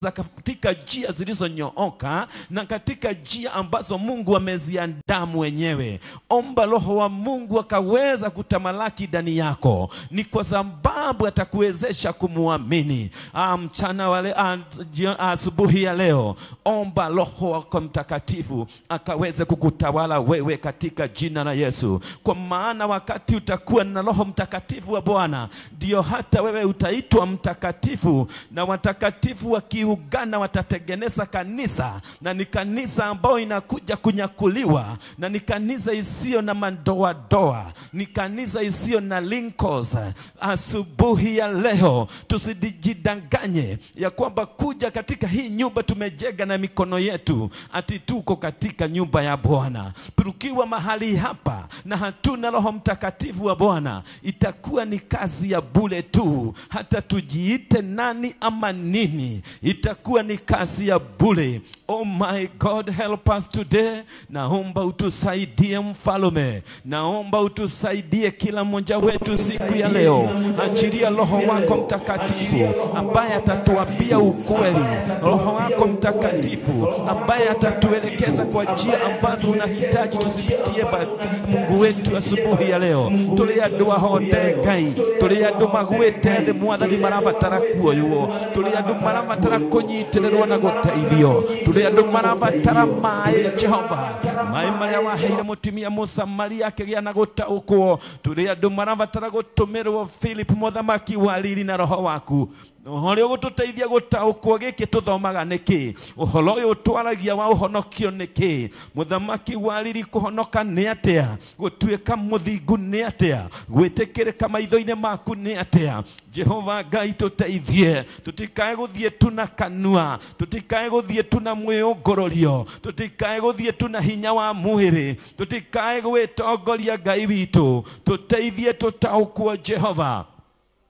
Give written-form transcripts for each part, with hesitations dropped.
Katika njia zilizonyooka na katika njia ambazo Mungu ameziandaa mwenyewe. Omba Roho wa Mungu akaweza kutamalaki ndani yako, ni kwa sababu atakuwezesha kumuamini. Mchana wale, asubuhi ya leo, omba Roho wako Mtakatifu akaweze kukutawala wewe katika jina la Yesu. Kwa maana wakati utakuwa na Roho Mtakatifu wa Bwana, ndio hata wewe utaitwa mtakatifu, na watakatifu wakiungana watatengeneza kanisa, na ni kanisa ambayo inakuja kunyakuliwa, na ni kanisa isiyo na madoadoa, ni kanisa isiyo na wrinkles. Asubuhi ya leo tusijidanganye ya kwamba kuja katika hii nyumba tumejenga na mikono yetu, ati tuko katika nyumba ya Bwana. Tukiwa mahali hapa na hatuna Roho Mtakatifu wa Bwana, itakuwa ni kazi ya bure tu. Hata tujiite nani ama nini, itakuwa ni kazi ya bure. Oh my God, help us today. Naomba utusaidie mfalme, naomba utusaidie kila mmoja wetu siku ya leo. Achilia Roho wako Mtakatifu ambaye atatuambia ukweli, Roho wako Mtakatifu ambaye atatuelekeza kwa njia ambazo unahitaji tusipitie. Mungu wetu, asubuhi ya leo tuli andu ahote Ngai, tuli andu maguite thi Mwathani marabatara kuoywo, tuli andu marabatara kunyitirĩrwo na gũteithio, tuli andu marabatara maĩ Jehova, maĩ marĩa waheire mũtumia Mũsamaria akĩgĩa na gũtaũkwo, tuli andu marabatara gũtũmĩrwo Philip mũthamaki wa riri na Roho waku ũrĩa ũgũtũteithia gũtaũkwo gĩkĩ tũthomaga nĩkĩ, ũhoro ũyũ twaragia wa ũhonokio nĩkĩ, mũthamaki wa riri kũhonoka nĩ atĩa, gũtuĩka mũthingu nĩ atĩa, gwĩtĩkĩrĩka maitho-inĩ maku nĩ atĩa. Jehova Ngai tũteithie, tũtikae gũthiĩ tu na kanua, tũtikae gũthiĩ tu na mwĩũngũrũrio, tũtikae gũthiĩ tu na hinya wa mwĩrĩ, tũtikae gwĩtongoria Ngai witũ, tũteithie tũtaũkwo Jehova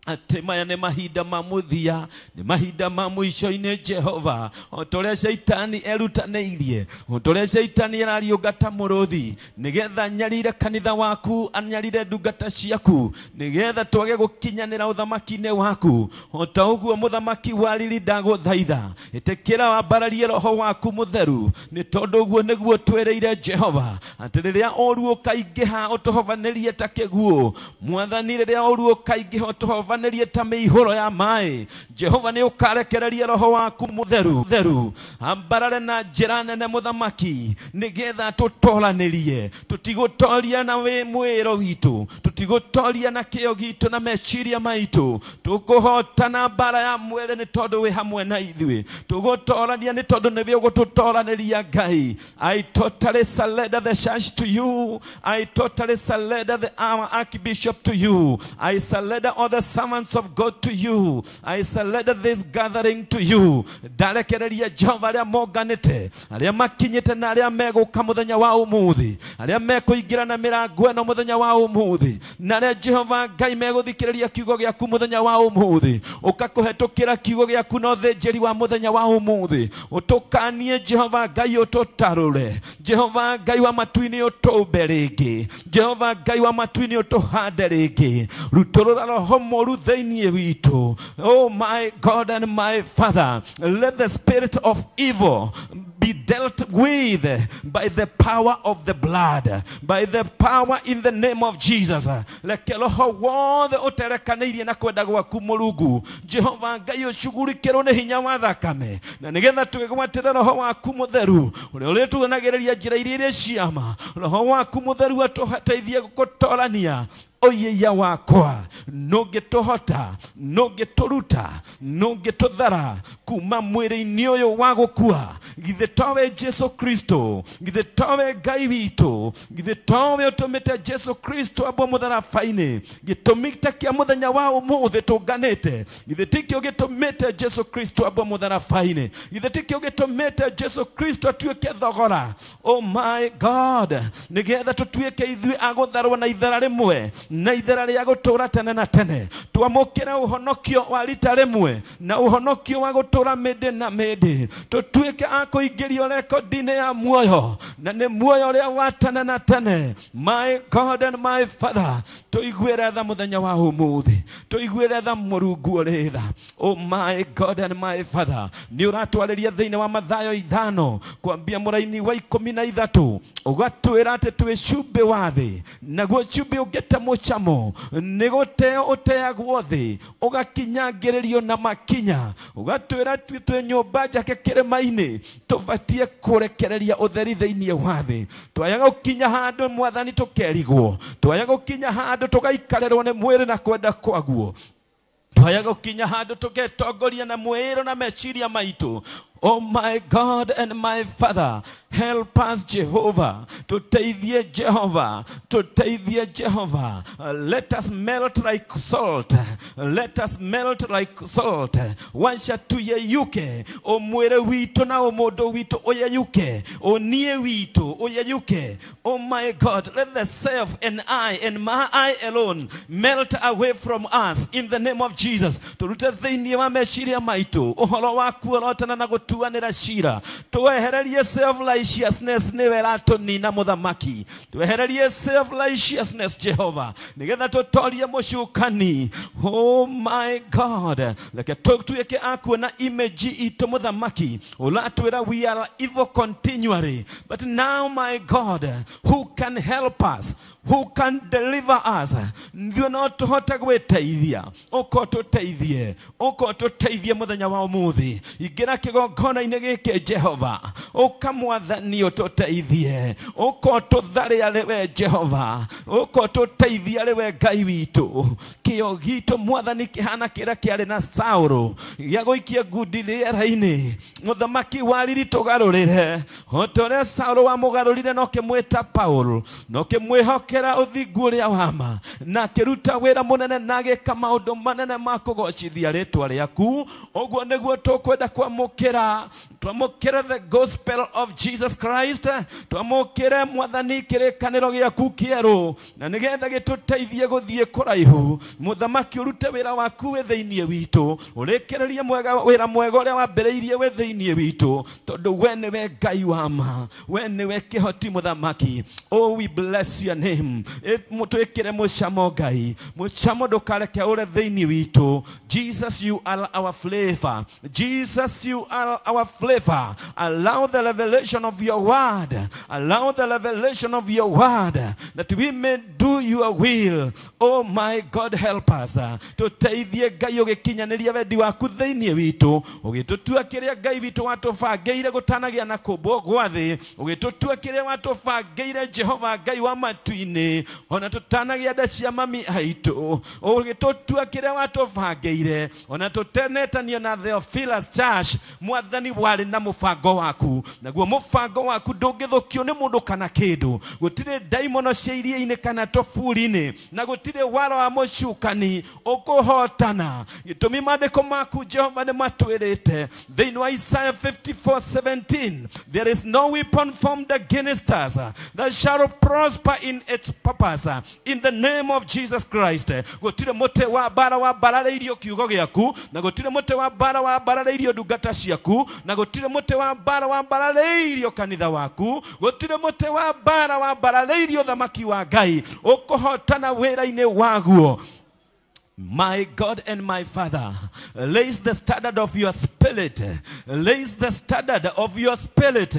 atĩ maya nĩ mahinda ma mũthia, nĩ mahinda ma mũico-inĩ Jehova. O ta ũrĩa Shaitani erutanĩirie, o ta ũrĩa Shaitani arariũnga ta mũrũthi, nĩgetha anyarire kanitha waku, anyarire ndungata ciaku, nĩgetha twage gũkinyanĩra ũthamaki-inĩ waku. O ta ũguo mũthamaki wa riri ndagũthaitha, ĩtĩkĩra wambararie Roho waku Mũtheru, nĩ tondũ ũguo nĩguo twĩrĩire Jehova, atĩ rĩrĩa ũru ũkaingĩha ũtũhovanĩrie ta kĩguũ. Mwathani, rĩrĩa ũru ũkaingĩha ũtũhovanĩrie ta mĩihũro ya maĩ, Jehova nĩ ũkarekereria Roho waku Mũtheru theru ambarare na njĩra nene mũthamaki, nĩgetha tũtoranĩrie. Tũtigũtoria na mwĩro witũ, tũtigũtoria na kĩo gitũ na meciria maitũ, tũkũhotana mbara ya mwĩrĩ nĩ tondũ wĩ hamwe na ithuĩ, tũgũtorania nĩ tondũ nĩwe ũgũtũtoranĩria Ngai. I totally surrender the church to you. I totally surrender the our archbishop to you. I surrender all the servants of God to you. I surrender this gathering to you. Ndarekereria Jehova arĩa monganĩte, arĩa makinyĩte na arĩa megũka mũthenya wa ũmũthĩ, arĩa mekũingĩra na mĩrango ĩno mũthenya wa ũmũthĩ, na arĩa Jehova Ngai megũthikĩrĩria kiugo gĩaku mũthenya wa ũmũthĩ. Ũkakũhetũkĩra kiugo gĩaku na ũthĩnjĩri wa mũthenya wa ũmũthĩ. Ũtũkanie Jehova Ngai, ũtũtarũre Jehova Ngai wa matu-inĩ, ũtũmbe rĩngĩ Jehova Ngai wa matu-inĩ, ũtũhande rĩngĩ, rutũrũra roho mũru thĩinĩ witũ. Oh my God and my Father, let the spirit of evil be dealt with by the power of the blood, by the power in the name of Jesus. Reke roho wothe ũterekanĩirie na kwenda gwaku Mũrungu Jehova Ngai ũcugurikĩrwo nĩ hinya wa thakame, na nĩgetha twĩgwatĩre Roho waku Mũtheru ũrĩa ũrĩtuonagĩrĩria njĩra iria irĩ ciama. Roho waku Mũtheru atũteithie gũtorania oyeya wakwa, nũngĩtũhota, nũngĩtũruta, nũngĩtũthara kuma mwĩrĩ-inĩ ũyũ wa gũkua. Githĩ towe Jesu Kristo, githĩ towe Ngai witũ, githĩ towe ũtũmĩte Jesu Kristo ambwo mũtharaba-inĩ, gĩtũmi ta kĩa mũthenya wa ũmũthĩ tũnganĩte, githĩ tikĩo gĩtũmĩte Jesu Kristo ambwo mũtharaba-inĩ, githĩ tikĩo gĩtũmĩte Jesu Kristo atuĩke thogora. Oh my God, nĩgetha tũtuĩke ithuĩ a gũtharwo na ithara rĩmwe, na ithera rĩa gũtũra tene na tene, twamũkĩre ũhonokio wa rita rĩmwe na ũhonokio wa gũtũra mĩndĩ na mĩndĩ, tũtuĩke a kũingĩrio rekondi-inĩ ya muoyo na nĩ muoyo ũrĩa wa tene na tene. My God and my Father, tũiguĩre tha mũthenya wa ũmũthĩ, tũiguĩre tha Mũrungu ũrĩ tha. Oh my God and my Father, nĩ ũratwarĩria thĩinĩ wa Mathayo 5 kwambia mũraini wa 13 ũgatwĩra atĩ twĩ cumbĩ wa thĩ, naguo cumbĩ ũngĩte mũcamo nĩ gũteo ũteagwo thĩ ũgakinyangĩrĩrio na makinya. Ũgatwĩra twĩ nyũmba njake kĩrĩma-inĩ tũbatie kũrekereria ũtheri thĩinĩ wa thĩ. Twaya gũkinya handũ Mwathani tũkerigwo, twaya gũkinya handũ tũgaikarĩrwo nĩ mwĩrĩ na kwenda kwaguo, twaya gũkinya handũ tũgetongoria na mwĩrĩ na meciria maitũ. Oh my God and my Father, help us, Jehovah. Tuteithie Jehovah. Tuteithie Jehovah. Let us melt like salt. Let us melt like salt. Wacha tuyeyuke. Omwere wito na omodo wito oyeyuke. Onie wito oyeyuke. Oh my God, let the self and I and my I alone melt away from us in the name of Jesus. Turute thiini wa meciria maitu. Uhoro waku urotana na gutuanira cira. Twehererie self righteousness niwe ratunina muthamaki. Twehererie self righteousness Jehovah, nigetha tutorie mucukani. Oh my God, reke tutuike akuona image itu muthamaki uratwira we are evil continually, but now my God, who can help us, who can deliver us? Ithuĩ no tũhote gwĩteithia. Ũka ũtũteithie, ũka ũtũteithie mũthenya wa ũmũthĩ. Ingĩra kĩgongona-inĩ gĩkĩ Jehova, ũka Mwathani ũtũteithie, ũka ũtũtharĩa arĩ we Jehova, ũka ũtũteithie arĩ we Ngai witũ. Kĩo gitũ Mwathani kĩhana kĩrĩa kĩarĩ na Saũlũ gĩa gũikia ngundi rĩera-inĩ. Mũthamaki wa riri tũgarũrĩre o ta ũrĩa Saũlũ wamũgarũrire na ũkĩmwĩta Paũlũ, na ũkĩmwĩhokera ũthingu ũrĩa wa ma, na akĩruta wĩra mũnene na agĩka maũndũ manene ma kũgocithia rĩtwa rĩaku. Ũguo nĩguo tũkwenda kwamũkĩra, twamũkĩre the gospel of Jesus Christ, twamũkĩre Mwathani kĩrĩkanĩro gĩaku kĩerũ, na nĩgetha gĩtũteithie gũthiĩ kũraihu. Mũthamaki ũrute wĩra waku wĩ thĩinĩ witũ, ũrĩkĩrĩrie wĩra mwega ũrĩa wambĩrĩirie wĩ thĩinĩ witũ, tondũ we nĩwe Ngai wa ma, we nĩwe kĩhoti mũthamaki. Oh, we bless your name. Twĩkĩre mũcamo Ngai, mũcamo ndũkareke ũre thĩinĩ witũ. Jesus, you are our flavor. Jesus, you are our flavor. Allow the revelation of your word. Allow the revelation of your word that we may do your will. Oh my God, help us. Tuteithie Ngai ũgĩkinyanĩria wendi waku thĩinĩ witũ, ũgĩtũtua kĩrĩa Ngai witũ watũbangĩire gũtanagĩa na kũmbwo gwa thĩ, ũgĩtũtua kĩrĩa watũbangĩire Jehova Ngai wa matu-inĩ, ona tũtanagĩa nda cia mami aitũ, ũgĩtũtua kĩrĩa watũbangĩire, ona tũtenetanio na Theophilus Church. Mwathani warĩ na mũbango waku, naguo mũbango waku ndũngĩthũkio nĩ mũndũ kana kĩndũ. Gũtirĩ ndaimono cia iria-inĩ kana toburi-inĩ, na gũtirĩ wara wa mũcukani ũkũhotana. Gĩtũmi maandĩko maku Jehova nĩ matwĩrĩte thĩinĩ wa Isaiah 54:17, there is no weapon formed against us that shall prosper in its purpose, in the name of Jesus Christ. Gũtirĩ mũtĩ wa mbara wambararĩirio kiugo gĩaku, na gũtirĩ mũtĩ wa mbara wambararĩirio ndungata ciaku, na gũtirĩ mũtĩ wa mbara wambararĩirio kanitha waku, gũtirĩ mũtĩ wa mbara wambararĩirio thamaki wa Ngai ũkũhotana wĩra-inĩ waguo. My God and my Father, raise the standard of your spirit. Raise the standard of your spirit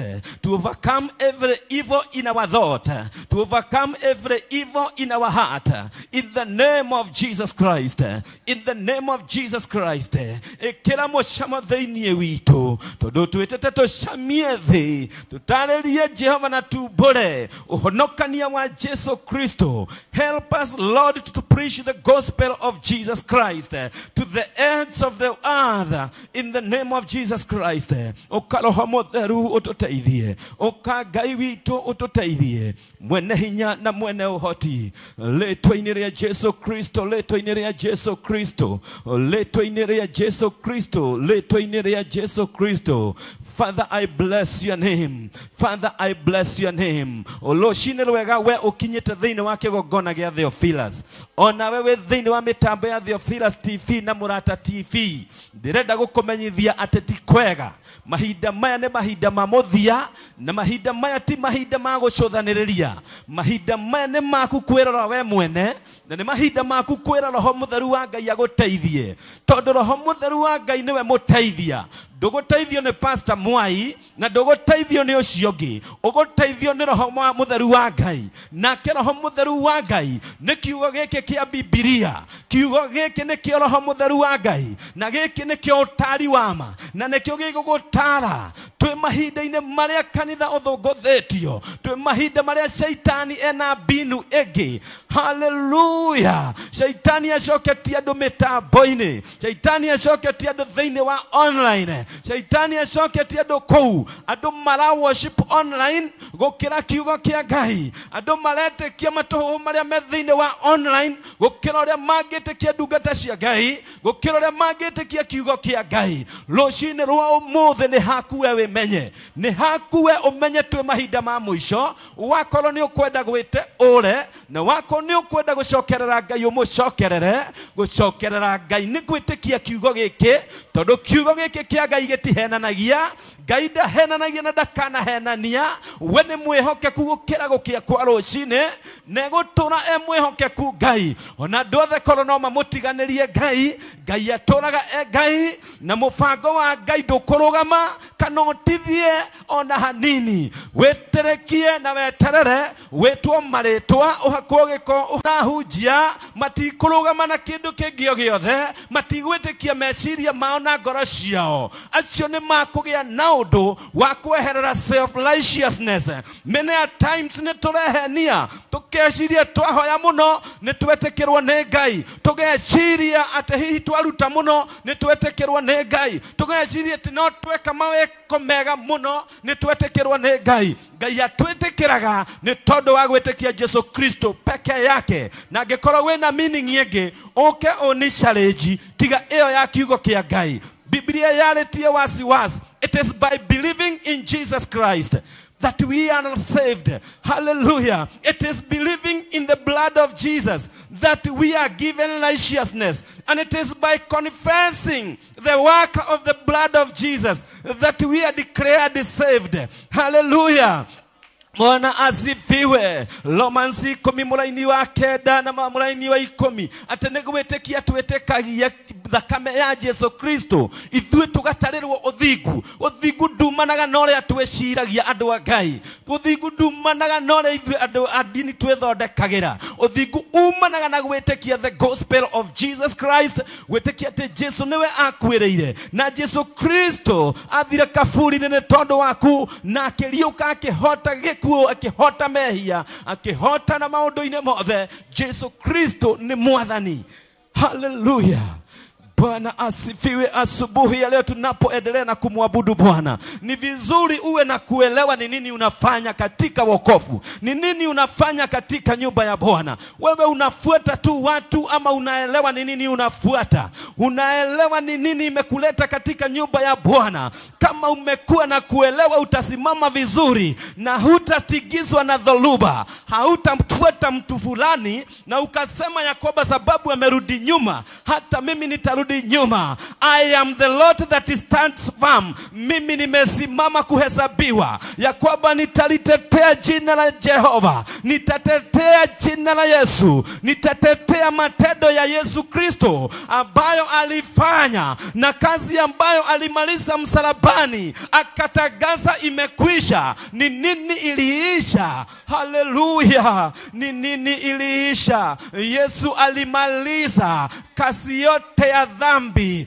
to overcome every evil in our thought, to overcome every evil in our heart. In the name of Jesus Christ. In the name of Jesus Christ. Ĩkĩra mũcamo thĩinĩ witũ, tondũ twĩtĩte tũcamie thĩ, tũtarĩrie Jehova na tumbũre ũhonokania wa Jesu Kristo. Help us, Lord, to preach the gospel of Jesus Christ to the ends of the earth, in the name of Jesus Christ. Ũka Roho Mũtheru ũtũteithie, ũka Ngai witũ ũtũteithie, mwene hinya na mwene ũhoti, rĩtwa-inĩ rĩa Jesu Kristo, rĩtwa-inĩ rĩa Jesu Kristo, rĩtwa-inĩ rĩa Jesu Kristo, rĩtwa-inĩ rĩa Jesu Kristo. Father, I bless your name. Father, I bless your name. Rũcinĩ rwega we ũkinyĩte thĩinĩ wa kĩgongona gĩa Theophilus, onawe wĩ thĩinĩ wa mĩtambo mĩtambo ya Theophilus TV na Mũrata TV, ndĩrenda gũkũmenyithia atĩ ti kwega. Mahinda maya nĩ mahinda ma mũthia, na mahinda maya ti mahinda ma gũcũthanĩrĩria. Mahinda maya nĩ maku kwĩrora we mwene, na nĩ mahinda maku kwĩra Roho Mũtheru wa Ngai agũteithie, tondũ Roho Mũtheru wa Ngai nĩwe mũteithia. Ndũgũteithio nĩ Pastor Mwai na ndũgũteithio nĩ ũcio ũngĩ, ũgũteithio nĩ Roho Mũtheru wa Ngai. Nake Roho Mũtheru wa Ngai nĩ kiugo gĩkĩ kĩa Bibilia. Kiugo gĩkĩ nĩkĩo Roho Mũtheru wa Ngai, na gĩkĩ nĩkĩo ũtaari wa ma, na nĩkĩo gĩgũgũtaara. Twĩ mahinda-inĩ marĩa kanitha ũthũngũthĩtio, twĩ mahinda marĩa shaitani ena mbinu ĩngĩ. Haleluya! Shaitani acoketie andũ mĩtambo-inĩ, shaitani acoketie andũ thĩinĩ wa online, shaitani acoketie andũ kũu. Andũ mara worship online gũkĩra kiugo kĩa Ngai. Andũ maretĩkia matũhũhũ marĩa me thĩinĩ wa online gũkĩra ũrĩa mangĩtĩkia ndungata cia Ngai, gũkĩra ũrĩa mangĩtĩkia kiugo kĩa Ngai. Rũcinĩ rwa ũmũthĩ nĩ haku we wĩmenye, nĩ haku we ũmenye twĩ mahinda ma mũico. Wakorwo nĩ ũkwenda gwĩte ũre, na wakorwo nĩ ũkwenda gũcokerera Ngai ũmũcokerere. Gũcokerera Ngai nĩ gwĩtĩkia kiugo gĩkĩ, tondũ kiugo gĩkĩ kĩa Ngai gĩtihenanagia. Ngai ndahenanagia na ndakanahenania. We nĩ mwĩhokeku gũkĩra gũkĩa kwa rũcinĩ, na egũtũra e mwĩhokeku Ngai. Ona andũ othe korwo no mamũtiganĩrie Ngai, Ngai atũraga e Ngai, na mũbango wa Ngai ndũkũrũgama kana ũtithie ona hanini. Wĩtĩrĩkie na weterere wĩtwo marĩtwa, ũhakwo gĩko, ũrahunjia, matikũrũgama na kĩndũ kĩngĩ o gĩothe, matigwĩtĩkia meciria mao na ngoro ciao. Acio nĩ makũgĩa na ũndũ wa kweherera self righteousness. Many a times nĩ tũrehenia, tũkeciria twahoya mũno nĩ twetĩkĩrwo nĩ Ngai, tũgeciria atĩ hihi twaruta mũno nĩ twetĩkĩrwo nĩ Ngai, tũgeciria atĩ no tweka mawĩko mega mũno nĩ twetĩkĩrwo nĩ Ngai. Ngai atwĩtĩkĩraga nĩ tondũ wa gwĩtĩkia Jesu Kristo peke yake. Na angĩkorwo wĩna meaning ĩngĩ, ũke ũni challenge tiga ĩyo ya kiugo kĩa Ngai. Biblia yarĩtie wasiwasi. It is by believing in Jesus Christ that we are saved. Hallelujah. It is believing in the blood of Jesus that we are given righteousness. And it is by confessing the work of the blood of Jesus that we are declared saved. Hallelujah. Bwana asifiwe. Romans 10 mũraini wa 9 na mũraini wa 10, atĩ nĩ gwĩtĩkia twĩtĩkagia thakame ya Jesu Kristo, ithuĩ tũgatarĩrwo ũthingu. Ũthingu ndumanaga na ũrĩa twĩciragia andũ a Ngai. Ũthingu ndumanaga na ũrĩa ithuĩ andũ a ndini twĩthondekagĩra. Ũthingu umanaga na gwĩtĩkia the gospel of Jesus Christ, gwĩtĩkia atĩ Jesu nĩwe akuĩrĩire, na Jesu Kristo athire kaburi-inĩ nĩ tondũ waku, na akĩriũka akĩhota gĩkuũ, akĩhota mehia, akĩhota na maũndũ-inĩ mothe. Jesu Kristo nĩ Mwathani. Hallelujah. Bwana asifiwe. Asubuhi ya leo tunapoendelea na kumwabudu Bwana, ni vizuri uwe na kuelewa ni nini unafanya katika wokovu, ni nini unafanya katika nyumba ya Bwana. Wewe unafuata tu watu ama unaelewa ni nini unafuata? Unaelewa ni nini imekuleta katika nyumba ya Bwana? Kama umekuwa na kuelewa, utasimama vizuri na hutatigizwa na dhoruba. Hautamfuata mtu fulani na ukasema ya kwamba sababu amerudi nyuma, hata mimi nitarudi nyuma. I am the Lord that stands firm. Mimi nimesimama kuhesabiwa ya kwamba nitalitetea jina la Jehova, nitatetea jina la Yesu, nitatetea matendo ya Yesu Kristo ambayo alifanya na kazi ambayo alimaliza msalabani, akatangaza imekwisha. Ni nini iliisha? Haleluya! Ni nini iliisha? Yesu alimaliza kazi yote ya dhambi,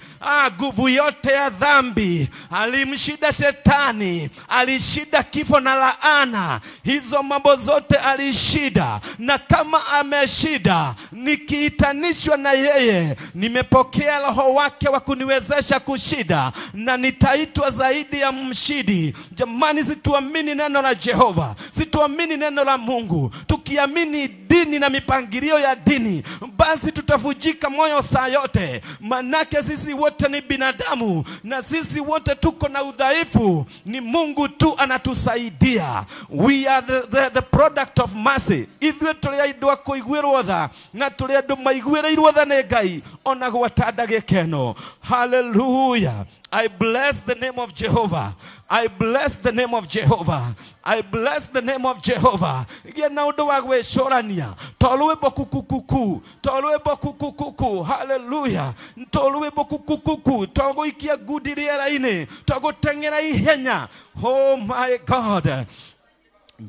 nguvu yote ya dhambi. Alimshinda shetani, alishinda kifo na laana. Hizo mambo zote alishinda. Na kama ameshinda, nikiitanishwa na yeye, nimepokea roho wake wa kuniwezesha kushinda, na nitaitwa zaidi ya mshindi. Jamani, situamini neno la Jehova, situamini neno la Mungu. Tukiamini dini dini na mipangilio ya dini, basi tutavunjika moyo saa yote. Manake sisi wote ni binadamu na sisi wote tuko na udhaifu. Ni Mungu tu anatusaidia. We are the product of mercy. Ithuĩ tũrĩ andũ a kũiguĩrwo tha na tũrĩ andũ maiguĩrĩirwo tha nĩ Ngai ona gwata ndagĩka ĩno. Hallelujah. I bless the name of Jehovah. I bless the name of Jehovah. I bless the name of Jehovah. Gĩa na ũndũ wa gwĩcũrania. To rwĩmbo kukukuku, to rwĩmbo kukukuku. Hallelujah. To rwĩmbo kukukuku, to gũikia ngundi rĩera-inĩ, to gũteng'era ihenya. Oh my God.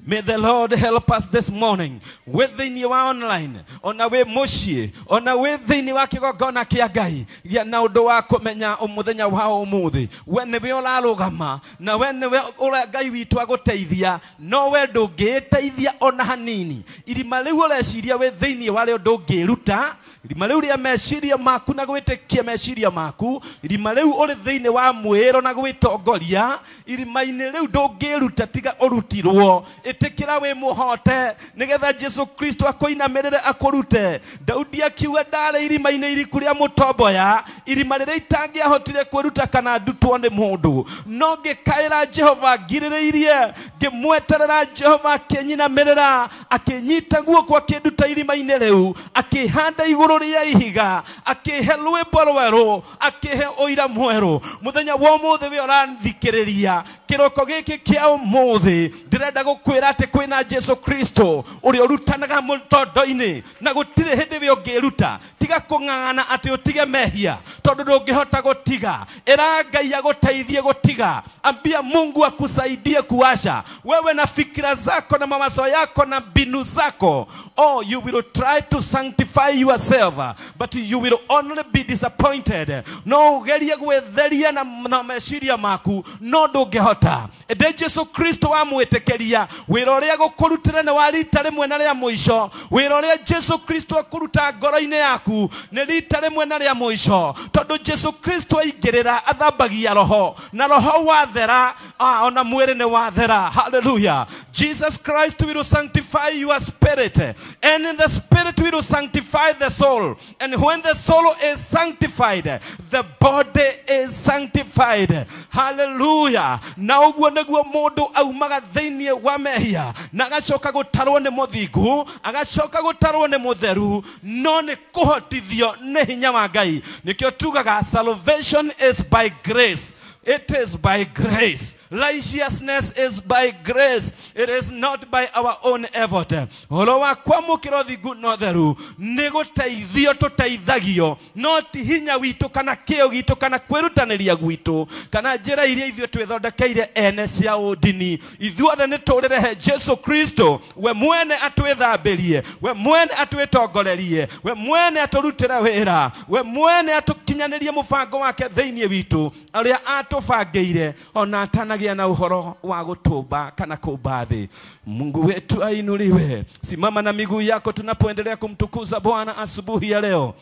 May the Lord help us this morning. Wĩ thĩinĩ wa online, ona wĩ mũciĩ, ona wĩ thĩinĩ wa kĩgongona kĩa Ngai, gĩa na ũndũ wa kũmenya mũthenya wa ũmũthĩ. We nĩwe ũrarũgama, na we nĩwe ũrĩa Ngai witũ agũteithia, no we ndũngĩĩteithia ona hanini. Irima rĩu ũreciria wĩ thĩinĩ warĩo ndũngĩruta, irima rĩu rĩa meciria maku na gwĩtĩkia meciria maku, irima rĩu ũrĩ thĩinĩ wa mwĩĩro na gwĩtongoria, irima-inĩ rĩu ndũngĩruta tiga ũrutirwo. Ĩtĩkĩra wĩ mũhote nĩgetha Jesu Kristo akũinamĩrĩre akũrute. Daudi akiuga ndarĩ irima-inĩ iriku rĩa mũtomboya, irima rĩrĩa itangĩahotire kwĩruta kana ndutwo nĩ mũndũ, no ngĩkaĩra Jehova ngirĩrĩirie, ngĩmweterera Jehova akĩnyinamĩrĩra, akĩnyita guoko akĩnduta irima-inĩ rĩu, akĩhanda igũrũ rĩa ihiga, akĩhe rwĩmbo rwerũ, akĩhe ũira mwerũ. Mũthenya wa ũmũthĩ we ũrathikĩrĩria kĩroko gĩkĩ kĩa ũmũthĩ, ndĩrenda gũkwĩra atĩ kwĩna Jesu Kristo ũrĩa ũrutanaga mũtondo-inĩ na gũtirĩ hĩndĩ we ũngĩruta. Tiga kũng'ang'ana atĩ ũtige mehia tondũ ndũngĩhota gũtiga. Ĩra Ngai agũteithie gũtiga. Ambia Mungu akusaidie kuacha. Wewe na fikira zako na mawazo yako na mbinu zako, oh, you will try to sanctify yourself, but you will only be disappointed. No ũgerie gwĩtheria na meciria maku, no ndũngĩhota. Ĩndĩ Jesu Kristo wamwĩtĩkĩria, wĩra ũrĩa gũkũrutĩra nĩ wa rita rĩmwe na rĩa mũico. Wĩra ũrĩa Jesu Kristo akũruta ngoro-inĩ yaku nĩ rita rĩmwe na rĩa mũico, tondũ Jesu Kristo aingĩrĩra athambagia roho, na roho wathera, ona mwĩrĩ nĩ wathera. Hallelujah. Jesus Christ will sanctify your spirit, and the spirit will sanctify the soul, and when the soul is sanctified, the body is sanctified. Hallelujah. Na ũguo nĩguo mũndũ aumaga thĩinĩ wa mehia na agacoka gũtarwo nĩ mũthingu, agacoka gũtarwo nĩ mũtheru, no nĩ kũhotithio nĩ hinya wa Ngai. Nĩkĩo tugaga salvation is by grace. It is by grace. Righteousness is by grace. It is not by our own effort. Ũhoro wa kwamũkĩra ũthingu na ũtheru nĩ gũteithio tũteithagio, no ti hinya witũ kana kĩo gitũ kana kwĩrutanĩria gwitũ kana njĩra iria ithuĩ twĩthondekeire ene cia ũndini. Ithuothe nĩ tũrĩrehe Jesu Kristo, we mwene atwĩthambĩrie, we mwene atwĩtongorerie, we mwene atũrutĩre wĩra, we mwene atũkinyanĩrie mũbango wake thĩinĩ witũ ũrĩa atũbangĩire ona atanagĩa na ũhoro wa gũtũmba kana kũmba thĩ. Mungu wetu ainuliwe. Simama na miguu yako tunapoendelea kumtukuza Bwana asubuhi ya leo.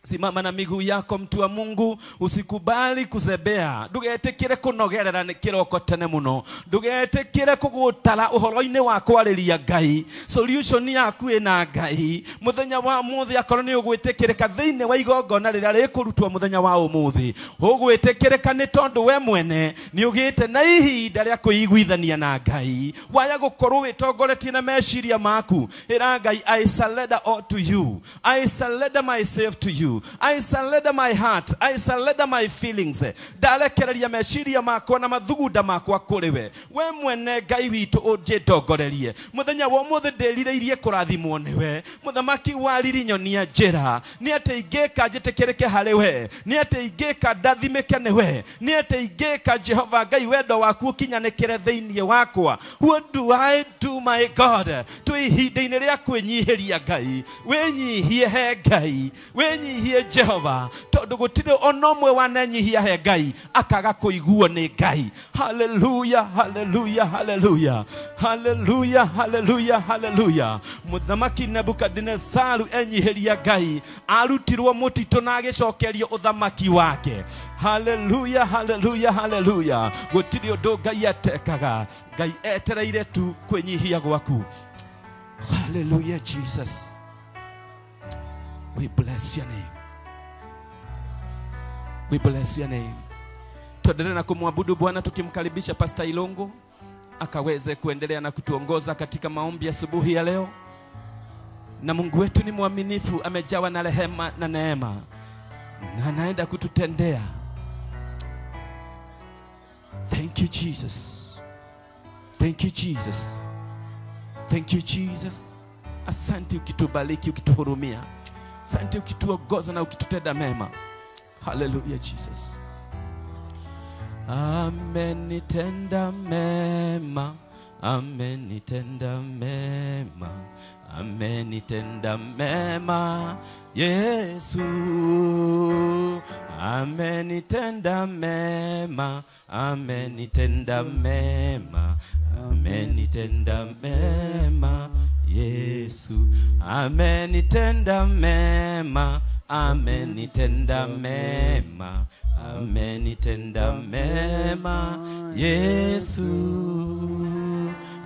Simama na miguu yako mtu wa Mungu, usikubali kuzebea. Ndugetikire kunogerera nĩ kĩroko tene mũno. Ndugetikire kũgũtara ũhoro-inĩ wa kwarĩria Ngai. Solution yaku ĩna Ngai. Mũthenya wa ũmũthĩ akorwo nĩ ũgwĩtĩkĩrĩka thĩinĩ wa igongona rĩrĩa rĩkũrutwo mũthenya wa ũmũthĩ, ũgwĩtĩkĩrĩka nĩ tondũ we mwene nĩ ũgĩte na ihinda rĩa kwĩiguithania na Ngai. Waya gũkorwo wĩtongoretie na meciria maku. Ĩra Ngai, I surrender all to you. I surrender myself to you. I surrender my heart. I surrender my feelings. Ndarekereria meciria makwa na mathugunda makwa kũrĩ we. We mwene Ngai witũ ũnjĩtongorerie. Mũthenya wa ũmũthĩ ndĩrirĩirie kũrathimwo nĩwe. Mũthamaki wa riri nyonia njĩra. Nĩ atĩ ingĩka njĩtĩkĩrĩke harĩ we. Nĩ atĩ ingĩka ndathimĩke nĩwe. Nĩ atĩ ingĩka Jehova Ngai wendo waku ũkinyanĩkĩre thĩinĩ wakwa. What do I do, my God? Twĩ ihinda-inĩ rĩa kwĩnyihĩria Ngai. Wĩnyihie he Ngai. Wĩnyihie Jehova, tondũ gũtirĩ ona ũmwe wanenyihia he Ngai akaga kũiguo nĩ Ngai. Hallelujah, hallelujah, hallelujah, hallelujah, hallelujah, hallelujah. Mũthamaki Nebukadinezaru enyihĩria Ngai, arutirwo mũtitũ na agĩcokerio ũthamaki wake. Hallelujah, hallelujah, hallelujah. Gũtirĩ ũndũ Ngai atekaga. Ngai etereire tu kwĩnyihia gwaku. Hallelujah, Jesus. We bless your name. We bless your name. Tuendelee na kumwabudu Bwana tukimkaribisha Pastor Ilongo akaweze kuendelea na kutuongoza katika maombi asubuhi ya leo. Na Mungu wetu ni mwaminifu, amejawa na rehema na neema, na anaenda kututendea. Thank you Jesus. Thank you Jesus. Thank you Jesus. Asante ukitubariki, ukituhurumia. Asante ukituongoza na ukitutenda mema. Hallelujah Jesus. Amenitenda mema, amenitenda mema, amenitenda mema Yesu. Amenitenda mema, amenitenda mema, amenitenda mema Yesu. Amenitenda mema, amenitenda mema, amenitenda mema Yesu.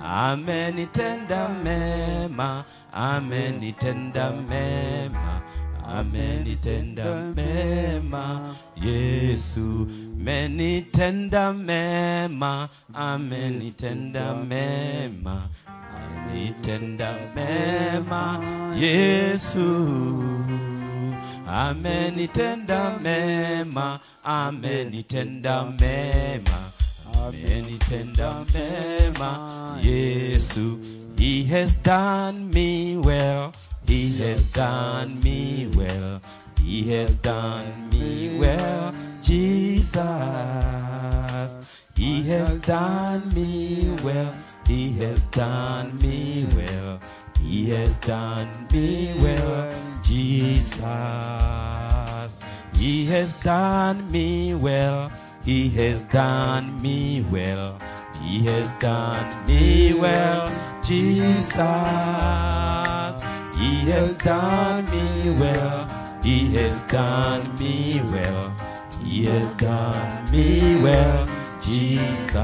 Amenitenda mema, amenitenda mema, amenitenda mema Yesu. Amenitenda mema, amenitenda mema, amenitenda mema Yesu. Amenitenda mema, amenitenda mema, amenitenda mema Yesu. He has done me well, he has done me well, he has done me well, Jesus. He has done me well, he has done me well, he has done me well, Jesus. He has done me well, he has done me well, he has done me well, Jesus. He has done me well, he has done me well, he has done me well, Jesus.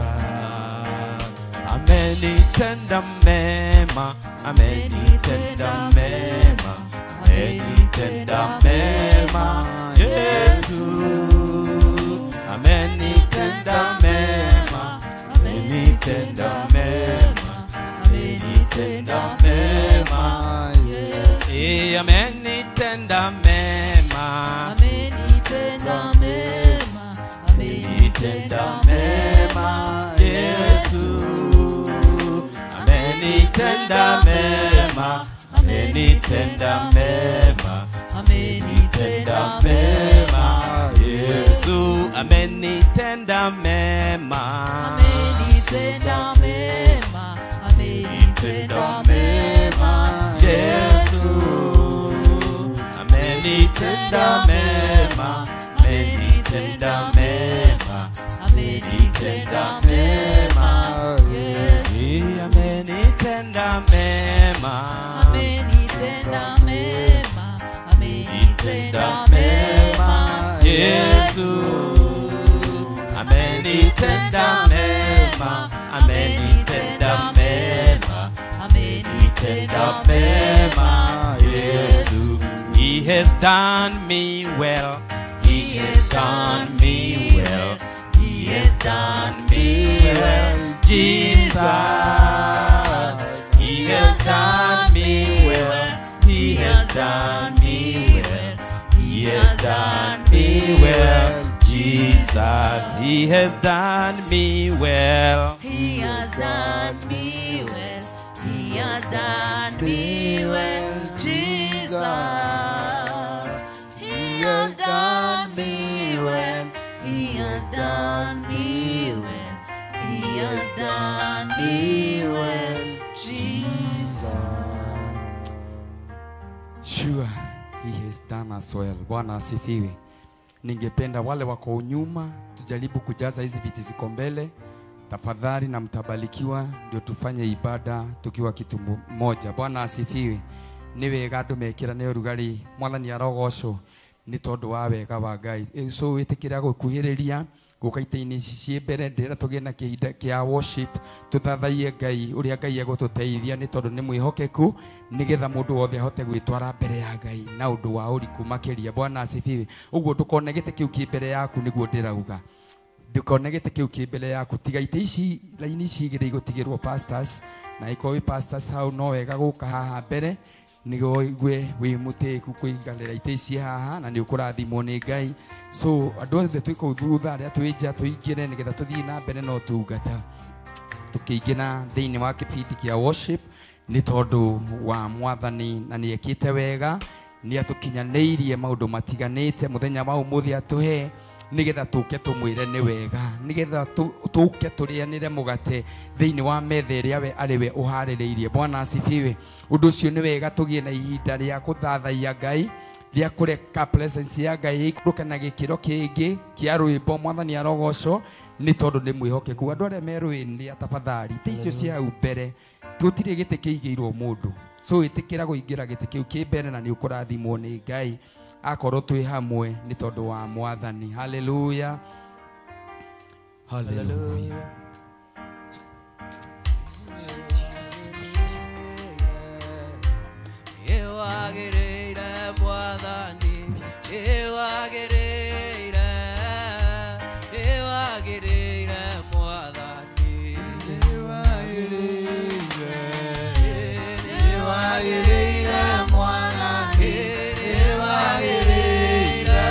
Amenitenda mema, amenitenda mema, amenitenda mema Yesu. Amenitenda mema, amenitenda mema, amenitenda mema Yesu. Amenitenda mema, amenitenda mema, amenitenda mema Yesu. Amenitenda mema, amenitenda mema, amenitenda mema Yesu. Amenitenda mema, amenitenda mema, amenitenda mema Yesu. Amenitenda mema, amenitenda mema, amenitenda mema Yesu. Amenitenda mema, amenitenda mema, amenitenda mema Yesu. Amenitenda mema, amenitenda mema, amenitenda mema Yesu. He has done me well, he has done me well, he has done me well, Jesus. He has done me well, he has done me well, he has done me well, Jesus. He has done me well, he has done me well, he has done me well, Jesus. He has done me well, he has done me well, he has done me well, Jesus. Sure, he has done us well. Bwana asifiwe. Ningependa wale wako nyuma tujaribu kujaza hizi viti ziko mbele tafadhali, na mtabarikiwa, ndio tufanye ibada tukiwa kitu moja. Bwana asifiwe. Ni wega andu mekirane urugari, Mwathani arogocwo ni tondu wa wega wa Ngai. So witikira gukuhiriria Gũka itĩ-inĩ ici ciĩ mbere ndĩrenda tũgĩe na kĩhinda kĩa worship, tũthathaiye Ngai ũrĩa Ngai egũtũteithia nĩ tondũ nĩ mwĩhokeku, nĩgetha mũndũ wothe ahote gwĩtwara mbere ya Ngai na ũndũ wa ũriku makĩria. Bwana asifiwe. Ũguo ndũkone gĩtĩ kĩu kĩ mbere yaku, nĩguo ndĩrauga ndũkone gĩtĩ kĩu kĩ mbere yaku. Tiga itĩ ici raini ici igĩrĩ igũtigĩrwo pastors, na ĩkorwo wĩ pastors hau no wega gũka haha mbere nĩguo ũigue wĩ mũtĩku kũiganĩra itĩ ici haha, na nĩ ũkũrathimwo nĩ Ngai. So andũ othe twĩ kũu thutha arĩa twĩ nja tũingĩre nĩgetha tũthiĩ na mbere na ũtungata, tũkĩingĩra thĩinĩ wa kĩbindi kĩa worship nĩ tondũ wa Mwathani, na nĩ ekĩte wega, nĩ atũkinyanĩirie maũndũ matiganĩte mũthenya wa ũmũthĩ atũhe nĩgetha tũke tũmwĩre nĩ wega, nĩgetha tũke tũrĩanĩre mũgate thĩinĩ wa metha ĩrĩa we arĩ we ũharĩrĩirie. Bwana asifiwe. Ũndũ ũcio nĩ wega tũgĩe na ihinda rĩa gũthathaiya Ngai, rĩa kũreka presence ya Ngai ĩikũrũke na gĩkĩro kĩngĩ kĩa rwĩmbo. Mwathani arogocwo nĩ tondũ nĩ mwĩhokeku. Andũ arĩa me rwĩinĩ tafadhali, itĩ icio cia hau mbere gũtirĩ gĩtĩ kĩigĩirwo mũndũ, so ĩtĩkĩra kũingĩra gĩtĩ kĩu kĩ mbere na nĩ ũkũrathimwo nĩ Ngai akorwo twĩ hamwe nĩ tondũ wa Mwathani. Haleluya, haleluya. Ewagĩrĩire Mwathani, ewagĩrĩire, ewagĩrĩire Mwathani, ewagĩrĩire, ewagĩrĩire Mwathani, ewagĩrĩire,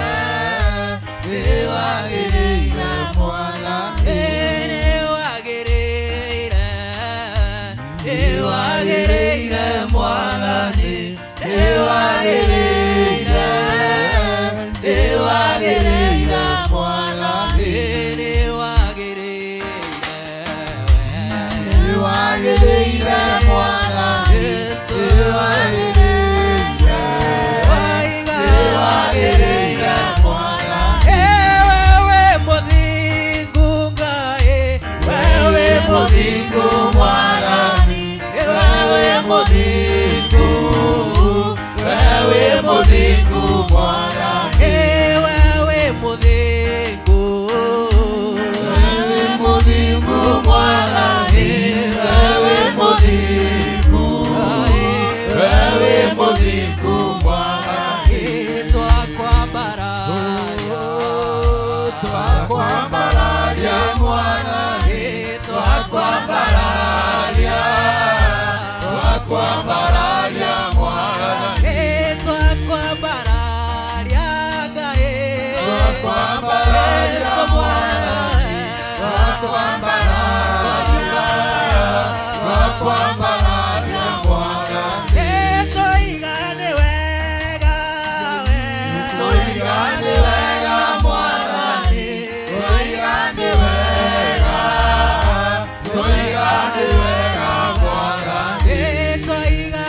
ewagĩrĩire Mwathani, ewagĩrĩire, ewagĩrĩire Mwathani, ewagĩrĩire, ewagĩrĩire Mwathani, ewagĩrĩire, ewagĩrĩire Mwathani, ewagĩrĩire, ewagĩrĩire Mwathani. Wewe mũthingu Ngai, wewe mũthingu Mwathani, wewe mũthingu, wewe mũthingu Mwathani, wewe mũthingu, wewe mũthingu Mwathani, wewe mũthingu, wewe mũthingu Mwathani. Twakwambararia, twakwambararia Mwathani, twakwambararia, twakwambararia Mwathani, twakwambararia Ngai, twakwambararia Mwathani, twakwambararia, twakwambararia Mwathani. Tũigane wega we, tũigane wega Mwathani, tũigane wega, tũigane wega Mwathani, tũigane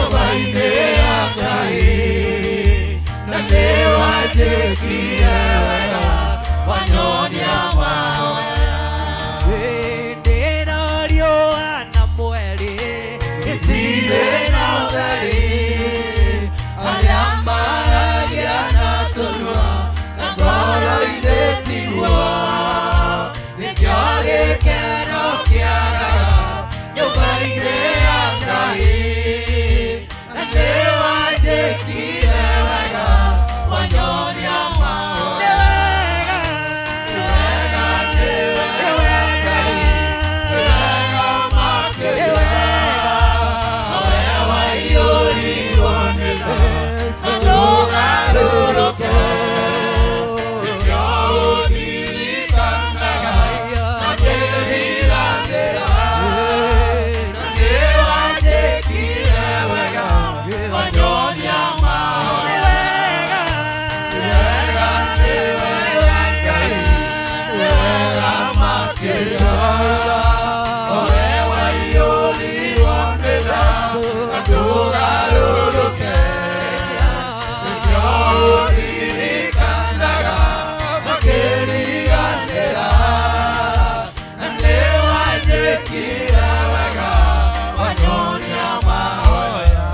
nyũmba-inĩ ya Ngai na nĩ wanjĩkire wega wanyonia mahoya Hĩndĩ ĩno riũa na mweri itirĩ na ũtheri arĩa maragia na tũnua na ngoro-inĩ tiguo nĩkĩo gĩkeno kĩagaga nyũmba-inĩ ya Ngai na nĩ wanjĩkire wega wanyonia nĩ mahoya wega wega nĩ wega Ngai nĩ wega nĩ makĩria wega we waiyũrirwo nĩ tha na ndũgarũrũke nĩkĩo ũndirikanaga na ngĩriganĩra na nĩ wanjĩkire wega wanyonia nĩ mahoya wega wega nĩ wega Ngai nĩ wega makĩria we waiyũrirwo nĩ tha na ndũgarũrũke nĩkĩo ũndirikanaga na ngĩriganĩra na nĩ wanjĩkire wega wanyonia mahoya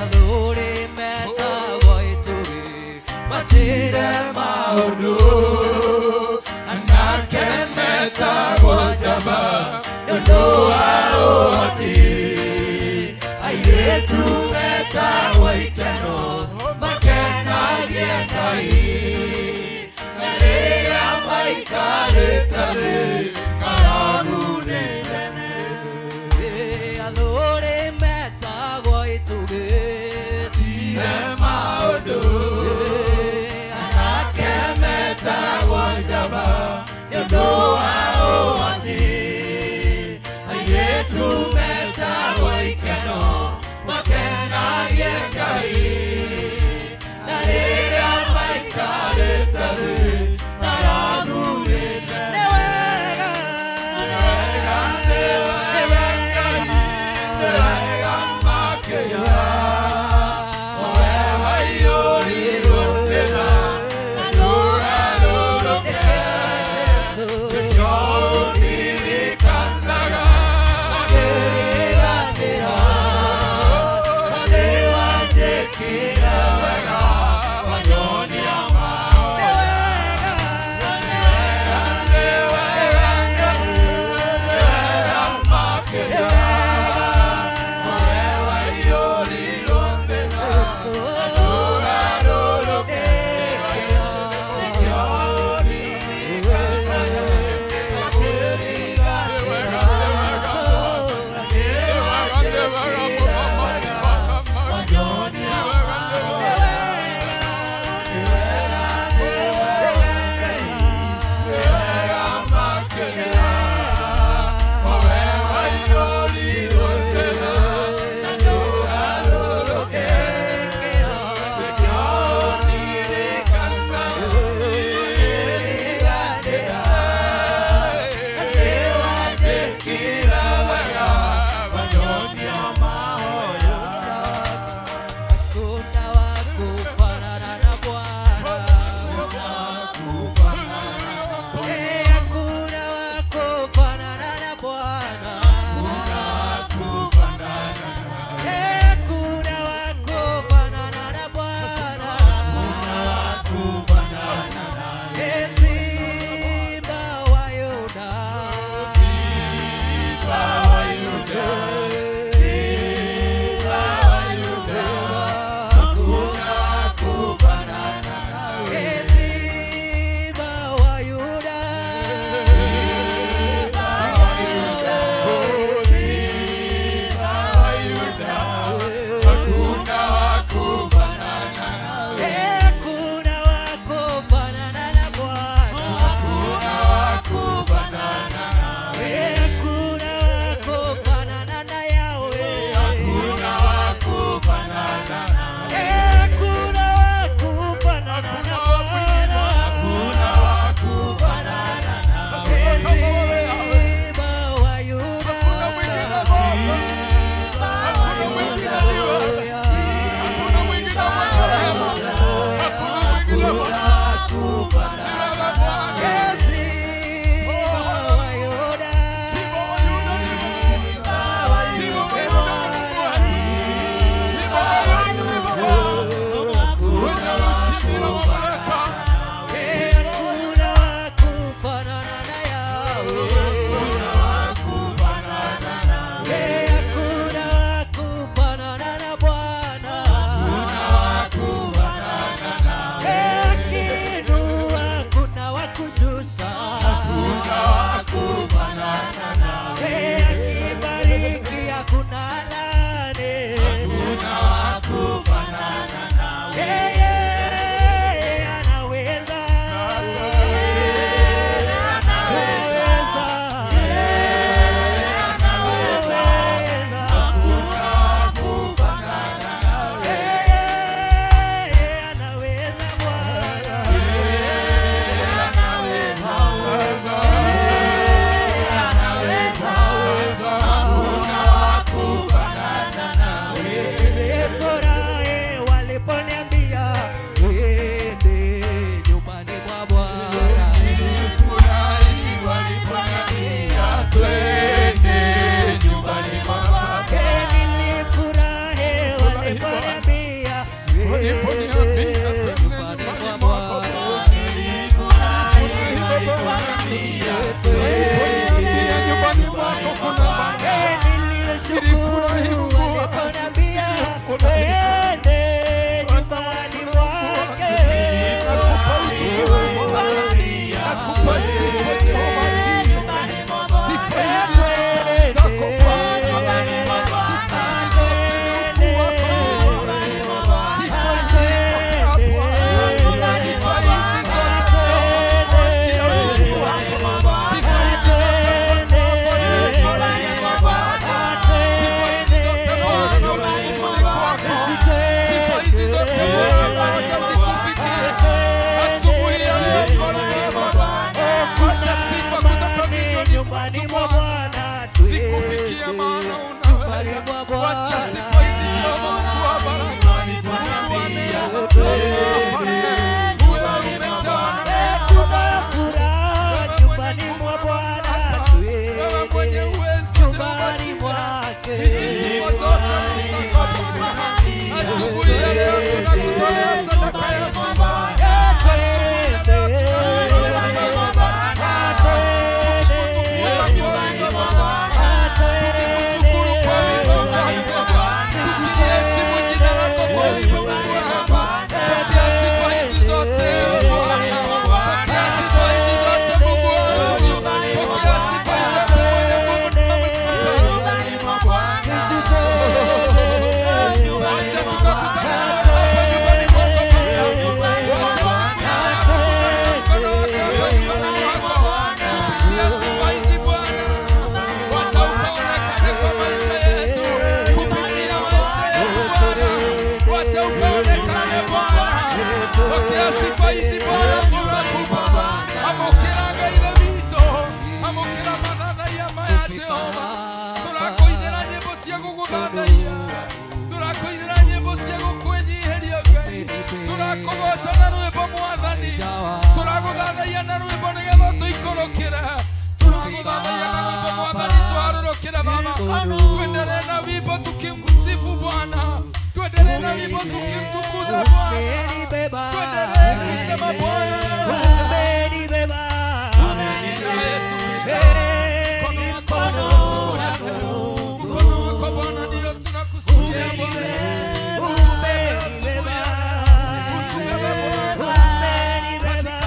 Athuri metagwo itugĩ matire maũndũ anake metagwo njamba nĩ ũndũ wa ũhoti airĩtu metagwo ikeno makenagie Ngai na rĩrĩa maikarĩte thĩ ng'aragu nĩ nene Athuri metagwo itugĩ matire maũndũ anake metagwo njamba nĩ ũndũ wa ũhoti airĩtu metagwo ikeno makenagie Ngai na rĩrĩa maikarĩte thĩ ng'aragu nĩ nene nĩ wega wega nĩ wega Ngai nĩ wega makĩria we Wacha sifa hizi Jehova Mungu wa baraka, Mungu wa neema, wewe umejawa na Furaha nyumbani mwa Bwana, wewe mwenye uwezo nyumbani mwake. Hizi sifa zote mstako Bwana. Asubuhi ya leo tunakutolea sadaka ya sifa. Asubuhi ya leo tunakutolea sadaka. Tukikutukuza kwa wimbo Bwana, tukikushukuru kwa wimbo Mfalme, tukiliheshimu jina lako kwa wimbo Mungu wangu. Pokea sifa hizi zote Bwana, pokea sifa hizi zote Mungu wangu, pokea sifa hizi zote mwenye nguvu na mamlaka. Wacha tukakutana na wewe hapa nyumbani mwako Bwana. Wacha siku ya leo tukutane na mkono wako hapa nyumbani mwako kupitia sifa hizi Bwana. Wacha ukaonekane kwa maisha yetu kupitia maisha yetu Bwana. Wacha ukaonekane Bwana. Pokea sifa hizi Bwana, tunakupa. Amokeraga ile vito, amokera mathathaiya maya Jehova. Tũrakũinĩra nyĩmbo cia gũgũthathaiya, tũrakũinĩra nyĩmbo cia gũkwĩnyihĩria Ngai, tũrakũgoca na rwĩmbo Mwathani, tũragũthathaiya na rwĩmbo nĩgetha tũikũrũkĩre, tũragũthathaiya na rwĩmbo Mwathani, twarũrũkĩre Baba, tuendelee na wimbo tukimsifu Bwana, tuendelee na wimbo tukimtukuza Bwana, tuendelee kusema Bwana Umenibeba, jina la Yesu Kristo. Mkono wako mkono wako Bwana ndio tunakusudia Bwana. Utubebe asubuhi ya leo. Utubebe Bwana katika jina la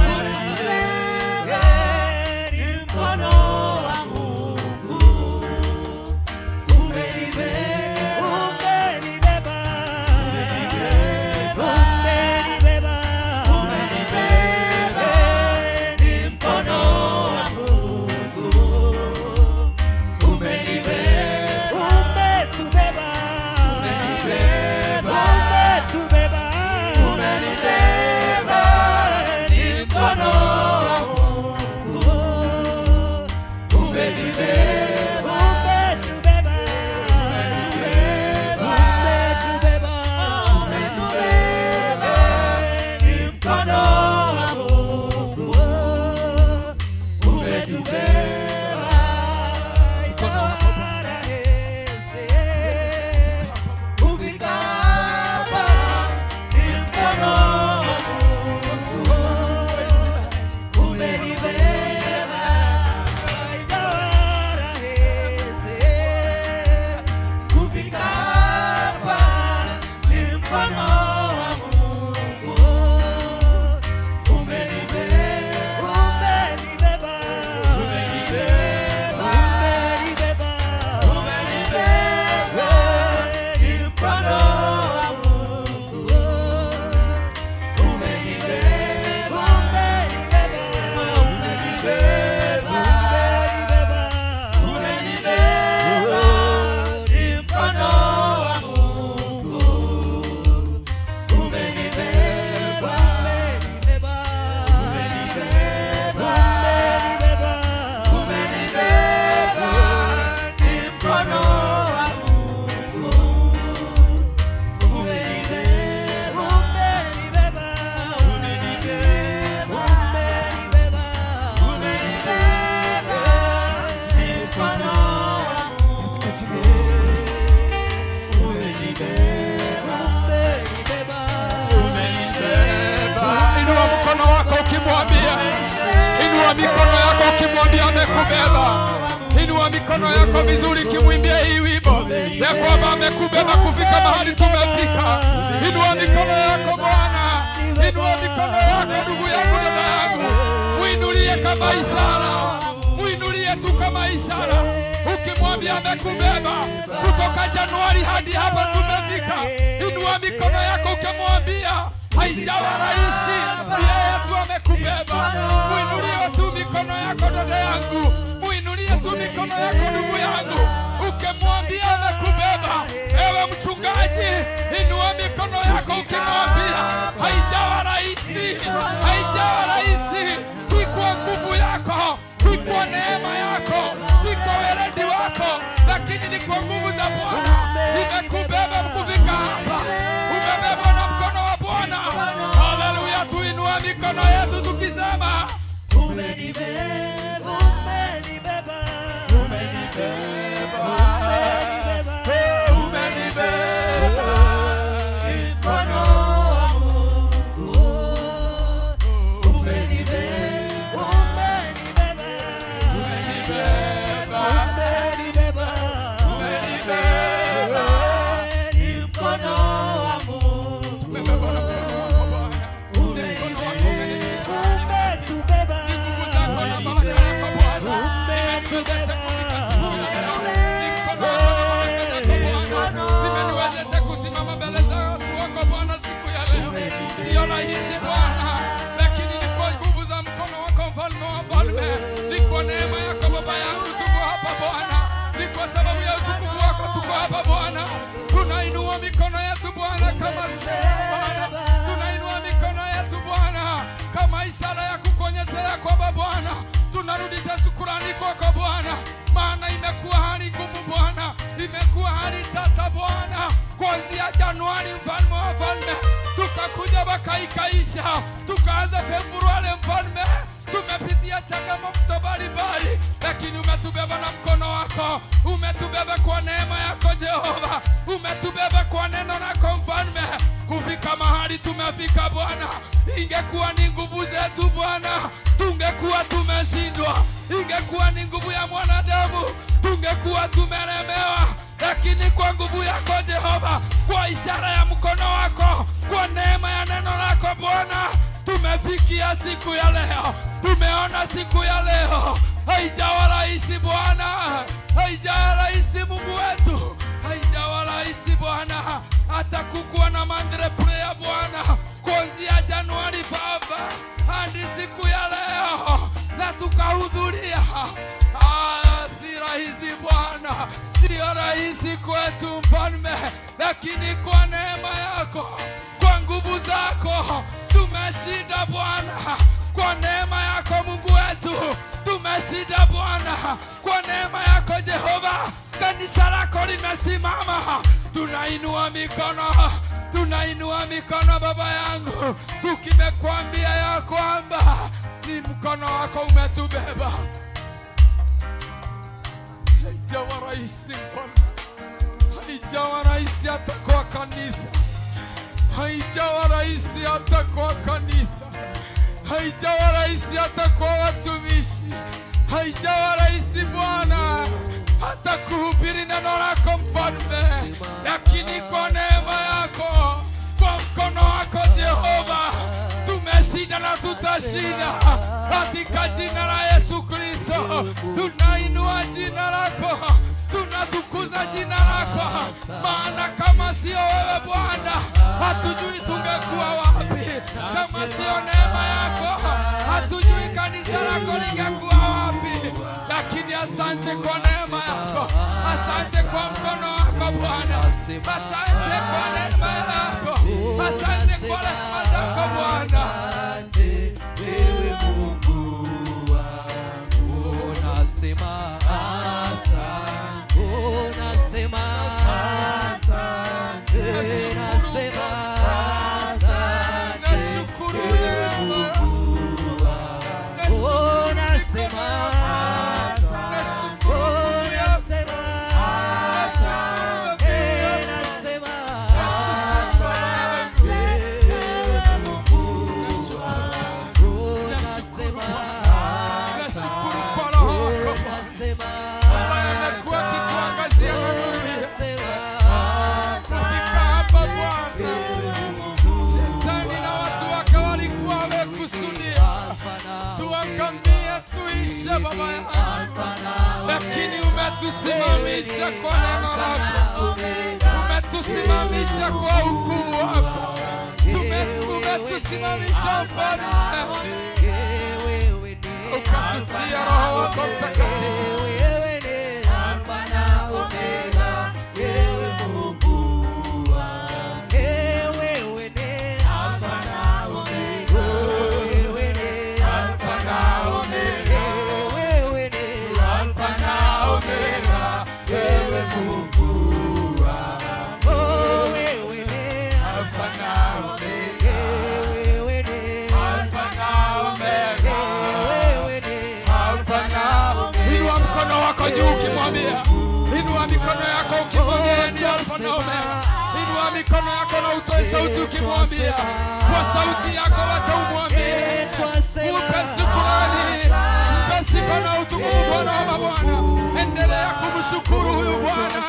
Yesu Kristo. ni mkono wa Mungu. Umenibeba, umenibeba, umenibeba, ni mkono wa Mungu. Umenibeba, umetubeba, umetubeba, umenibeba, ni mkono wa Mungu. Umenibeba, umetubeba, umetubeba, umetubeba, ni mkono wa Mungu. Umetubeba, ikawa rahisi kufika hapa, ni mkono wa Mungu. Umenibeba, ikawa rahisi kufika hapa, ni mkono wa Mungu. Umenibeba, umenibeba, umenibeba, umenibeba, ni mkono wa Mungu. Umenibeba, umenibeba, umenibeba, umenibeba, ni mkono wa Mungu. Umenibeba, umenibeba, umenibeba, umenibeba, ni mkono wa Mungu. Umenibeba, umenibeba, umenibeba, umenibeba, ni mkono wa Katika jina la Yesu Kristo. Umenibeba, umenibeba, Umenibeba. Inua mkono wako ukimwambia, inua mikono yako ukimwambia amekubeba. Inua mikono yako vizuri ukimwimbia hii wimbo ya kwamba amekubeba kufika mahali tumefika. Inua mikono yako Bwana, inua mikono yako ndugu yangu, dada yangu, muinulie kama ishara, muinulie tu kama ishara, ukimwambia amekubeba kutoka Januari hadi hapa tumefika. Inua mikono yako ukimwambia haijawa rahisi, yeye tu amekubeba. Muinulie tu mikono yako dada yangu, muinulie tu mikono yako ndugu yangu, ukimwambia amekubeba. Ewe mchungaji, inua mikono yako ukimwambia haijawa rahisi, haijawa rahisi, si kwa nguvu yako, si kwa neema yako, si kwa weledi wako, lakini ni kwa nguvu za Bwana. Sio rahisi Bwana, lakini ni kwa nguvu za mkono wako mfalme wa falme, ni kwa neema yako Baba yangu tuko hapa Bwana, ni kwa sababu ya utukufu wako tuko hapa Bwana. Tunainua mikono yetu Bwana kama Bwana, tunainua mikono yetu Bwana kama ishara ya kukuonyesha ya kwamba Bwana tunarudisha shukrani kwako Bwana, maana imekuwa hali ngumu Bwana, imekuwa hali tata Bwana, kuanzia Januari mfalme wa falme tukakuja bakaikaisha, tukaanza Februari mfalme, tumepitia changamoto mbalimbali, lakini umetubeba na mkono wako, umetubeba kwa neema yako Jehova, umetubeba kwa neno lako mfalme, kufika mahali tumefika Bwana. Ingekuwa ni nguvu zetu Bwana, tungekuwa tumeshindwa. Ingekuwa ni nguvu ya mwanadamu, tungekuwa tumelemewa. Lakini kwa nguvu yako Jehova, kwa ishara ya mkono wako, kwa neema ya neno lako Bwana, tumefikia siku ya leo, tumeona siku ya leo. Haijawa rahisi Bwana, haijawa rahisi Mungu wetu, haijawa rahisi Bwana, hata kukuwa na mandre prayer Bwana, kuanzia Januari Baba hadi siku ya leo, na tukahudhuria. Si rahisi Bwana, sio rahisi kwetu mfalme, lakini kwa neema yako, kwa nguvu zako tumeshinda Bwana. Kwa neema yako Mungu wetu tumeshinda Bwana. Kwa neema yako Jehova, kanisa lako limesimama. Tunainua mikono, tunainua mikono Baba yangu, tukimekwambia ya kwamba ni mkono wako umetubeba. Haijawa rahisi Bwana, haijawa rahisi hata kwa kanisa, haijawa rahisi hata kwa kanisa, haijawa rahisi hata kwa watumishi, haijawa rahisi Bwana hata kuhubiri neno lako mfalme, lakini kwa neema yako, kwa mkono wako Jehova, tumeshinda na tutashinda katika jina la Yesu Kristo. Tunainua jina lako, tunatukuza jina lako, maana kama sio wewe Bwana hatujui tungekuwa wapi. Kama sio neema yako hatujui kanisa lako lingekuwa wapi. Lakini asante kwa neema yako, asante kwa mkono wako Bwana, asante kwa neema yako, asante kwa rehema zako Bwana. Asante wewe Mungu wangu, nasema asante, nasema asante, nasema asante, nashukuru neema, nasema nashukuru nasema asante, nasema asante Mungu wangu, nasema nashukuru kwa roho wako Bwana ambaye amekuwa akituangazia na nuru kufika hapa Bwana. Shetani na watu wake walikuwa wamekusudia tuangamie, tuishe Baba yangu, lakini umetusimamisha kwa neno lako, umetusimamisha kwa ukuu wako, umetusimamisha Mfalme, ukatutia Roho wako Mtakatifu. Inua mkono wako juu ukimwambia, inua mikono yako ukimwambia ni Alfa na Omega. Inua mikono yako na utoe sauti ukimwambia, kwa sauti yako wacha umwambie, upe shukrani, mpe sifa na utukufu Bwana wa mabwana. Endelea kumshukuru huyu Bwana.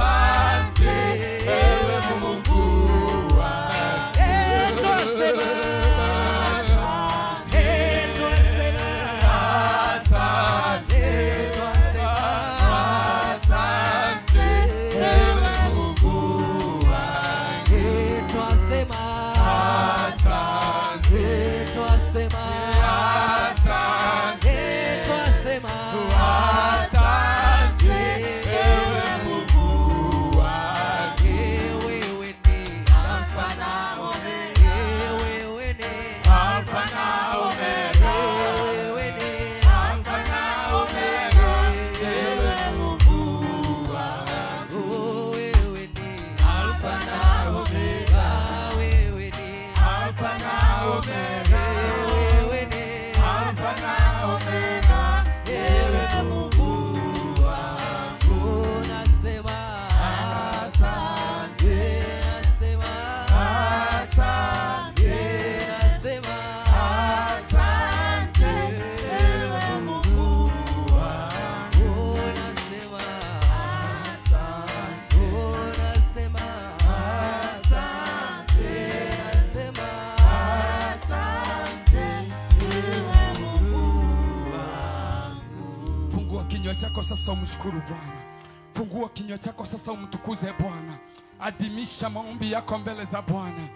Asante ewe Mungu wangu. Asante, kinywa chako sasa umshukuru Bwana. Fungua kinywa chako sasa umtukuze Bwana. Adhimisha maombi yako mbele za Bwana.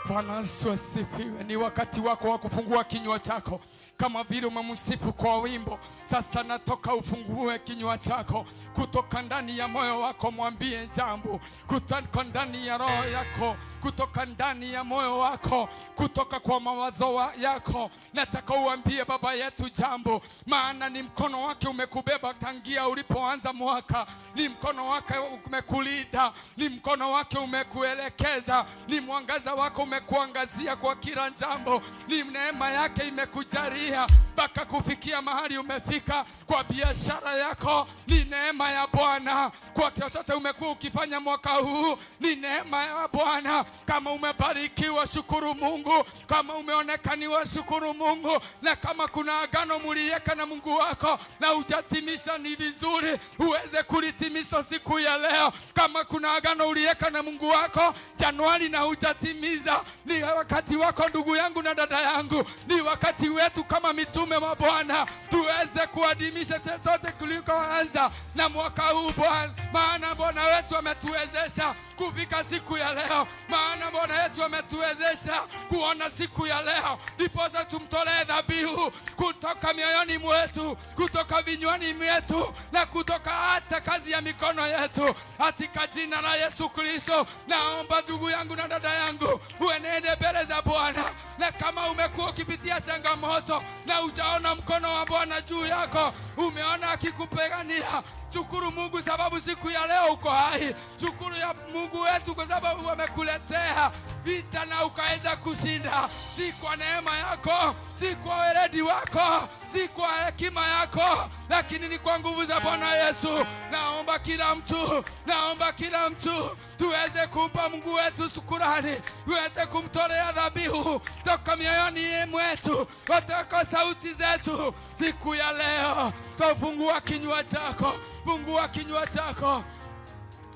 Bwana Yesu asifiwe. Ni wakati wako wa kufungua kinywa chako. Kama vile umemsifu kwa wimbo, sasa natoka ufungue kinywa chako. Kutoka ndani ya moyo wako mwambie jambo. Kutoka ndani ya roho yako, kutoka ndani ya moyo wako, kutoka kwa mawazo yako, nataka uambie Baba yetu jambo. Maana ni mkono wake umekubeba tangia ulipoanza mwaka. Ni mkono wake umekulinda, ni mkono wake umekuelekeza, ni mwangaza wako umekuangazia kwa kila jambo. Ni neema yake imekujalia mpaka kufikia mahali umefika kwa biashara yako. Ni neema ya Bwana. Kwa chochote umekuwa ukifanya mwaka huu, ni neema ya Bwana. Kama umebarikiwa, shukuru Mungu. Kama umeonekaniwa, shukuru Mungu. Na kama kuna agano muliweka na Mungu wako na hujatimisha, ni vizuri uweze kulitimisha siku ya leo. Kama kuna agano uliweka na Mungu wako Januari na hujatimiza, ni wakati wako ndugu yangu na dada yangu. Ni wakati wetu kama mitume wa Bwana tuweze kuadhimisha chochote tulikoanza na mwaka huu Bwana. Maana Bwana wetu ametuwezesha kufika siku ya leo. Maana Bwana wetu ametuwezesha kuona siku ya leo. Ndiposa tumtolee dhabihu kutoka mioyoni mwetu, kutoka vinywani mwetu, na kutoka hata kazi ya mikono yetu. Katika jina la Yesu Kristo, naomba ndugu yangu na dada yangu uenende mbele za Bwana. Na kama umekuwa ukipitia changamoto na hujaona mkono wa Bwana juu yako, umeona akikupigania, shukuru Mungu sababu siku ya leo uko hai. Shukuru ya Mungu wetu kwa sababu amekuletea vita na ukaweza kushinda. Si kwa neema yako, si kwa weledi wako, si kwa hekima yako, lakini ni kwa nguvu za Bwana Yesu. Naomba kila mtu, naomba kila mtu tuweze kumpa Mungu wetu shukrani, tuweze kumtolea dhabihu toka mioyoni mwetu, kutoka sauti zetu siku ya leo. Tufungua kinywa chako, fungua kinywa chako.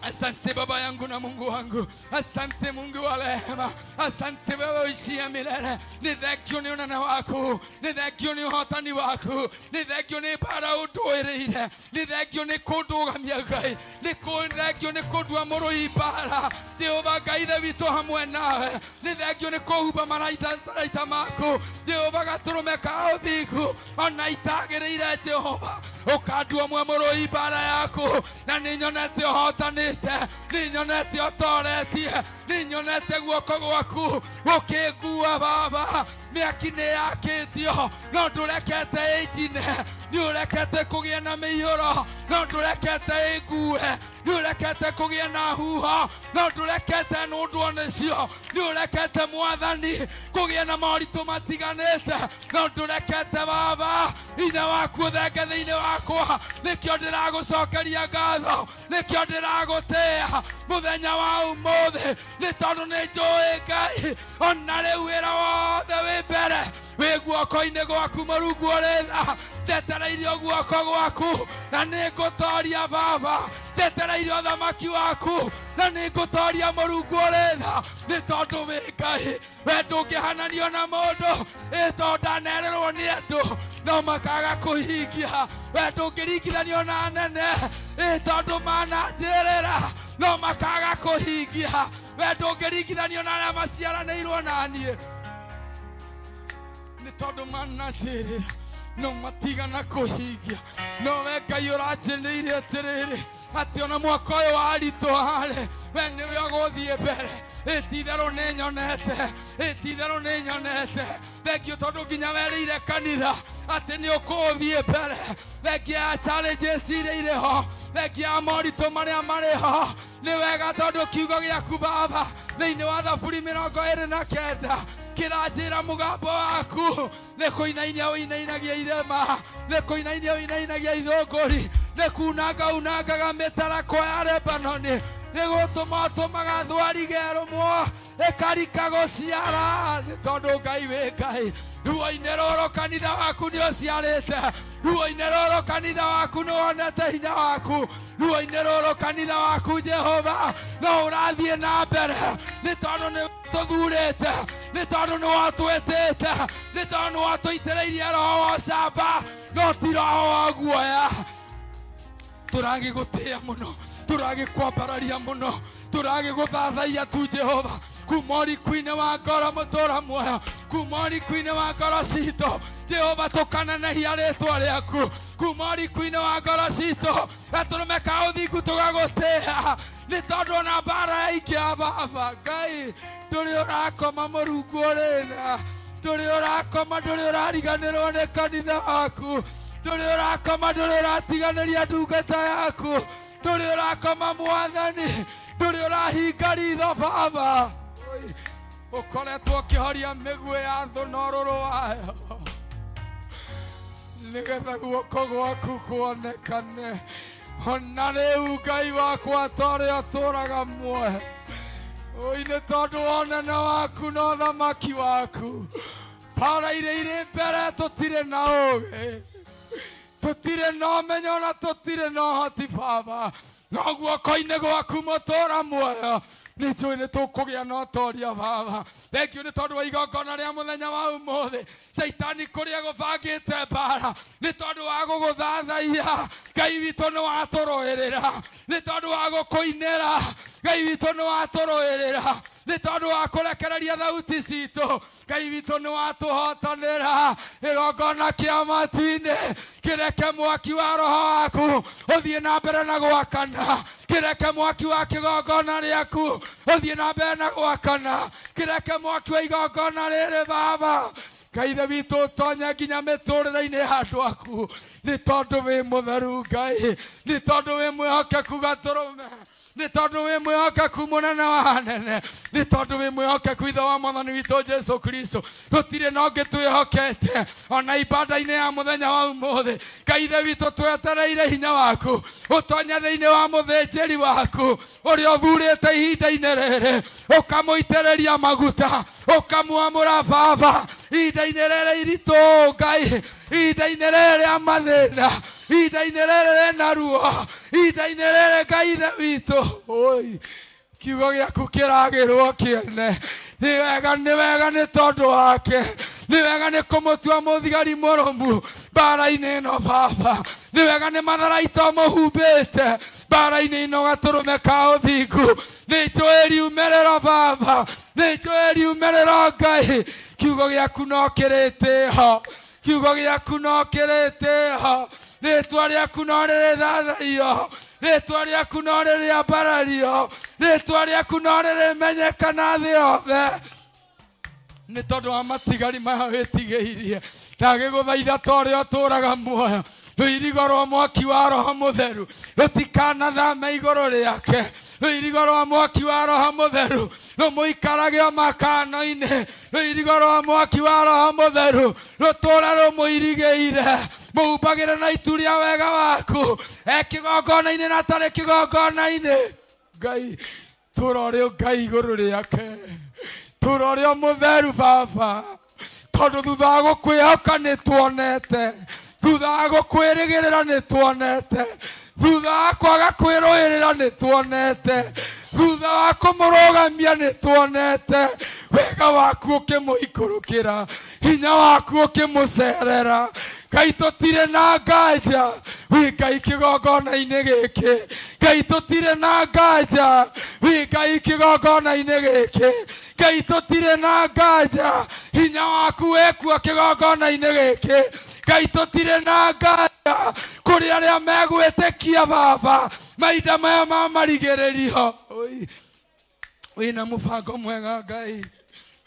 Asante Baba yangu na Mungu wangu. Asante Mungu wa rehema. Asante wewe uishie milele. Ni thengio ni unene waku, ni thengio ni uhotani waku, ni thengio ni bara ũndũĩrĩire, ni thengio ni kũndũgamia Ngai, ni thengio ni kũndua mũrũi mbara. Jehova Ngai Ithe witũ hamwe nawe, ni thengio ni kũhumba maraita maku. Jehova gatũrũme ka ũthingu ona itagĩrĩire Jehova, ũkandua mwe mũrũi mbara yaku, na nĩ nyonete ũhotanĩte, nĩ nyonete ũtoretie, nĩ nyonete guoko gwaku gũkĩngua Baba. Mĩaki nĩ yakĩtio no ndũrekete ĩnjine, nĩ ũrekete kũgĩe na mĩiyũro no ndũrekete ĩngue, nĩ ũrekete kũgĩe na huho no ndũrekete nũndwo nĩcio, nĩ ũrekete Mwathani kũgĩe na moritũ matiganĩte no ndũrekete Baba hinya waku ũthenge thĩinĩ wakwa. Nĩkĩo ndĩragũcokeria ngatho, nĩkĩo ndĩragũtĩĩa mũthenya wa ũmũthĩ, nĩ tondũ nĩ njũĩ Ngai ona rĩu wĩra wothe wĩ mbere wĩ guoko-inĩ gwaku. Mũrungu ũrĩ tha, ndetereirio guoko gwaku na nĩngũtoria Baba, ndetereirio ũthamaki waku na nĩngũtoria. Mũrungu ũrĩ tha, nĩ tondũ wĩ Ngai, we ndũngĩhananio na mũndũ, ĩ tondũ ndanerĩrwo nĩ andũ no makaga kũhingia. We ndũngĩringithanio na anene, ĩ tondũ mananjĩrĩra no makaga kũhingia. We ndũngĩringithanio na arĩa maciaranĩirwo na niĩ, nĩ tondũ mananjĩrĩra no matigana kũhingia. No we Ngai ũranjĩrĩire atĩrĩrĩ, atĩ ona mwaka ũyũ waritũha-rĩ, we nĩwe ũgũthiĩ mbere. Ĩ ti-itherũ nĩ nyonete, ĩ ti-itherũ nĩ nyonete. Thengio tondũ nginya werĩire kanitha atĩ nĩ ũkũthiĩ mbere. Thengia ya challenges iria irĩ ho, thengia ya moritũ marĩa marĩ ho. Nĩ wega tondũ kiugo gĩaku Baba thĩinĩ wa Thaburi 29 kĩranjĩra mũgambo waku nĩ kũinainia ũinainagia irĩma, nĩ kũinainia ũinainagia ithũngũri, nĩ kunanga unangaga mĩtarakwa ya Lebanoni, nĩ gũtũma ũtũmaga thwariga ĩrũmwo ĩkarika gũciara. Nĩ tondũ Ngai wĩ Ngai. Ruo-inĩ rũrũ kanitha waku nĩ ũciarĩte, ruo-inĩ rũrũ kanitha waku nĩ wonete hinya waku, ruo-inĩ rũrũ kanitha waku Jehova no ũrathiĩ na mbere, nĩ tondũ nĩ tũthurĩte, nĩ tondũ nĩ watwĩtĩte, nĩ tondũ nĩ watũitĩrĩirie roho wa ũcamba. No ti roho wa guoya. Tũragĩgũtĩĩa mũno, tũragĩkwambararia mũno, tũragĩgũthathaiya tu Jehova. Kuma ũriku-inĩ wa ngoro mũtũra muoyo, kuma ũriku-inĩ wa ngoro citũ Jehova tũkanenehia rĩtwa rĩaku. Kuma ũriku-inĩ wa ngoro citũ gatũrũme ka ũthingu tũgagũtĩĩa, nĩ tondũ ona mbara yaingĩha Baba Ngai ndũrĩ ũrakoma Mũrungu ũrĩ tha, ndũrĩ ũrakoma, ndũrĩ ũrariganĩrwo nĩ kanitha waku, ndũrĩ ũrakoma, ndũrĩ ũratiganĩria ndungata yaku, ndũrĩ ũrakoma Mwathani, ndũrĩ ũrahinga ritho Baba. Ũkoretwo ũkĩhoria mĩguĩ ya thũ na ũrũrũ wayo, nĩgetha guoko gwaku kuonekane. Ona rĩu Ngai wakwa ta ũrĩa ũtũũraga muoyo, oi nĩ tondũ wa ũnene waku na ũthamaki waku, mbara iria irĩ mbere tũtirĩ na ũũgĩ, tũtirĩ na ũmenyo na tũtirĩ na ũhoti Baba, no guoko-inĩ gwaku mũtũũra muoyo nĩ njũĩ nĩ tũkũgĩa na ũtoria Baba. Thank you nĩ tondũ wa igongona rĩa mũthenya wa ũmũthĩ. Caitani kũrĩa gũbangĩte mbara nĩ tondũ wa gũgũthathaiya Ngai witũ nĩ watũrũĩrĩra, nĩ tondũ wa gũkũinĩra Ngai witũ nĩ watũrũĩrĩra, nĩ tondũ wa kũrekereria thauti citũ Ngai witũ nĩ watũhotanĩra. Igongona kĩa matu-inĩ kĩreke mwaki wa roho waku ũthiĩ na mbere na gwakana, kĩreke mwaki wa kĩgongona rĩaku ũthiĩ na mbere na gwakana, kĩreke mwaki wa igongona rĩrĩ Baba. Ngai ithe witũ ũtonye nginya mĩtũrĩre-inĩ ya andũ aku, nĩ tondũ wĩ mũtheru Ngai, nĩ tondũ wĩ mwĩhokeku gatũrũme, nĩ tondũ wĩ mwĩhokeku mũnene wa anene, nĩ tondũ wĩ mwĩhokeku ithe wa Mwathani witũ Jesũ Kristo. Tũtirĩ na ũngĩ twĩhokete ona ibada-inĩ ya mũthenya wa ũmũthĩ. Ngai ithe witũ twetereire hinya waku ũtonye thĩinĩ wa mũthĩnjĩri waku ũrĩa ũthurĩte ihinda-inĩ rĩrĩ, ũkamũitĩrĩria maguta, ũkamwamũra Baba ihinda-inĩ rĩrĩ iritũ Ngai, ihinda-inĩ rĩrĩ rĩa mathĩna, ihinda-inĩ rĩrĩ rĩna ruo, ihinda-inĩ rĩrĩ Ngai ithe witũ. Oi, kiugo gĩaku kĩragĩrwo kĩene. Nĩ wega, nĩ wega nĩ tondũ wake, nĩ wega nĩ kũmũtua mũthigari mũrũmu mbara-inĩ ĩno Baba, nĩ wega nĩ matharaita mũhumbĩte mbara-inĩ ĩno gatũrũme ka ũthingu. Nĩ njũĩ riumĩrĩro Baba, nĩ njũĩ riumĩrĩro Ngai. Kiugo gĩaku no kĩrĩtĩho, kiugo gĩaku no kĩrĩtĩho, rĩtwa rĩaku no rĩrĩthathaiyo, rĩtwa rĩaku no rĩrĩambarario, rĩtwa rĩaku no rĩrĩmenyekana thĩ yothe, nĩ tondũ wa matigari maya wĩtigĩirie. Ndagĩgũthaitha ta ũrĩa ũtũũraga muoyo, rũirigo rwa mwaki wa roho mũtheru rũtikanathame igũrũ rĩake, rũirigo rwa mwaki wa roho mũtheru rũmũikarage o makano-inĩ, rũirigo rwa mwaki wa roho mũtheru rũtũũre rũmũirigĩire, mũhumbagĩre na itu rĩa wega waku, e kĩgongona-inĩ na atarĩ kĩgongona-inĩ. Ngai tũra ũrĩ Ngai igũrũ rĩake, tũra ũrĩ o mũtheru Baba, tondũ thutha wa gũkwĩhoka nĩ tuonete, thutha wa gũkwĩrĩgĩrĩra nĩ tuonete, thutha wa kwaga kwĩrũĩrĩra nĩ tuonete, thutha wa kũmũrũgamia nĩ tuonete wega waku ũkĩmũikũrũkĩra, hinya waku ũkĩmũcerera. Ngai tũtirĩ na nganja wĩ Ngai kĩgongona-inĩ gĩkĩ, Ngai tũtirĩ na nganja wĩ Ngai kĩgongona-inĩ gĩkĩ, Ngai tũtirĩ na nganja hinya waku wĩkuo kĩgongona-inĩ gĩkĩ, Ngai tũtirĩ na nganja kũrĩ arĩa megwĩtĩkia Baba mahinda maya ma marigĩrĩrio. Wĩna mũbango mwega Ngai,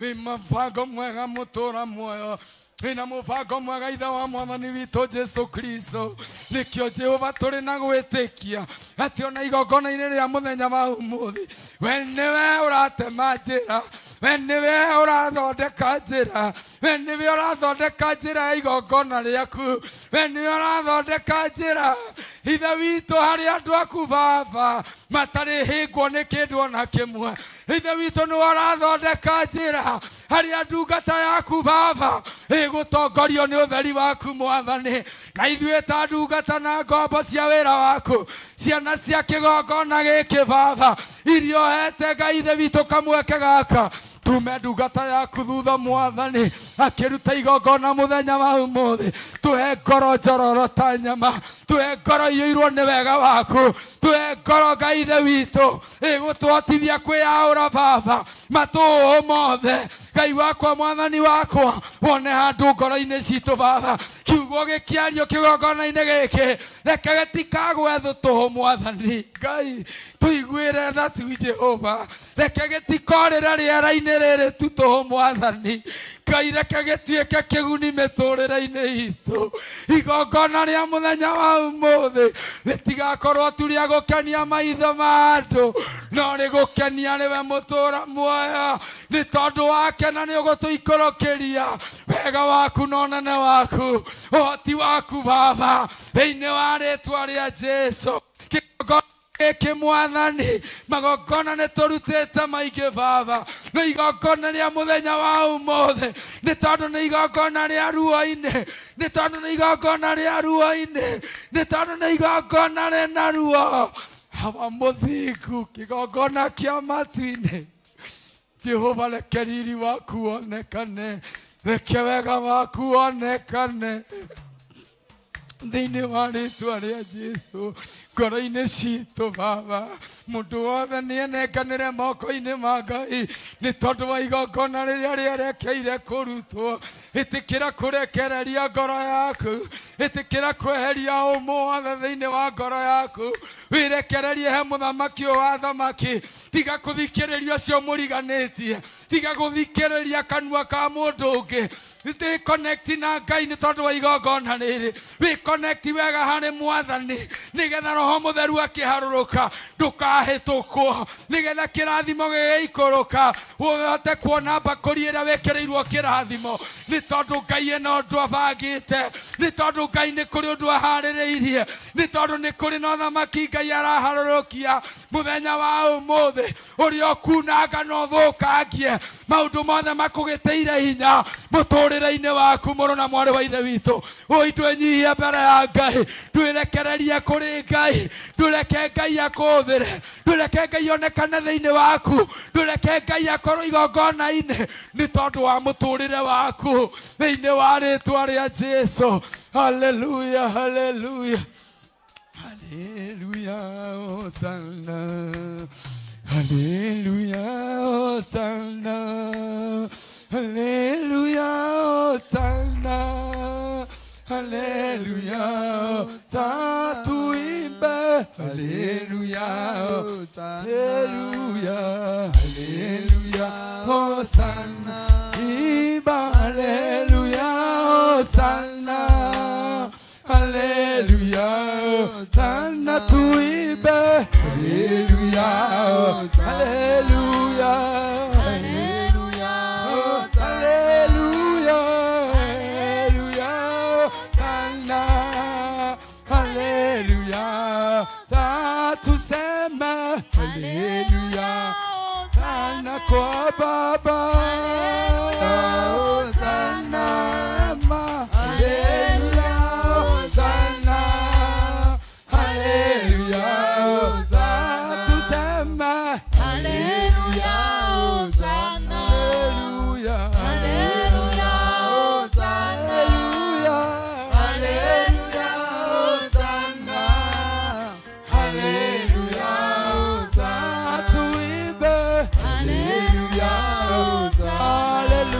wĩ mũbango mwega mũtũũra muoyo, wĩna mũbango mwega ithe wa Mwathani witũ Jesũ Kristo. Nĩkĩo Jehova tũrĩ na gwĩtĩkia atĩ ona igongona-inĩ rĩa mũthenya wa ũmũthĩ we nĩwe ũratema njĩra, we nĩwe ũrathondeka njĩra, we nĩwe ũrathondeka njĩra ya igongona rĩaku, we nĩwe ũrathondeka njĩra ithe witũ harĩ andũ aku Baba matarĩ hĩngwo nĩ kĩndũ ona kĩmwe. Ithe witũ nĩwe ũrathondeka njĩra harĩa ndungata yaku Baba ĩgũtongorio nĩ ũtheri waku Mwathani, na ithuĩ ta ndungata na ngombo cia wĩra waku, ciana cia kĩgongona gĩkĩ Baba iria ũhete Ngai ithe witũ kamweke gaka Tume ndungata yaku thutha Mwathani akĩruta igongona mũthenya wa ũmũthĩ. Tuhe ngoro njororo ta nyama, tuhe ngoro iyũirwo nĩ wega waku, tuhe ngoro Ngai Ithe witũ ĩgũtũhotithia kwĩyaũra Baba matũũ mothe. Ngai wakwa Mwathani wakwa wone handũ ngoro-inĩ citũ Baba, kiugo gĩkĩario kĩgongona-inĩ gĩkĩ reke gĩtikagwe thũ tũhũ Mwathani. Ngai tũiguĩre tha tu Jehova, reke gĩtikorĩre rĩera-inĩ rĩrĩ tu tũhũ Mwathani. Ngai reke gĩtuĩke kĩguni mĩtũrĩre-inĩ itũ. Igongona rĩa mũthenya wa ũmũthĩ rĩtigakorwo tu rĩa gũkenia maitho ma andũ, no rĩgũkenia nĩwe mũtũra muoyo, nĩ tondũ wake na nĩ ũgũtũikũrũkĩria wega waku na ũnene waku, ũhoti waku Baba, thĩinĩ wa rĩtwa rĩa Jesũ. Kĩgongona gĩkĩ Mwathani, magongona nĩ tũrutĩte maingĩ Baba, no igongona rĩa mũthenya wa ũmũthĩ nĩ tondũ nĩ igongona rĩa ruo-inĩ, nĩ tondũ nĩ igongona rĩa ruo-inĩ, nĩ tondũ nĩ igongona rĩna ruo. Hawa mũthingu, kĩgongona kĩa matu-inĩ, Jehova reke riri waku wonekane, reke wega waku wonekane thĩinĩ wa rĩtwa rĩa Jesũ. Ngoro-inĩ citũ Baba, mũndũ wothe nĩenenganĩre moko-inĩ ma Ngai nĩ tondũ wa igongona rĩrĩa rĩerekeire kũrutwo. Ĩtĩkĩra kũrekereria ngoro yaku, ĩtĩkĩra kweheria ũmũ wothe thĩinĩ wa ngoro yaku, wĩrekererie he mũthamaki ũyũ wa thamaki. Tiga kũthikĩrĩria ũcio mũriganĩtie, tiga gũthikĩrĩria kanua ka mũndũ ũngĩ. Wĩ connect na Ngai nĩ tondũ wa igongona rĩrĩ, wĩ connect wega harĩ Mwathani nĩgetha Roho Mũtheru akĩharũrũka ndũkahĩtũkwo, nĩgetha kĩrathimo gĩgĩikũrũka ũhote kuona mbakũri ĩrĩa wĩkĩrĩirwo kĩrathimo, nĩ tondũ Ngai ena ũndũ abangĩte, nĩ tondũ Ngai nĩ kũrĩ ũndũ aharĩrĩirie, nĩ tondũ nĩ kũrĩ na ũthamaki Ngai araharũrũkia mũthenya wa ũmũthĩ ũrĩa ũkunanga na ũthũkangie maũndũ mothe makũgĩtĩire hinya mũtũrĩre-inĩ waku. Mũrũ na mwarĩ wa Ithe witũ, ũi twĩnyihie mbere ya Ngai, twĩrekererie kũrĩ Ngai, ndũreke Ngai akũhũthĩre, ndũreke Ngai onekane thĩinĩ waku, ndũreke Ngai akorwo igongona-inĩ nĩ tondũ wa mũtũrĩre waku thĩinĩ wa rĩtwa rĩa Jesũ. Haleluya, haleluya, haleluya, hosana, haleluya, hosana, haleluya, hosana, haleluya, tuimbe haleluya, haleluya, haleluya, hosana, imba haleluya, hosana, haleluya, hosana, tuimbe haleluya, haleluya, haleluya, haleluya, hosana, haleluya, tuseme haleluya, hosana kwa Baba, hosana, haleluya, hosana, haleluya, tuseme haleluya, hosana, haleluya, haleluya, haleluya, haleluya, hosana, haleluya, tuimbe haleluya, haleluya.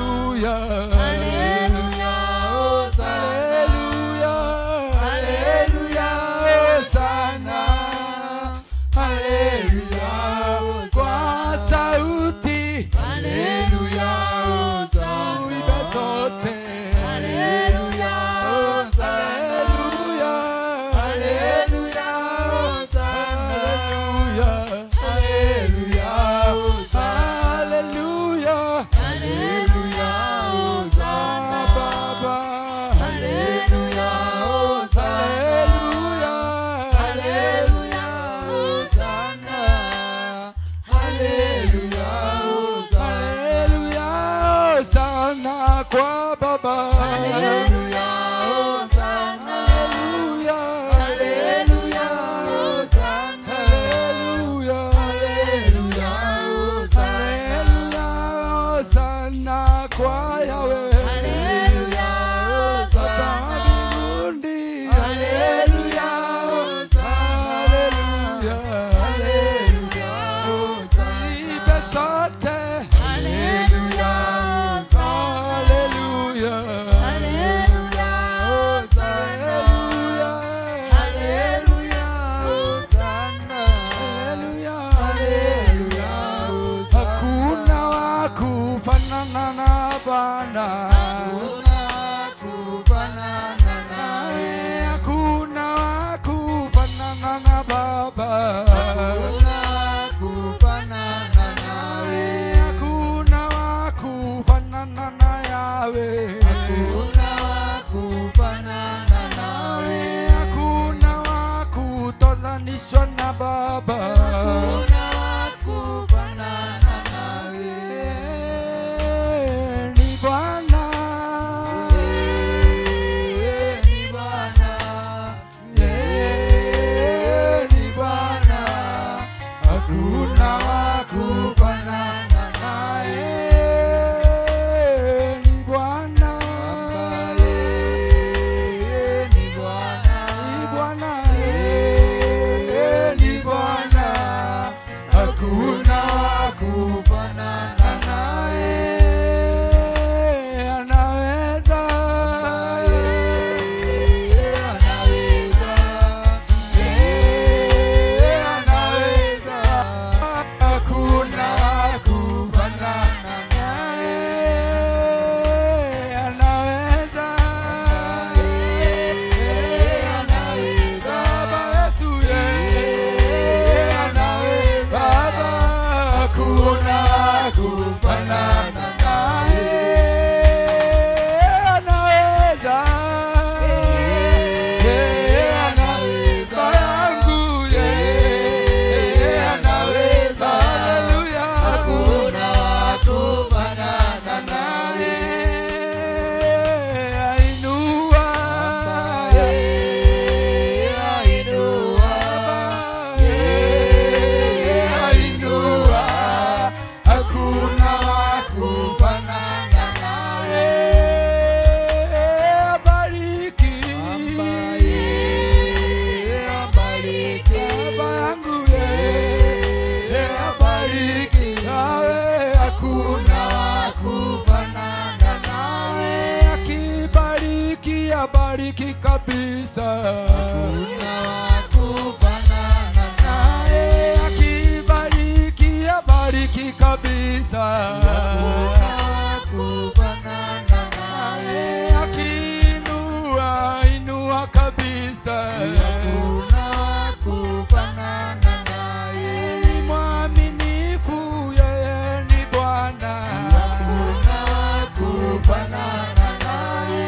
abariki kabisa. Hakuna wa kufanana naye. Akibariki abariki kabisa. Hakuna wa kufanana naye. Akiinua inua kabisa. Hakuna wa kufanana naye. Ni mwaminifu yeye ni Bwana. Hakuna wa kufanana naye.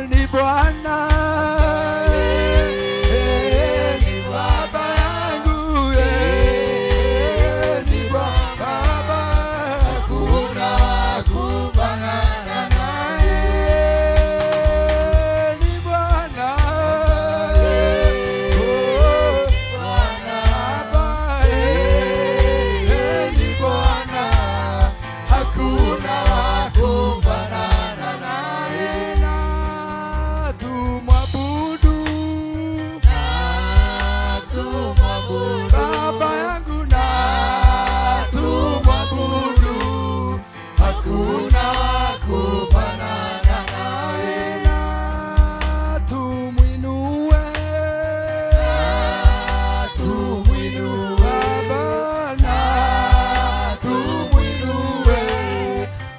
Ni Bwana. Ni Baba yangu ni Baba. Hakuna wa kufanana naye. Ni Bwana. Bwana. Baba ni Bwana. Hakuna wa kufanana naye. Na tumwabudu Na tumwabudu. Baba yangu na tumwabudu. Hakuna wa kufanana naye. Na tumwinue. Na tumwinue. Baba na tumwinue.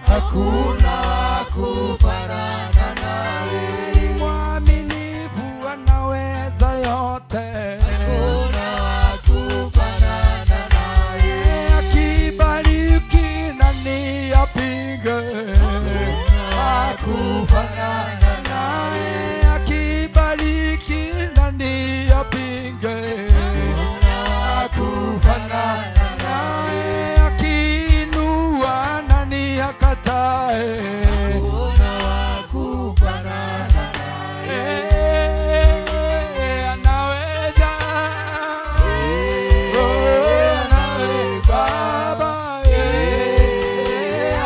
Hakuna wa kufanana naye. Ni mwaminifu anaweza yote. Hakuna wa kufanana naye. Akibariki nani apinge? Wa kufanana naye. Akibariki nani apinge? Wa kufanana naye. Akiinua nani akatae? Hakuna wa kufanana naye. Anaweza. Oh, anaweza. Baba,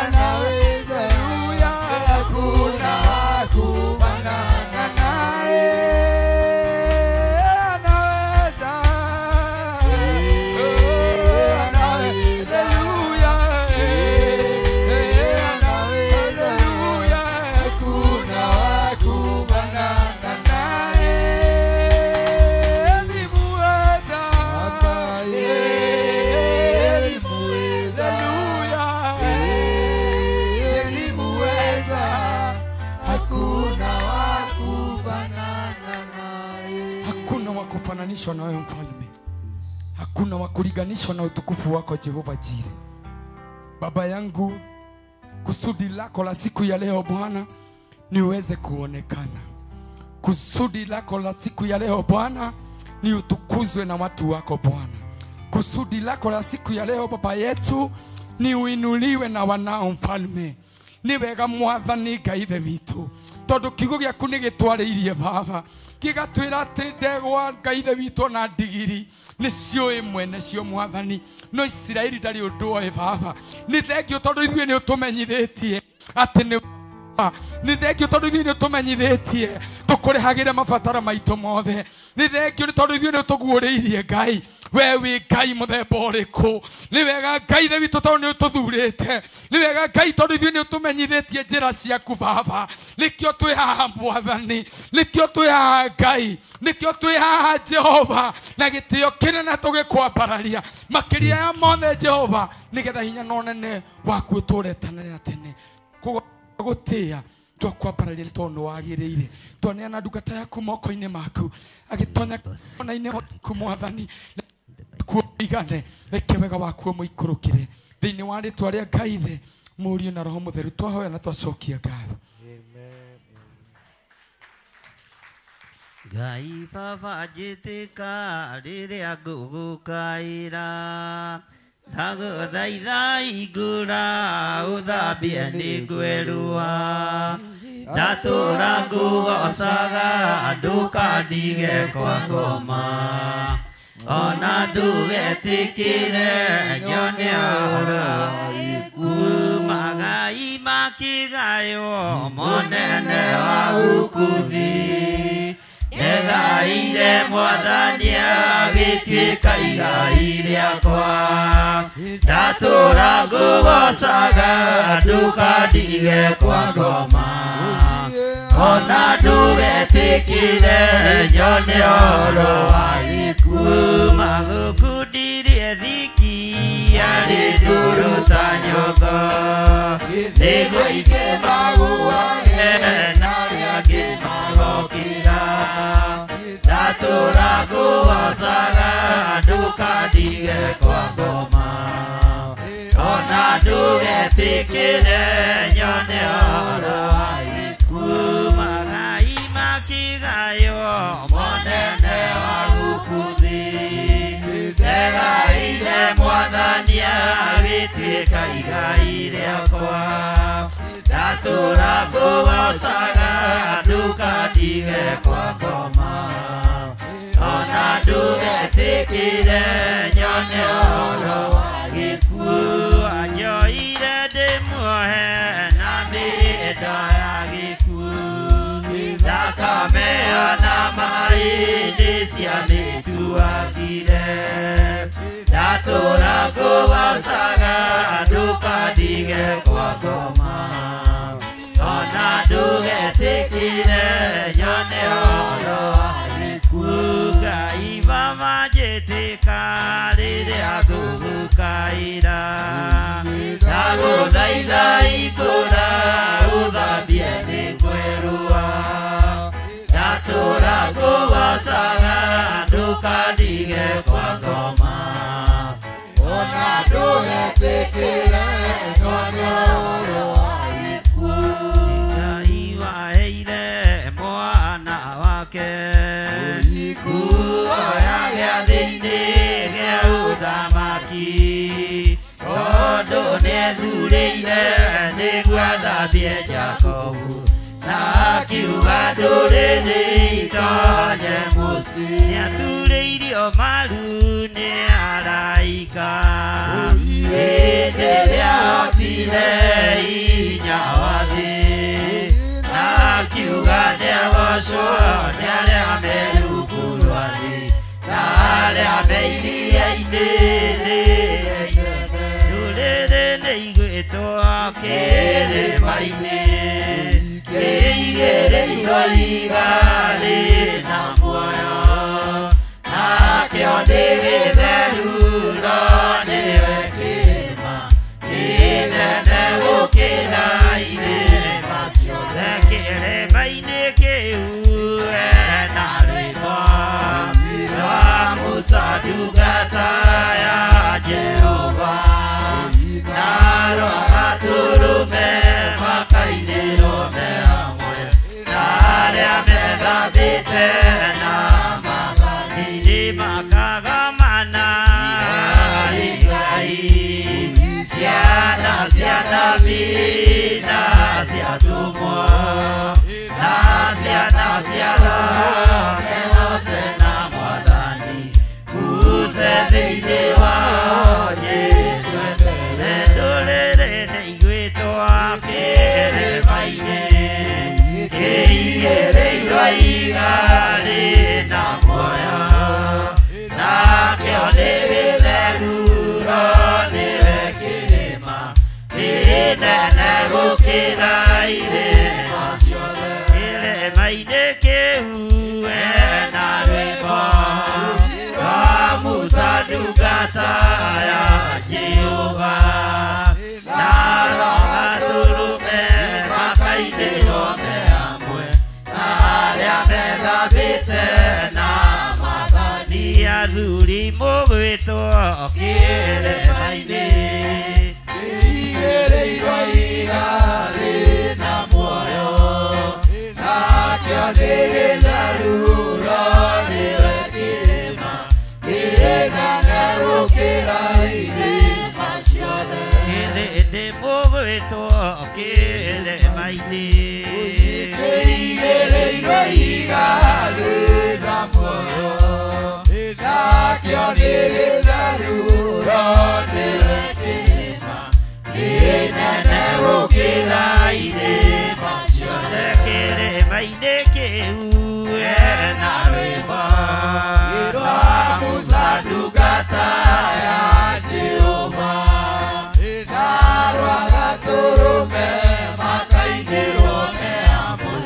anaweza. Haleluya. Hakuna wa kufanana naye. Anaweza. Oh, anaweza. Haleluya. Anaweza. Haleluya. Hakuna wa kufanana Naye ni muweza. Baba, yeye ni muweza. Haleluya. Yeye ni muweza. Hakuna wa kufanana naye. Hakuna wa kufananishwa na wewe mfalme. Hakuna wa kulinganishwa na utukufu wako Jehova Jire. Baba yangu, kusudi lako la siku ya leo Bwana niweze kuonekana. Kusudi lako la siku ya leo Bwana ni utukuzwe na watu wako Bwana. Kusudi lako la siku ya leo Baba yetu ni uinuliwe na wanao mfalme. Ni wega Mwathani Ngai Ithe witũ, tondũ kiugo gĩaku nĩ gĩtwarĩirie Baba, gĩgatwĩra atĩ ndegwa Ngai Ithe witũ na ndigiri nĩciũĩ mwene cio Mwathani, no Isiraeli ndarĩ ũndũ oĩ Baba. Nĩ thengiũ tondũ ithuĩ nĩ ũtũmenyithĩtie atĩ nĩ nĩ thengiũ tondũ ithuĩ nĩ ũtũmenyithĩtie tũkũrĩhagĩre mabataro maitũ mothe. Nĩ thengiũ nĩ tondũ ithuĩ nĩ ũtũguũrĩirie Ngai we wĩ Ngai mũthemba ũrĩkũ. Nĩ wega Ngai Ithe witũ tondũ nĩ ũtũthurĩte. Nĩ wega Ngai tondũ ithuĩ nĩ ũtũmenyithĩtie njĩra ciaku Baba. Nĩkĩo twĩ haha Mwathani, nĩkĩo twĩ haha Ngai, nĩkĩo twĩ haha Jehova, na gĩtĩo kĩnene tũgĩkwambararia makĩria ya mothe Jehova, nĩgetha hinya na ũnene waku ũtũũre tene na tene. Koguo gũtĩĩa twakwambararia tondũ nĩ wagĩrĩire. Twaneana ndungata yaku moko-inĩ maku, agĩtonya kona-inĩ waku Mwathani, kuo igane, reke wega waku ũmũikũrũkĩre thĩinĩ wa rĩtwa rĩa Ngai Ithe, Mũriũ na Roho Mũtheru twahoya na twacokia ngatho. Ngai Baba njĩtĩka rĩrĩa ngũgũkaĩra, ndagũthaitha hingũra ũthambie nĩngwerũha. Ndatũra ngũgocaga ndũkandige kwa ngoma, ona ndũgetĩkĩre nyone ũhoro Magai makĩgaywo monene wa ũkuthi. Ndegaire Mwathani agĩtuĩka igai rĩakwa, ndatũra ngũgocaga ndũkandige kwa ngoma, Ona ndugetikire nyone oro wa gĩkuũ. Magũkundirie thiki arĩ ndũrũ ta nyongo. Nĩguo aingĩ magũage na arĩa angĩ magokĩra. Ndatũra ngũgocaga ndũkandige kwa ngoma. Ona ndugetikire nyone oro wa gĩkuũ. Magai makĩgaywo monene wa gũkũ thĩ. Ndegaire Mwathani agĩtuĩka igai rĩakwa. Ndatũra ngũgocaga ndũkandige kwa ngoma. Ona ndugetikire nyone oro wa gĩkuũ. Anjoire ndĩmuohe na mĩhĩndo ya gĩkuũ. Thakame ona maĩ nĩciamĩtuagire. Ndatũra ngũgocaga ndũkandige kwa ngoma. Ona ndugetikire nyone oro wa gĩkuũ. Ngai Baba njĩtĩka rĩrĩa ngũgũkaĩra. Ndagũthaitha ikũra ũthambie nĩ kwerũa. Ndatũra ngũgocaga ndũkandige kwa ngoma. Ona ndũgetikire nyone oro wa gĩkuũ. Ngai waheire mwana wake ikuoya gĩathĩ-inĩ gĩa ũthamaki. Tondũ nĩethurĩire nĩguo athambie Jakobu. Na akiuga ndũrĩrĩ itonye mũciĩ. Nĩaturĩirio maru nĩ araika. Hĩndĩ ĩrĩa ahotire hinya wa thĩ. Na akiuga nĩagocwo nĩ arĩa me rungu rwa thĩ. Na arĩa me iria-inĩ rĩrĩa inene. Ndũrĩrĩ nĩigwĩtwo kĩrĩma-inĩ. Kĩigĩrĩirwo ihiga rĩna muoyo. Nakĩo nĩ gĩtheru no nĩwe kĩrĩma kĩnene gũkĩra irĩma ciothe. Kĩrĩma-inĩ kĩu hena rwĩmbo rwa Musa ndungata ya Jehova. Na rwa Gatũrũme makainĩrwo me hamwe na arĩa methambĩte na mathani. Makagomana harĩ Ngai. Ciana cia nabii na cia atũmwo. Na ciana cia Roho mehose na Mwathani. Kuze thĩinĩ wao Jesũ mbere. Ndũrĩrĩ nĩigwĩtwo kĩrĩma-inĩ. Kĩigĩrĩirwo ihiga rĩna muoyo. Nakĩo nĩ gĩtheru no nĩwe kĩrĩma kĩnene gũkĩra irĩma ciothe. Kĩrĩma-inĩ kĩu hena rwĩmbo rwa Musa ndungata ya Jehova. Na rwa Gatũrũme makainĩrwo me hamwe na arĩa methambĩte na mathani. Athuri mũgwĩtwo kĩrĩma-inĩ. Kĩigĩrĩirwo ihiga rĩna muoyo. Nakĩo nĩ gĩtheru no nĩwe kĩrĩma kĩnene gũkĩra irĩma ciothe. Kĩrĩndĩ mũgwĩtwo kĩrĩma-inĩ. Kĩigĩrĩirwo ihiga rĩna muoyo. Nakĩo nĩ gĩtheru no nĩwe kĩrĩma kĩnene gũkĩra irĩma ciothe. Kĩrĩma-inĩ kĩu hena rwĩmbo rwa Musa ndungata ya Jehova. Na rwa Gatũrũme makainĩrwo me hamwe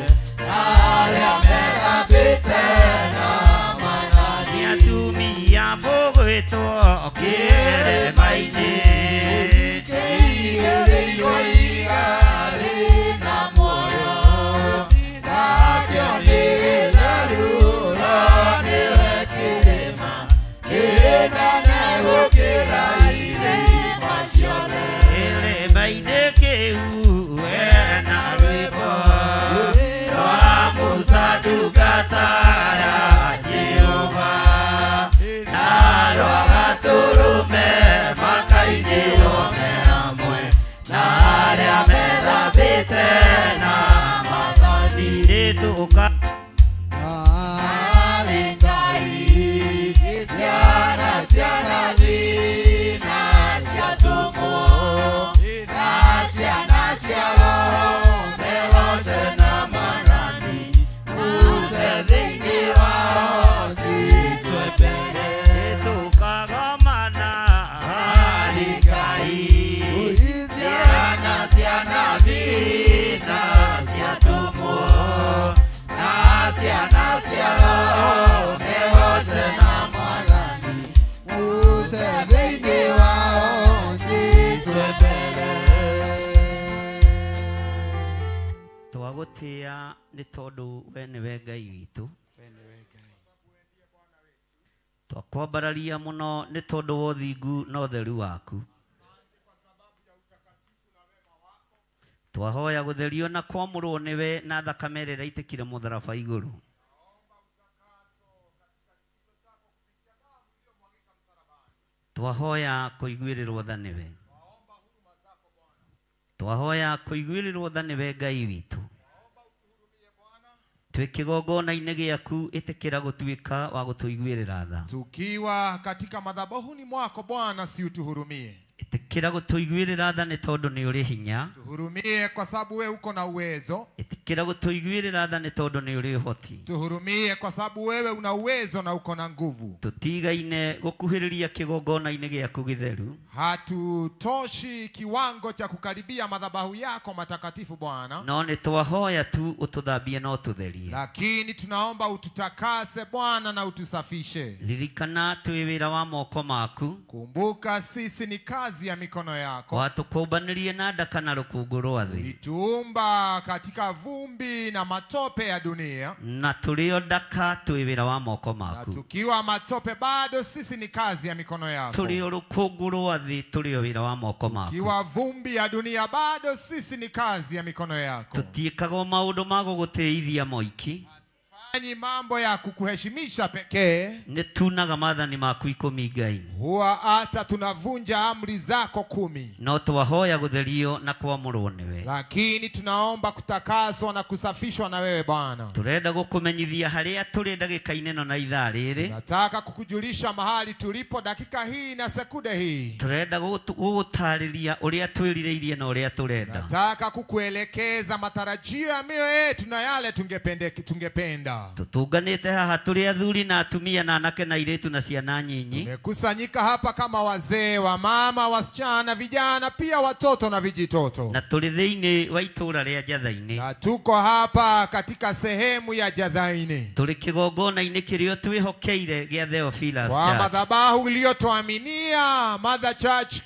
Kĩigĩtwo kĩrĩma-inĩ Kĩigĩrĩirwo ihiga rĩna muoyo nakĩo nĩ gĩtheru no nĩwe kĩrĩma kĩnene gũkĩra irĩma ciothe kĩrĩma-inĩ kĩu hena rwĩmbo rwa Musa ndungata ya Jehova na rwa Gatũrũme makainĩrwo me hamwe na arĩa methambĩte na maathani nĩtũka Arĩ Ngai ciana cia nabii na cia atũmwo na ciana cia Roho mehooce na Mwathani muce thĩinĩ wao Jesũ mbere nĩtũkagomana Arĩ Ngai ciana cia nabii na cia atũmwo na ciana cia Roho mehooce na Mwathani muce thĩinĩ wao Jesũ mbere. Twagũtĩĩa nĩ tondũ we nĩwe Ngai witũ twakwambararia mũno nĩ tondũ wa ũthingu na ũtheru waku twahoya gũtherio na kwamũrwo nĩwe na thakame ĩrĩa ĩraitĩkire mũtharaba igũrũ twahoya kũiguĩrĩrwo tha nĩwe twahoya kũiguĩrĩrwo tha nĩwe Ngai witũ twĩ kĩgongona-inĩ gĩaku ĩtĩkĩra gũtuĩka wa gũtũiguĩrĩra tha Tukiwa katika madhabahuni mwako Bwana, si utuhurumie. ĩtĩkĩra gũtũiguĩrĩra tha nĩ tondũ nĩ ũrĩ hinya Tuhurumie kwa sababu wewe uko na uwezo. ĩtĩkĩra gũtũiguĩrĩra tha nĩ tondũ nĩ ũrĩ ũhoti Tuhurumie kwa sababu wewe una uwezo na uko na nguvu. tũtigaine gũkuhĩrĩria kĩgongona-inĩ gĩaku gĩtheru Hatutoshi kiwango cha kukaribia madhabahu yako matakatifu Bwana, no nĩ twahoya tu ũtũthambie na ũtũtherie lakini tunaomba ututakase Bwana na utusafishe. ririkana twĩ wĩra wa moko maku Kumbuka sisi ni kazi ya mikono yako. watũkũmbanĩrie na ndaka na rũkũngũ rwa thĩ Ulituumba katika vumbi na matope ya dunia, na tũrĩ o ndaka twĩ wĩra wa moko na maku tukiwa matope bado sisi ni kazi ya mikono yako. tũrĩ o rũkũngũ rwa thĩ tũrĩ o wĩra wa moko maku Tukiwa vumbi ya dunia bado sisi ni kazi ya mikono yako. tũtiĩkaga o maũndũ ma gũgũtĩithia moiki Fanyi mambo ya kukuheshimisha pekee, nĩ tunaga maathani maku ikũmi Ngai huwa hata tunavunja amri zako 10, no twahoya gũtherio na kwamũrwo nĩwe lakini tunaomba kutakaswa na kusafishwa na wewe Bwana. tũrenda gũkũmenyithia harĩa tũrĩ ndagĩka-inĩ ĩno na ithaa rĩrĩ Nataka kukujulisha mahali tulipo dakika hii na sekunde hii. tũrenda gũgũtarĩria ũrĩa twĩrirĩirie na ũrĩa tũrenda Nataka kukuelekeza matarajio ya mioyo yetu na yale tungependa. tũtũnganĩte haha tũrĩ athuri na atumia na anake na airĩtu na ciana nyinyi Tumekusanyika hapa kama wazee, wa mama, wasichana, vijana, pia watoto na vijitoto, na tũrĩ thĩinĩ wa itũũra rĩa Njatha-inĩ na tuko hapa katika sehemu ya Jathaini tũrĩ kĩgongona-inĩ kĩrĩa twĩhokeire gĩa Theophilus kwa Church madhabahu iliyotuaminia Mother Church,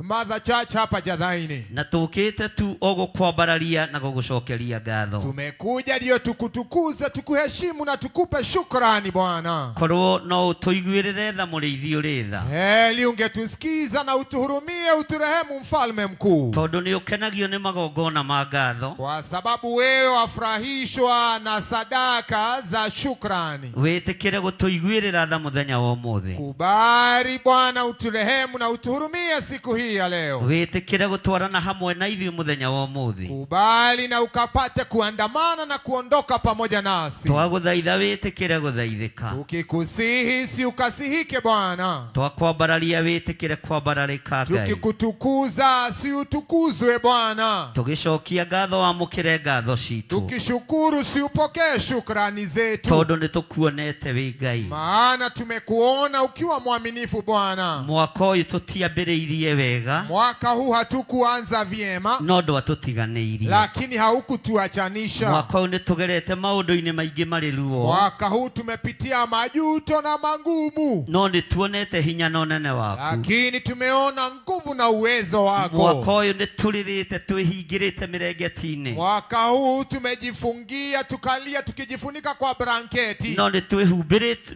Mother Church hapa Jathaini. na tũkĩte tu o gũkwambararia na gũgũcokeria ngatho Tumekuja ndio tukutukuze, tukuheshimu na tukupe shukrani Bwana. korwo no ũtũiguĩrĩre tha mũrĩithi ũrĩ tha Heli ungetusikiza na utuhurumie, uturehemu mfalme mkuu, tondũ nĩ ũkenagio nĩ magongona ma ngatho kwa sababu wewe wafurahishwa na sadaka za shukrani. wĩtĩkĩre gũtũiguĩrĩra tha mũthenya wa ũmũthĩ Kubali Bwana uturehemu na utuhurumie siku hii ya leo. wĩtĩkĩre gũtwarana hamwe na ithuĩ mũthenya wa ũmũthĩ Kubali na ukapate kuandamana na kuondoka pamoja nasi. twagũthaitha wĩtĩkĩre gũthaithĩka Tukikusihi si ukasihike Bwana, twakwambararia wĩtĩkĩre kwambararĩka Ngai tukikutukuza si utukuzwe Bwana, tũgĩcokia ngatho wamũkĩre ngatho citũ tukishukuru si upokee shukrani zetu, tondũ nĩ tũkuonete wĩ Ngai maana tumekuona ukiwa mwaminifu Bwana. mwaka ũyũ tũtiambĩrĩirie wega Mwaka huu hatukuanza vyema, no ndwatũtiganĩirie lakini haukutuachanisha. mwaka ũyũ nĩ tũgerete maũndũ maũndũ-inĩ maingĩ marĩ ruo. Mwaka huu tumepitia majuto na magumu. No nĩ tuonete hinya na ũnene waku. Lakini tumeona nguvu na uwezo wako. Mwaka ũyũ nĩ tũrĩrĩte twĩhingĩrĩte mĩrengeti-inĩ. Mwaka huu tumejifungia tukalia tukijifunika kwa blanketi. No nĩ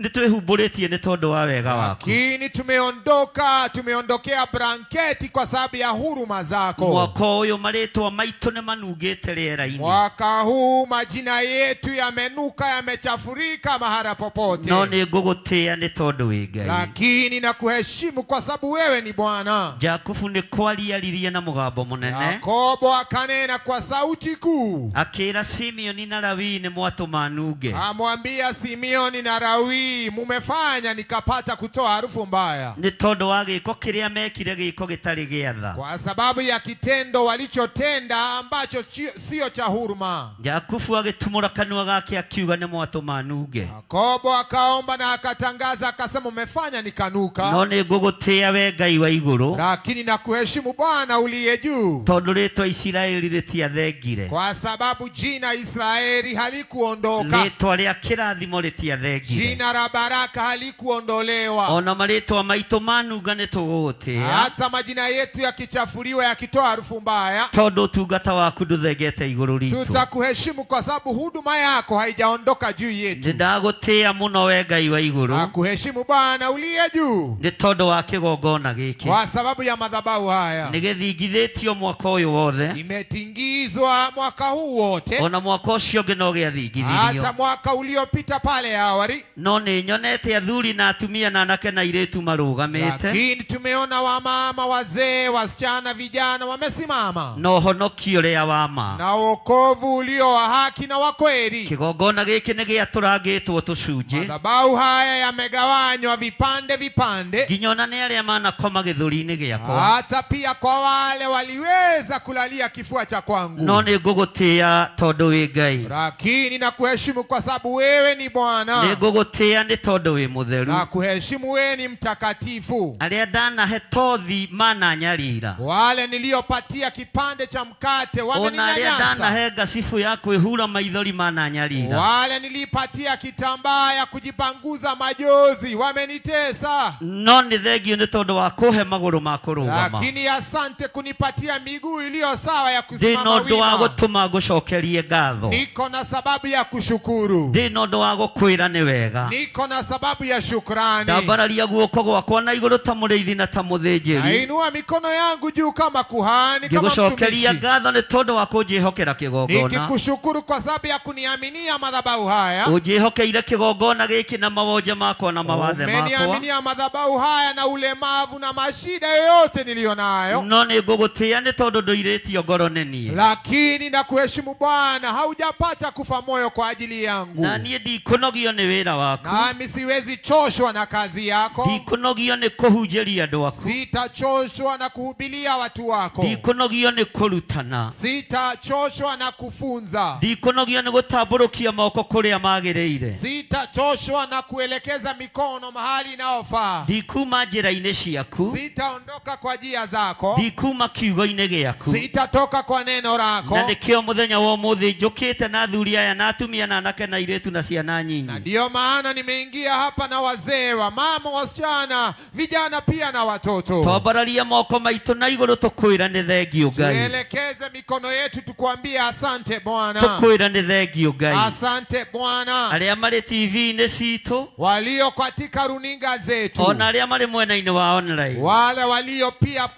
twĩhumbũrĩtie nĩ tondũ wa wega waku. Lakini tumeondoka, tumeondokea blanketi kwa sababu ya huruma zako. Mwaka ũyũ marĩtwa maitũ nĩ manungĩte rĩera-inĩ. Mwaka huu majina yetu yamenuka, yamechafurika mahala popote. No nĩ ngũgũtĩĩa nĩ tondũ wĩ Ngai. Lakini nakuheshimu kwa sababu wewe ni Bwana. Jakubu nĩ kwariaririe na mũgambo mũnene. Yakobo akanena kwa sauti kuu. Akĩra Simeoni na Lawi nĩ mwatũma nunge. Amwambia Simeoni na Lawi, mumefanya nikapata kutoa harufu mbaya. Nĩ tondũ wa gĩko kĩrĩa mekire, gĩko gĩtarĩ gĩa tha. Kwa sababu ya kitendo walichotenda ambacho sio cha huruma. Jakubu agĩtumũra kanua gake akiuga nĩ mwatũma nunge. Yakobo akaomba na akatangaza akasema, umefanya nikanuka. No nĩ ngũgũtĩĩa we Ngai wa igũrũ. Lakini nakuheshimu Bwana uliye juu. Tondũ rĩtwa Isiraeli rĩtiathengire. Kwa sababu jina Israeli halikuondoka. Rĩtwa rĩa kĩrathimo rĩtiathengire. Jina la baraka halikuondolewa. Ona marĩtwa maitũ manunga nĩ tũgũgũtĩĩa. Hata majina yetu yakichafuliwa yakitoa harufu mbaya, tondũ ũtungata waku ndũthengete igũrũ ritũ. Tutakuheshimu kwa sababu huduma yako haijaondoka juu yetu. Ndagũtĩĩa mũno we Ngai wa igũrũ. Nakuheshimu Bwana uliye juu. Nĩ tondũ wa kĩgongona gĩkĩ. Kwa sababu ya madhabahu haya. Nĩ gĩthingithĩtio mwaka ũyũ wothe. Imetingizwa mwaka huu wote. Ona mwaka ũcio ũngĩ no gĩathingithirio. Hata mwaka uliopita pale awali. No nĩ nyonete athuri na atumia na anake na airĩtu marũgamĩte. Lakini tumeona wamama, wazee, wasichana, vijana wamesimama. Na ũhonokio ũrĩa wa ma. Na wokovu ulio wa haki na wa kweli. Kĩgongona gĩkĩ nĩ gĩatũrangĩtwo tũcunjĩ. Madhabahu haya yamegawanywa vipande vipande. Nginya ona nĩ arĩa manakoma gĩthũri-inĩ gĩakwa. Hata pia kwa wale waliweza kulalia kifua cha kwangu. No nĩ ngũgũtĩĩa tondũ wĩ Ngai. Lakini nakuheshimu kwa sababu wewe ni Bwana. Nĩ ngũgũtĩĩa nĩ tondũ wĩ mũtheru. Nakuheshimu wewe ni mtakatifu. Arĩa ndanahe tothi mananyarira. Wale niliopatia kipande cha mkate wameninyanyasa. Ona arĩa ndanahe ngacibu ya kwĩhura maithori mananyarira. Wale nilipatia kitambaa ya kujipanguza majozi wamenitesa. No nĩ thengio nĩ tondũ wa kũhe magũrũ ma kũrũgama. Lakini asante kunipatia miguu iliyo sawa ya kusimama wima. Ndĩ na ũndũ wa gũtũma ngũcokerie ngatho. Niko na sababu ya kushukuru. Ndĩ na ũndũ wa gũkwĩra nĩ wega. Niko na sababu ya shukrani. Ndambararia guoko gwakwa na igũrũ ta mũrĩithi na ta mũthĩnjĩri. Nainua mikono yangu juu kama kuhani, kama mtumishi. Ngĩgũcokeria ngatho nĩ tondũ wa kũnjĩhokera kĩgongona. Nikikushukuru kwa sababu ya kuniaminia madhabahu haya. Ũnjĩhokeire kĩgongona gĩkĩ na mawonje makwa na mawathe makwa. Umeniaminia madhabahu haya na ulemavu na mashida yote nilionayo. No nĩ ngũgũtĩĩa nĩ tondũ ndũirĩtio ngoro nĩ niĩ. Lakini nakuheshimu Bwana, haujapata kufa moyo kwa ajili yangu. Na niĩ ndikũnogio nĩ wĩra waku. Nami siwezi choshwa na kazi yako. Ndikũnogio nĩ kũhunjĩria andũ aku. Sitachoshwa na kuhubiria watu wako. Ndikũnogio nĩ kũrutana. Sitachoshwa na kufunza. Ndikũnogio nĩ gũtambũrũkia moko kũrĩa magĩrĩire. Sitachoshwa na kuelekeza mikono mahali inaofaa. Ndikuma njĩra-inĩ ciaku. Sitaondoka kwa njia zako. Ndikuma kiugo-inĩ gĩaku. Sitatoka kwa neno lako. Na nĩkĩo mũthenya wa ũmũthĩ njũkĩte na athuri aya na atumia na anake na airĩtu na ciana nyinyi. Na ndio maana nimeingia hapa na wazee, wa mama, wasichana, vijana pia na watoto. Twambararia moko maitũ na igũrũ tũkwĩra nĩ thengio Ngai. Tuelekeze mikono yetu tukwambie asante Bwana. Tũkwĩra nĩ thengio Ngai. Asante Bwana. Arĩa marĩ TV-inĩ citũ, walio katika runinga zetu, ona arĩa marĩ mwena-inĩ wa online, wale walio pia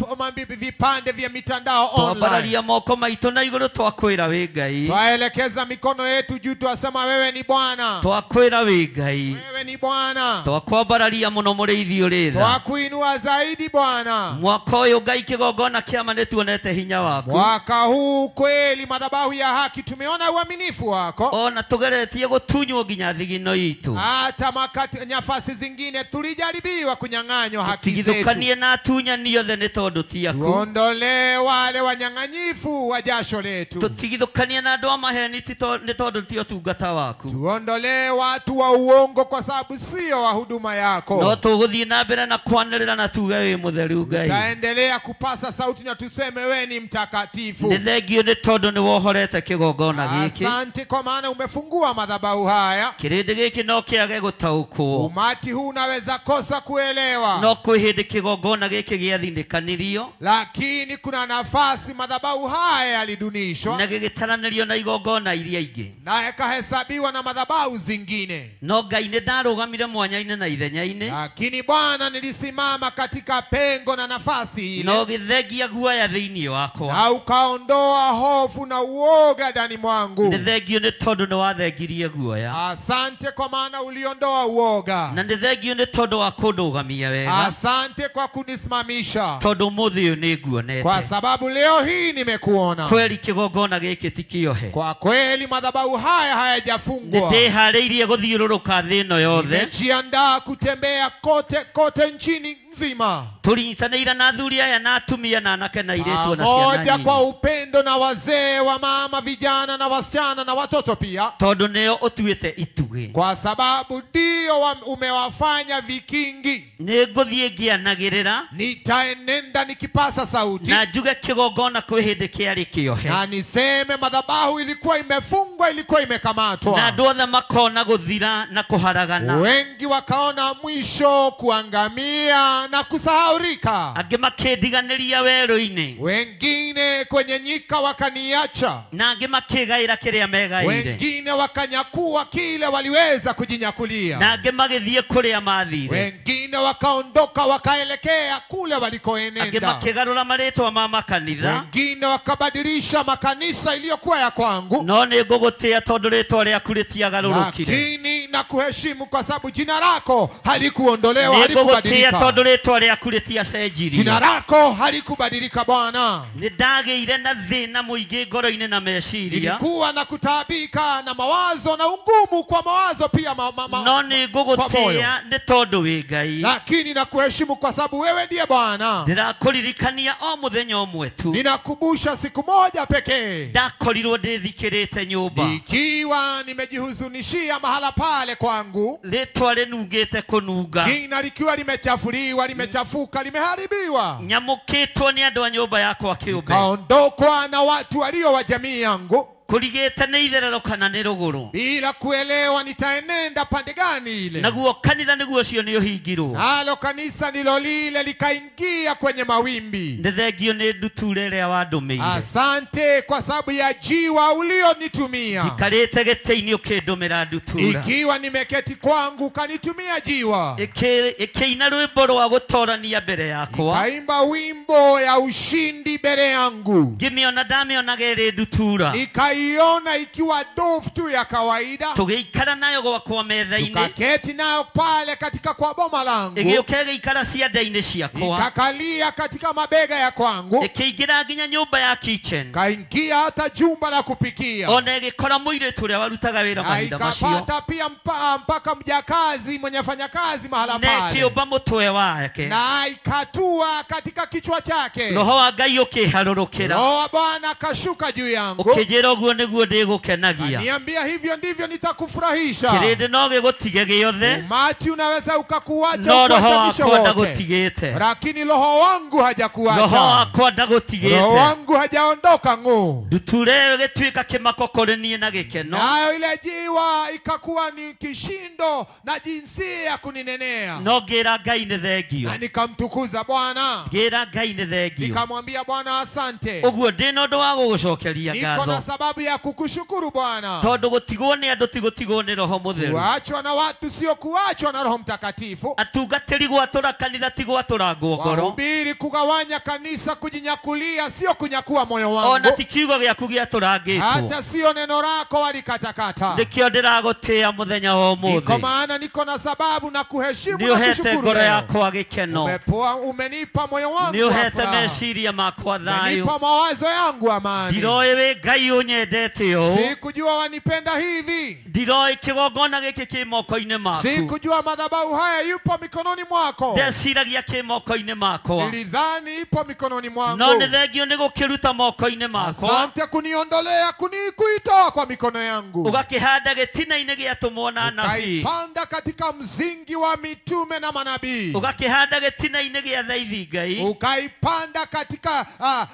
vipande vya mitandao online. Twambararia moko maitũ na igũrũ twakwĩra wĩ Ngai. Twaelekeza mikono yetu juu twasema wewe ni Bwana. Twakwĩra wĩ Ngai. Wewe ni Bwana. Twakwambararia mũno mũrĩithi ũrĩ tha. Twakuinua zaidi Bwana. Mwaka ũyũ Ngai kĩgongona kĩa ma nĩtuonete hinya waku. Mwaka huu kweli madhabahu ya haki tumeona uaminifu wako. Ona tũgeretie gũtunywo nginya thigino itũ. Hata makati nyafasi zingine tulijaribiwa kunyang'anywa haki zetu. Tũtigithũkanie na atunyani othe nĩ tondũ ti aku. Tuondolee wale wanyang'anyifu wa jasho letu. Tũtigithũkanie na andũ a maheni nĩ tondũ ti ũtungata waku. Tuondolee watu wa uongo kwa sababu sio wa huduma yako. No tũgũthiĩ na mbere na kwanĩrĩra na tuge wĩ mũtheru Ngai. Taendelea kupasa sauti na tuseme we ni mtakatifu. Nĩ thengio nĩ tondũ nĩ wohorete kĩgongona gĩkĩ. Asante kwa maana umefungua madhabahu haya. Kĩrĩndĩ gĩkĩ no kĩage gũtaũkwo. Umati huu unaweza kosa kuelewa. No kwĩ hĩndĩ kĩgongona gĩkĩ gĩathindĩkanirio. Lakini kuna nafasi madhabahu haya yalidunishwa. Na gĩgĩtaranĩrio na igongona iria ingĩ. Na yakahesabiwa na madhabahu zingine. No Ngai nĩ ndarũgamire mwanya-inĩ na ithenya-inĩ. Lakini Bwana nilisimama katika pengo na nafasi ile. No gĩthengia guoya thĩinĩ wakwa. Na ukaondoa hofu na uoga ndani mwangu. Nĩ thengio nĩ tondũ nĩ wathengirie guoya. Asante kwa maana uliondoa uoga. Na nĩ thengio nĩ tondũ wa kũndũgamia wega. Asante kwa kunisimamisha. Tondũ ũmũthĩ ũyũ nĩ nguonete. Kwa sababu leo hii nimekuona. Kweli kĩgongona gĩkĩ ti kĩohe. Kwa kweli madhabahu haya hayajafungwa. Nĩndĩharĩirie gũthiũrũrũka thĩ ĩno yothe. Nimejiandaa kutembea kote kote nchini nzima. Tũrinyitanĩire na athuri aya na atumia na anake na airĩtu na ciana moja nyinyi. Kwa upendo na wazee wa mama, vijana na wasichana na watoto pia. Tondũ nĩo ũtuĩte itugĩ. Kwa sababu ndio umewafanya vikingi. Nĩngũthiĩ ngĩanagĩrĩra. Nitaenenda nikipasa sauti. Na njuge kĩgongona kwĩ hĩndĩ kĩarĩ kĩohe. Na niseme madhabahu ilikuwa imefungwa, ilikuwa imekamatwa. Na andũ othe makona gũthira na kũharagana. Wengi wakaona mwisho, kuangamia na kusahaurika. Angĩ makĩndiganĩria werũ-inĩ. Wengine kwenye nyika wakaniacha. Na angĩ makĩgaĩra kĩrĩa megaĩire. Wengine wakanyakua kile waliweza kujinyakulia. Na angĩ magĩthiĩ kũrĩa mathire. Wengine wakaondoka wakaelekea kule walikoenenda. Angĩ makĩgarũra marĩtwa ma makanitha. Wengine wakabadilisha makanisa iliyokuwa ya kwangu. No nĩngũgũtĩa tondũ rĩtwa rĩaku rĩtiagarũrũkire. Lakini nakuheshimu kwa sababu jina lako halikuondolewa, Nĩngũgũtĩa halikubadilika. tondũ rĩtwa rĩaku rĩtiacenjirio. Jina lako halikubadilika Bwana. Nĩndagĩire na thĩna mũingĩ ngoro-inĩ na meciria. Nilikuwa na kutaabika na mawazo na ungumu kwa mawazo pia No kwa moyo. nĩngũgũtĩa nĩ tondũ wĩ Ngai. Lakini nakuheshimu kwa sababu wewe ndiye Bwana. Ndĩrakũririkania o mũthenya ũmwe tu. Ninakumbusha siku moja pekee. Ndakorirwo ndĩthikĩrĩte nyũmba. Ikiwa nimejihuzunishia mahala pale kwangu. Rĩtwa rĩnungĩte kũnunga. Jina likiwa limechafuliwa, limechafuka, limeharibiwa. Nyamũkĩtwo nĩ andũ a nyũmba yakwa kĩũmbe. Kaondokwa na watu walio wa jamii yangu. Kũrigĩte nĩ itherero kana nĩ rũgũrũ. Bila kuelewa nitaenenda pande gani ile. Naguo kanitha nĩguo ũcio nĩ ũhingirwo. Nalo kanisa ndilo lile likaingia kwenye mawimbi. Nĩ thengio nĩ ndutura ĩrĩa wandũmĩire. Asante kwa sababu ya jiwa ulionitumia. Njikarĩte gĩtĩ-inĩ ũkĩndũmĩra ndutura. Ikiwa nimeketi kwangu ukanitumia jiwa. Ĩkĩina rwĩmbo rwa gũtorania mbere yakwa. Ikaimba wimbo ya ushindi mbele yangu. Ngĩmĩona ndamĩonaga ĩrĩ ndutura. Nikaiona ikiwa dofu tu ya kawaida. Tũgĩikara nayo gwakwa metha-inĩ. Tukaketi nayo pale katika kwa boma langu. Ĩgĩũka ĩgĩikara ciande-inĩ ciakwa. Ikakalia katika mabega ya kwangu. Ĩkĩingĩra nginya nyũmba ya kitchen. Kaingia hata jumba la kupikia. Ona ĩgĩkora mũirĩtu ũrĩa warutaga wĩra Na mahinda macio. ikapata pia mpaka mjakazi mwenye fanya kazi mahala Na pale. ĩkĩũmba mũtwe wake. Na ikatua katika kichwa chake. Roho wa Ngai ũkĩharũrũkĩra. Roho wa Bwana akashuka juu yangu. Ũkĩnjĩra ũguo nĩguo ndĩgũkenagia. Niambia hivyo ndivyo nitakufurahisha. Kĩrĩndĩ no gĩgũtige gĩothe. Umati unaweza ukakuacha No roho ukuachanishe wakwa wote. ndagũtigĩte. Lakini roho wangu hajakuacha. Roho wakwa ndagũtigĩte. Roho wangu hajaondoka ng'u. Ndutura ĩyo ĩgĩtuĩka kĩmako kũrĩ niĩ na gĩkeno. Nayo ile jiwa ikakuwa ni kishindo na jinsi ya kuninenea. No ngĩra Ngai nĩ thengio. Na nikamtukuza Bwana. Ngĩra Ngai nĩ thengio. Nikamwambia Bwana asante. Ũguo ndĩna ũndũ wa gũgũcokeria Niko na ngatho. sababu ya kukushukuru Bwana. Tondũ gũtigwo nĩ andũ ti gũtigwo nĩ Roho Mũtheru. Kuachwa na watu sio kuachwa na Roho Mtakatifu. Atungatĩri gwatũra kanitha ti gwatũrangwo ngoro. Wahubiri kugawanya kanisa, kujinyakulia sio kunyakua moyo Ona wangu. ti kiugo gĩaku gĩatũrangĩtwo. Hata sio neno lako walikatakata. Nĩkĩo ndĩragũtĩĩa mũthenya wa Niko ũmũthĩ. maana niko na sababu na kuheshimu Nĩ na ũhete kushukuru ngoro leo. yakwa gĩkeno. Umenipa moyo wangu Nĩ wa ũhete furaha. meciria makwa thayũ. Umenipa mawazo yangu amani. Ndiroĩ wĩ Ngai ũnyendete. ũnyendete ũũ. Sikujua wanipenda hivi. Ndiroĩ kĩgongona gĩkĩ kĩ moko-inĩ maku. Sikujua madhabahu haya yupo mikononi mwako. Ndeciragia kĩ moko-inĩ makwa. Nilidhani ipo mikononi mwangu. No nĩ thengio nĩ gũkĩruta moko-inĩ makwa. Asante kuniondolea kuitoa kwa mikono yangu. Ũgakĩhanda gĩtina-inĩ gĩatũmwo na anabii. Ukaipanda katika mzingi wa mitume na manabii. Ũgakĩhanda gĩtina-inĩ gĩa thaithi Ngai. Ukaipanda katika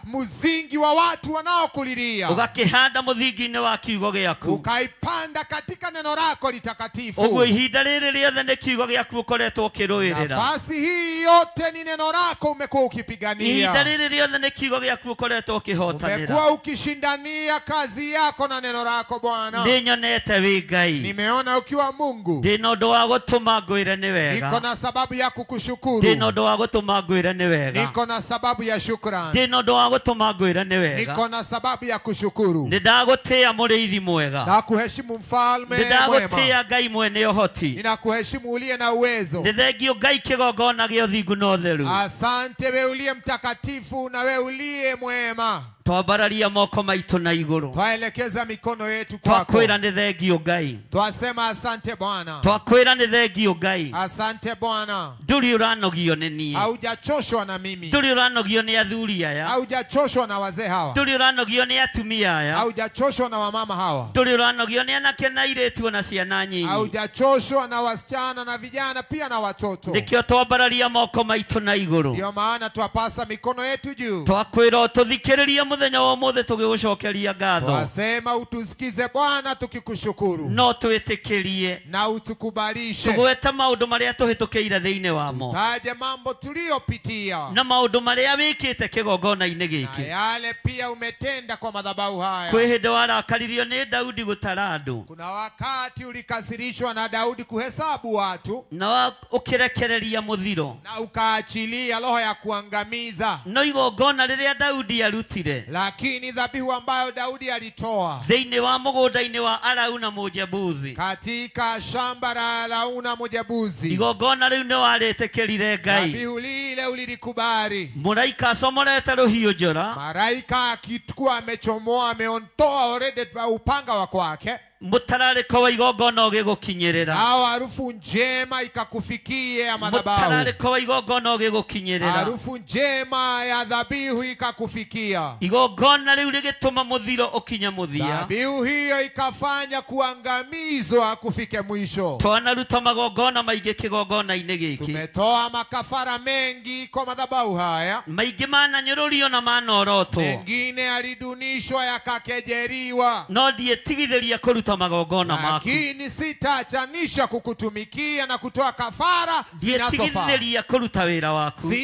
mzingi wa watu wanaokulilia. Ũgakĩhanda mũthingi-inĩ wa kiugo gĩaku. Ukaipanda katika neno lako litakatifu. Ũguo ihinda rĩrĩ rĩothe nĩ kiugo gĩaku ũkoretwo ũkĩrũĩrĩra. Nafasi hii yote ni neno lako umekuwa ukipigania. Ihinda rĩrĩ rĩothe nĩ kiugo gĩaku ũkoretwo ũkĩhotanĩra. Umekuwa ukishindania kazi yako na neno lako Bwana. Nĩnyonete wĩ Ngai. Nimeona ukiwa Mungu. Ndĩna ũndũ wa gũtũma ngwĩre nĩ wega. Niko na sababu ya kukushukuru. Ndĩna ũndũ wa gũtũma ngwĩre nĩ wega. Niko na sababu ya shukrani. Ndĩna ũndũ wa gũtũma ngwĩre nĩ wega. Niko na sababu ya kushukuru. Nĩndagũtĩĩa mũrĩithi mwega. Na kuheshimu mfalme mwema. Nĩndagũtĩĩa Ngai mwene ũhoti. Ninakuheshimu uliye na uwezo. Nĩ thengio Ngai kĩgongona gĩa ũthingu na ũtheru. Asante wewe uliye mtakatifu na wewe uliye mwema. Twambararia moko maitũ na igũrũ. Twaelekeza mikono yetu kwako. Twakwĩra nĩ thengio Ngai. Twasema asante Bwana. Twakwĩra nĩ thengio Ngai. Asante Bwana. Ndũrĩ ũranogio nĩ niĩ. Haujachoshwa na mimi. Ndũrĩ ũranogio nĩ athuri aya. Haujachoshwa na wazee hawa. Ndũrĩ ũranogio nĩ atumia aya. Haujachoshwa na wamama hawa. Ndũrĩ ũranogio nĩ anake na airĩtu na ciana nyinyi. Haujachoshwa na wasichana na vijana pia na watoto. Nĩkĩo twambararia moko maitũ na igũrũ. Ndio maana twapasa mikono yetu juu. Twakwĩra ũtũthikĩrĩrie mũthenya wa ũmũthĩ tũgĩgũcokeria ngatho. Twasema utusikize Bwana tukikushukuru. No twĩtĩkĩrie na utukubalishe. Tũgwete maũndũ marĩa tũhĩtũkĩire thĩinĩ wamo. Taje mambo tuliyopitia. Na maũndũ marĩa wĩkĩte kĩgongona-inĩ gĩkĩ. Na yale pia umetenda kwa madhabahu haya. Kwĩ hĩndĩ warakaririo nĩ Daudi gũtara andũ. Kuna wakati ulikasirishwa na Daudi kuhesabu watu. Na ũkĩrekereria mũthiro. Na ukaachilia roho ya kuangamiza. No igongona rĩrĩa Daudi arutire. Lakini dhabihu ambayo Daudi alitoa thĩinĩ wa mũgũnda-inĩ wa Arauna Mũjebusi, katika shamba la Arauna Mũjebusi, igongona rĩu nĩ warĩtĩkĩrire Ngai. Dhabihu lile ulilikubali. Mũraika acomorete rũhiũ njora. Maraika akikuwa amechomoa, ameondoa already upanga wa kwake. Mũtararĩko wa igongona ũgĩgũkinyĩrĩra. Nao harufu njema ikakufikia ya madhabahu. Mũtararĩko wa igongona ũgĩgũkinyĩrĩra. Harufu njema ya dhabihu ikakufikia. Igongona rĩu rĩgĩtũma mũthiro ũkinye mũthia. Dhabihu hiyo ikafanya kuangamizwa kufike mwisho. Twanaruta magongona maingĩ kĩgongona-inĩ gĩkĩ. Tumetoa makafara mengi kwa madhabahu haya. Maingĩ mananyũrũrio na manorotwo. Mengine yalidunishwa yakakejeriwa. No ndiĩtigithĩria kũruta magongona maku. Lakini sitaachanisha kukutumikia na kutoa kafara zinazofaa. Ndiĩtigithĩria kũruta wĩra waku.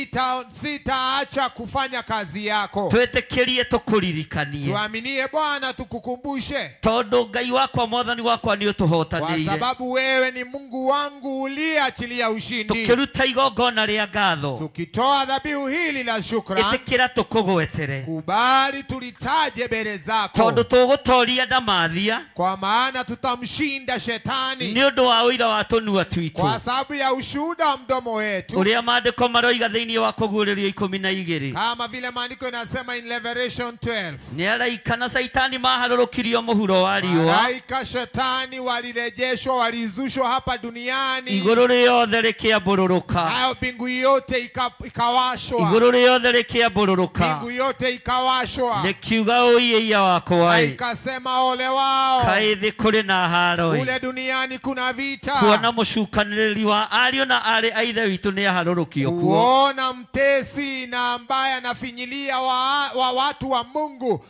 Sitaacha kufanya kazi yako. Twĩtĩkĩrie tũkũririkanie. Tuaminie Bwana tukukumbushe. Tondũ Ngai wakwa Mwathani wakwa nĩ ũtũhotanĩire. Kwa sababu wewe ni Mungu wangu uliyeachilia ushindi. Tukĩruta igongona rĩa ngatho. Tukitoa dhabihu hili la shukrani. Ĩtĩkĩra tũkũgwetere. Kubali tulitaje mbele zako. Tondũ tũgũtoria ndamathia. Kwa maana tutamshinda shetani. Nĩ ũndũ wa ũira wa tũnua twitũ. Kwa sababu ya ushuhuda wa mdomo wetu. Ũrĩa maandĩko maroiga thĩinĩ wa kũguũrĩrio 12. Kama vile maandiko inasema in Revelation 12. Nĩ araika na Saitani maharũrũkirio mũhuro wa riũa. Malaika shetani walirejeshwa, walizushwa hapa duniani. Igũrũ rĩothe rĩkĩambũrũrũka. Nayo mbingu yote ikawashwa. Igũrũ rĩothe rĩkĩambũrũrũka. Mbingu yote ikawashwa. Rĩkiuga ũiĩia wakwa. Ikasema ole wao. Kaĩ thĩ kũrĩ na haro. Kule duniani kuna vita. Kuona mũcukanĩrĩri wa ariũ na aarĩ a ithe witũ nĩ aharũrũkio kuo. Kuona mtesi na ambaye anafinyilia wa watu wa Mungu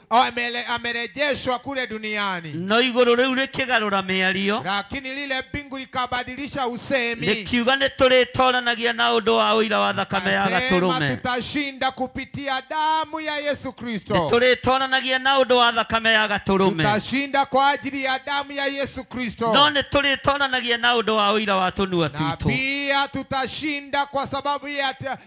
amerejeshwa kule duniani. No igũrũ rĩu rĩkĩgarũra mĩario. Lakini lile mbingu likabadilisha usemi. Rĩkiuga nĩ tũrĩtoranagia na ũndũ wa ũira wa thakame ya gatũrũme. Tutashinda kupitia damu ya Yesu Kristo. Nĩ tũrĩtoranagia na ũndũ wa thakame ya gatũrũme. Tutashinda kwa ajili ya damu ya Yesu Kristo. No nĩ tũrĩtoranagia na ũndũ wa ũira wa tũnua twitũ. Na pia tutashinda kwa sababu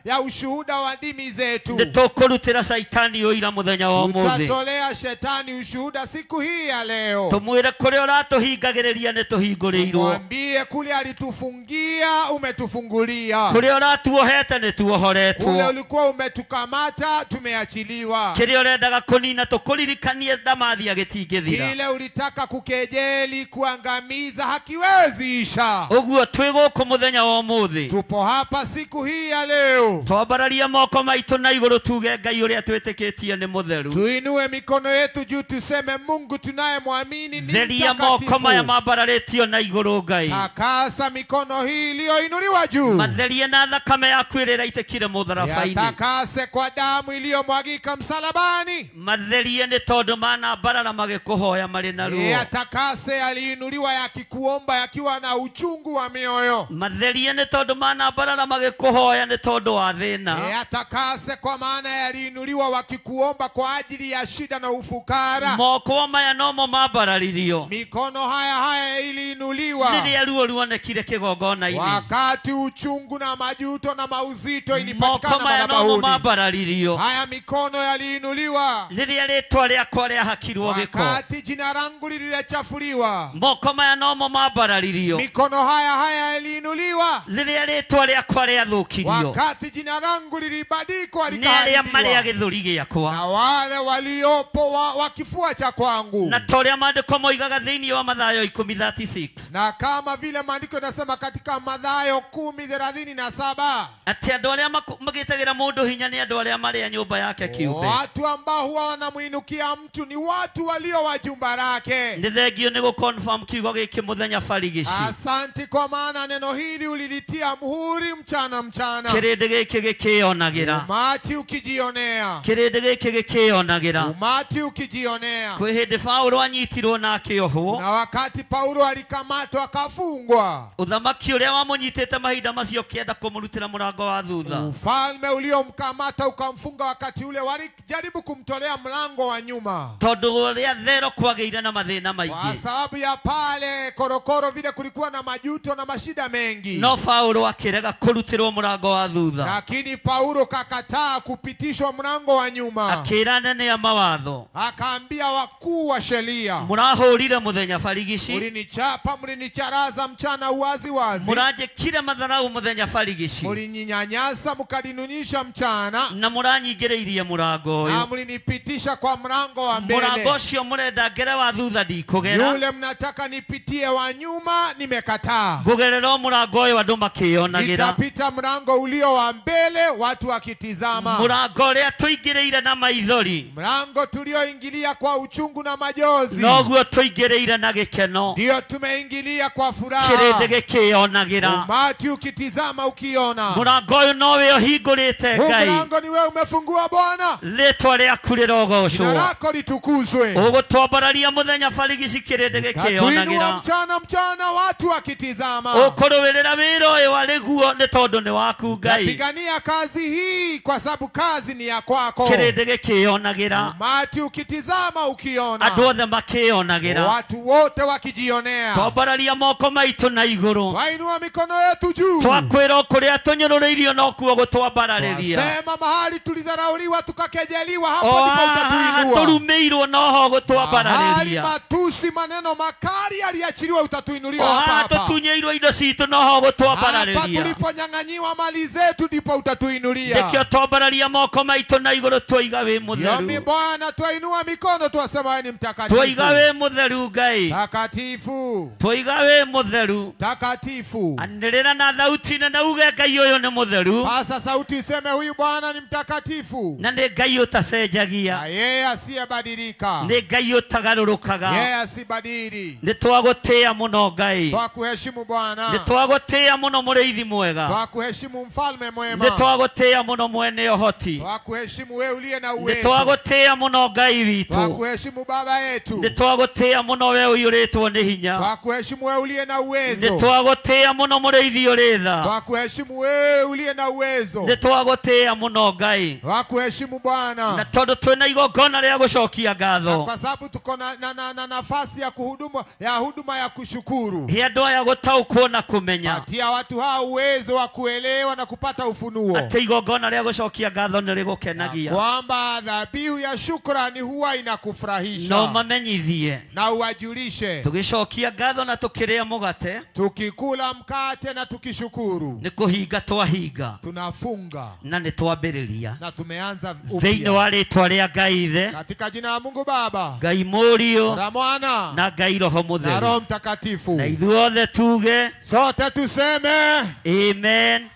ya ushuhuda wa ndimi zetu. Nĩ tũkũrutĩra Saitani ũira mũthenya wa ũmũthĩ. Tutatolea shetani ushuhuda siku hii ya leo. Tũmwĩre kũrĩa ũratũhingagĩrĩria nĩ tũhingũrĩirwo. Tumwambie Tuambie kule alitufungia umetufungulia. Kule uratuohete ni tuohoretwo. Kule ulikuwa umetukamata tumeachiliwa. Kile urendaga kunina tukuririkanie ndamathia gitingithira. Kile ulitaka kukejeli kuangamiza hakiwezi isha. Uguo twi guku muthenya wa umuthi. Tupo hapa siku hii ya leo. Twambararia moko maitu na iguru tuge Ngai uria twitikitie ni mutheru. Tuinue mikono yetu juu tuseme Mungu tunayemwamini ni Theria moko maya mambararitio na iguru Ngai. Takasa mikono hii iliyoinuliwa juu. Matherie na thakame yaku ĩrĩa ĩraitĩkire mũtharaba-inĩ. Yatakase kwa damu iliyomwagika msalabani. Matherie nĩ tondũ manambarara magĩkũhoya marĩ na ruo. Yatakase yaliinuliwa yakikuomba yakiwa na uchungu wa mioyo. Matherie nĩ tondũ manambarara magĩkũhoya nĩ tondũ wa thĩna. Yatakase kwa maana yaliinuliwa wakikuomba kwa ajili ya shida na ufukara. Moko maya nomo mambararirio. Mikono haya haya iliinuliwa rĩrĩa ruo ruonekire kĩgongona-inĩ. Wakati uchungu na majuto na mauzito ilipatikana madhabahuni. Mambararirio. Haya mikono yaliinuliwa rĩrĩa rĩtwa rĩakwa rĩahakirwo gĩko. Wakati jina langu lilichafuliwa. Moko maya nomo mambararirio. Mikono haya haya yaliinuliwa rĩrĩa rĩtwa rĩakwa rĩathũkirio. Wakati jina langu lilibadikwa likaharibiwa. Nĩ arĩa marĩ a gĩthũri gĩakwa. Na wale waliopo wa kifua cha kwangu. Na ta ũrĩa maandĩko moigaga thĩinĩ wa Mathayo 10:36. Na kama vile maandiko yanasema katika Mathayo 10:37. Atĩ andũ arĩa magĩtagĩra mũndũ hinya nĩ andũ arĩa marĩ a nyũmba yake kĩũmbe. Watu ambao huwa wanamuinukia mtu ni watu walio wa jumba lake. Nĩ thengio nĩ gũconfirm kiugo gĩkĩ mũthenya barigici. Asante kwa maana neno hili ulilitia muhuri mchana mchana. Kĩrĩndĩ gĩkĩ gĩkĩyonagĩra. Umati ukijionea. Kĩrĩndĩ gĩkĩ gĩkĩyonagĩra. Umati ukijionea. Kwĩ hĩndĩ Paulo anyitirwo na akĩohwo. Na wakati Paulo alikamatwa akafungwa. Uthamaki ũrĩa wamũnyitĩte mahinda macio ũkĩenda kũmũrutĩra mũrango wa thutha. Ufalme uliomkamata ukamfunga wakati ule walijaribu kumtolea mlango wa nyuma. Tondũ ũrĩa thero kwagĩire na mathĩna maingĩ. Kwa sababu ya pale korokoro vile kulikuwa na majuto na mashida mengi. No Paulo akĩrega kũrutĩrwo mũrango wa thutha. Lakini Paulo kakataa kupitishwa mlango wa nyuma. Akĩra anene a mawatho. Akaambia wakuu wa sheria. Mũrahũrire mũthenya barigici. Mlinichapa, mlinicharaza mchana uwazi wazi. Mũranjĩkire matharau mũthenya barigici. Mlininyanyasa mkaninunisha mchana. Na mũranyingĩrĩirie mũrango ũyũ. Na mlinipitisha kwa mlango wa mbele. Mũrango ũcio mũrenda ngere wa thutha ndikũgera. Yule mnataka nipitie wa nyuma nimekataa. Ngũgerera mũrango ũyũ andũ makĩyonagĩra. Nitapita mlango ulio wa mbele watu wakitizama. Mũrango ũrĩa tũingĩrĩire na maithori. Mlango tulioingilia kwa uchungu na majozi. Noguo tũingĩrĩire na gĩkeno. Ndio tumeingilia kwa furaha. Kĩrĩndĩ gĩkĩyonagĩra. Umati ukitizama ukiona. Mũrango ũyũ nowe ũhingũrĩte Ngai. Mlango ni wewe umefungua Bwana. Rĩtwa rĩaku rĩrogocwo. Jina lako litukuzwe. Ũgũtwambararia mũthenya barigici kĩrĩndĩ gĩkĩyonagĩra. Tuinua mchana mchana watu wakitizama. Ũkũrũĩrĩra wĩra ũyũ warĩ guo nĩ tondũ nĩ waku Ngai. Napigania kazi hii kwa sababu kazi ni ya kwako. Kĩrĩndĩ gĩkĩyonagĩra. Umati ukitizama ukiona. Andũ othe makĩyonagĩra. Watu wote wakijionea. Twambararia moko maitũ na igũrũ. Twainua mikono yetu juu. Twakwĩra kũrĩa tũnyũrũrĩirio nokuo gũtwambararĩria. Sema mahali tulidharauliwa tukakejeliwa hapo ndipo utatuinua. Tũrumĩirwo noho gũtwambararĩria. Mahali matusi maneno makali yaliachiliwa utatuinulia hapa hapa. Tũtunyĩirwo indo citũ noho gũtwambararĩria. Hapa tuliponyang'anyiwa mali zetu ndipo utatuinulia. Nĩkĩo twambararia moko maitũ na igũrũ twaiga wĩ mũtheru. Yomi Bwana twainua mikono twasema wewe ni mtakatifu. Twaiga wĩ mũtheru Ngai. Takatifu. Twaiga wĩ mũtheru. Takatifu. Anĩrĩra na thauti nene uge Ngai ũyũ nĩ mũtheru. Pasa sauti useme huyu Bwana ni mtakatifu. Na nĩ Ngai ũtacenjagia. Na yeye asiyebadilika. Nĩ Ngai ũtagarũrũkaga. Yeye asibadili. Nĩ twagũtĩĩa mũno Ngai. Twakuheshimu Bwana. Nĩ twagũtĩĩa mũno mũrĩithi mwega. Twakuheshimu mfalme mwema. Nĩ twagũtĩĩa mũno mwene ũhoti. Twakuheshimu wewe uliye na uwezo. Nĩ twagũtĩĩa mũno Ngai witũ. Twakuheshimu baba yetu. Nĩ twagũtĩĩa mũno wewe ũiyũrĩtwo nĩ hinya. Twakuheshimu wewe uliye na uwezo. Nĩ twagũtĩĩa mũno mũrĩithi ũrĩ tha. Twakuheshimu wewe uliye na uwezo. Nĩ twagũtĩĩa mũno Ngai. Twakuheshimu Bwana. Na tondũ twĩna igongona rĩa gũcokia ngatho. Kwa sababu tuko na nafasi ya kuhudumu ya huduma ya kushukuru. He andũ aya gũtaũkwo na kũmenya. Patia watu hao uwezo wa kuelewa na kupata ufunuo. Atĩ igongona rĩa gũcokia ngatho nĩ rĩgũkenagia. Kwamba dhabihu ya shukrani huwa inakufurahisha. No mamenyithie. Na uwajulishe. Tũgĩcokia ngatho na tũkĩrĩa mũgate. Mũgate, tukikula mkate na tukishukuru, nĩ kũhinga twahinga, tunafunga na nĩ twambĩrĩria na tumeanza thĩinĩ upya wa rĩtwa rĩa Ngai Ithe, katika jina la Mungu Baba, Ngai Mũriũ na Mwana na Ngai Roho na Mũtheru. Roho Mtakatifu. Na ithuothe tuge Sote tuseme amen.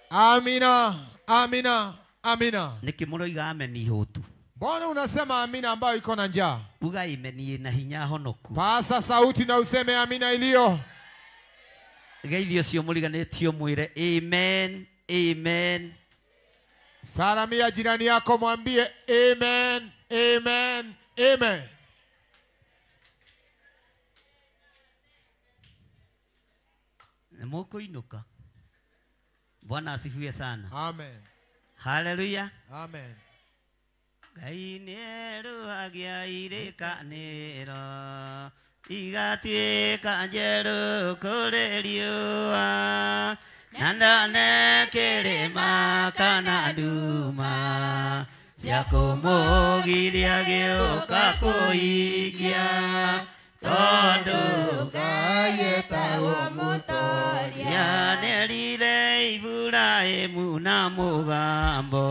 Amina, amina, amina. Nĩkĩ mũroiga amen ihũtu? Mbona unasema amina ambayo iko na njaa? Uga amen ĩna hinya honoku. Pasa sauti na useme amina iliyo. Geithio ũcio mũriganĩtio mwĩre amen, amen. Salamia jirani yako, mwambie amen, amen, amen. Nĩmũkũinũka. Bwana asifiwe sana. Amen. Haleluya. Amen. Ngai nĩerũhagia irĩkanĩro igatuĩka njerũ kũrĩ riũa, na ndone kĩrĩma kana nduma cia kũmũgiria gĩũka kũhingia, tondũ Ngai etagwo Mũtooria. Nĩerire Iburahĩmu na mũgambo,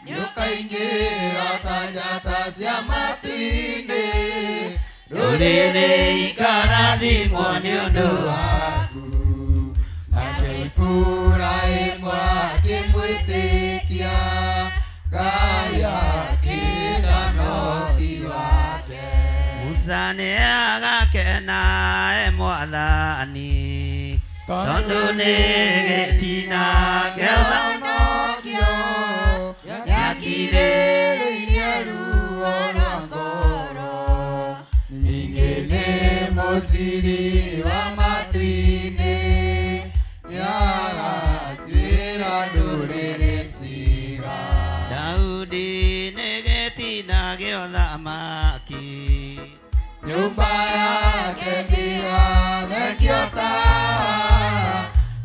nĩũkaingĩra ta njata cia matu-inĩ, ndũrĩrĩ ikarathimwo nĩ ũndũ waku. Nake Iburahĩmu akĩmwĩtĩkia, Ngai akĩra no ti wake. Musa nĩagakena e Mwathani, tondũ nĩ gĩtina kĩa ũhonokio, nĩakirĩrĩirie ruo rwa ngoro. Ningĩ nĩ mũciri wa matu-inĩ, nĩagatuĩra ndũrĩrĩ ciira. Daudi nĩ gĩtina kĩa ũthamaki, nyũmba yake ndĩgathengio tawa,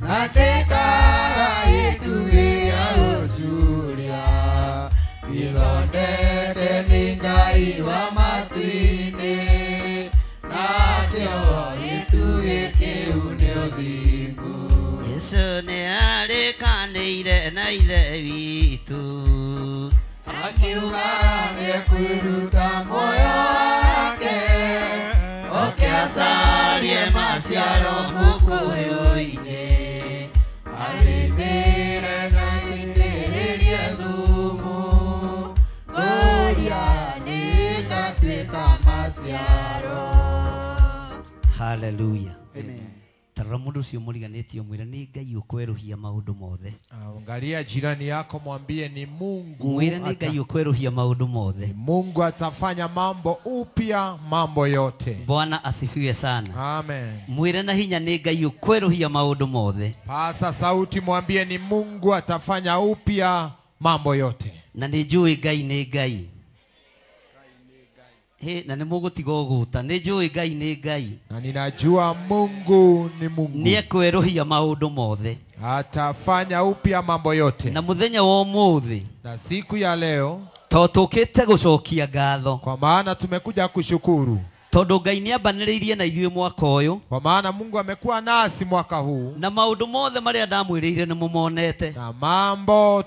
na ndĩkaga gĩtugĩ gĩa gũcuuria. Ithondeke nĩ Ngai wa matu-inĩ, nakĩo gĩtugĩ kĩu nĩ ũthingu. Jesũ nĩarĩkanĩire na Ithe witũ, akiuga nĩekũruta muoyo wake, oke acarie maciaro mũkũyũ-inĩ, arĩmĩre na aitĩrĩrie thumu, ngũria nĩĩgatuĩka maciaro. Haleluya. Tarora mũndũ ũcio mũriganĩtio mwĩre nĩ Ngai ũkwerũhia maũndũ mothe. Angalia jirani yako, mwambie ni Mungu. Mwĩre nĩ Ngai ũkwerũhia maũndũ mothe. Mungu atafanya mambo upya, mambo yote. Bwana asifiwe sana. Amen. Mwĩre na hinya nĩ Ngai ũkwerũhia maũndũ mothe. Pasa sauti, mwambie ni Mungu atafanya upya mambo yote. Na nĩ njũĩ Ngai nĩ Ngai. He, na nĩ mũgũtiga ũgũta. Nĩ njũĩ Ngai nĩ Ngai. Na ninajua Mungu ni Mungu. Nĩekwerũhia maũndũ mothe. Atafanya upya mambo yote. Na mũthenya wa ũmũthĩ, na siku ya leo, to tũkĩte gũcokia ngatho, kwa maana tumekuja kushukuru, tondũ Ngai nĩambanĩrĩirie na ithuĩ mwaka ũyũ, kwa maana Mungu amekuwa nasi mwaka huu, na maũndũ mothe marĩa ndamwĩrĩire nĩmũmonete. na mambo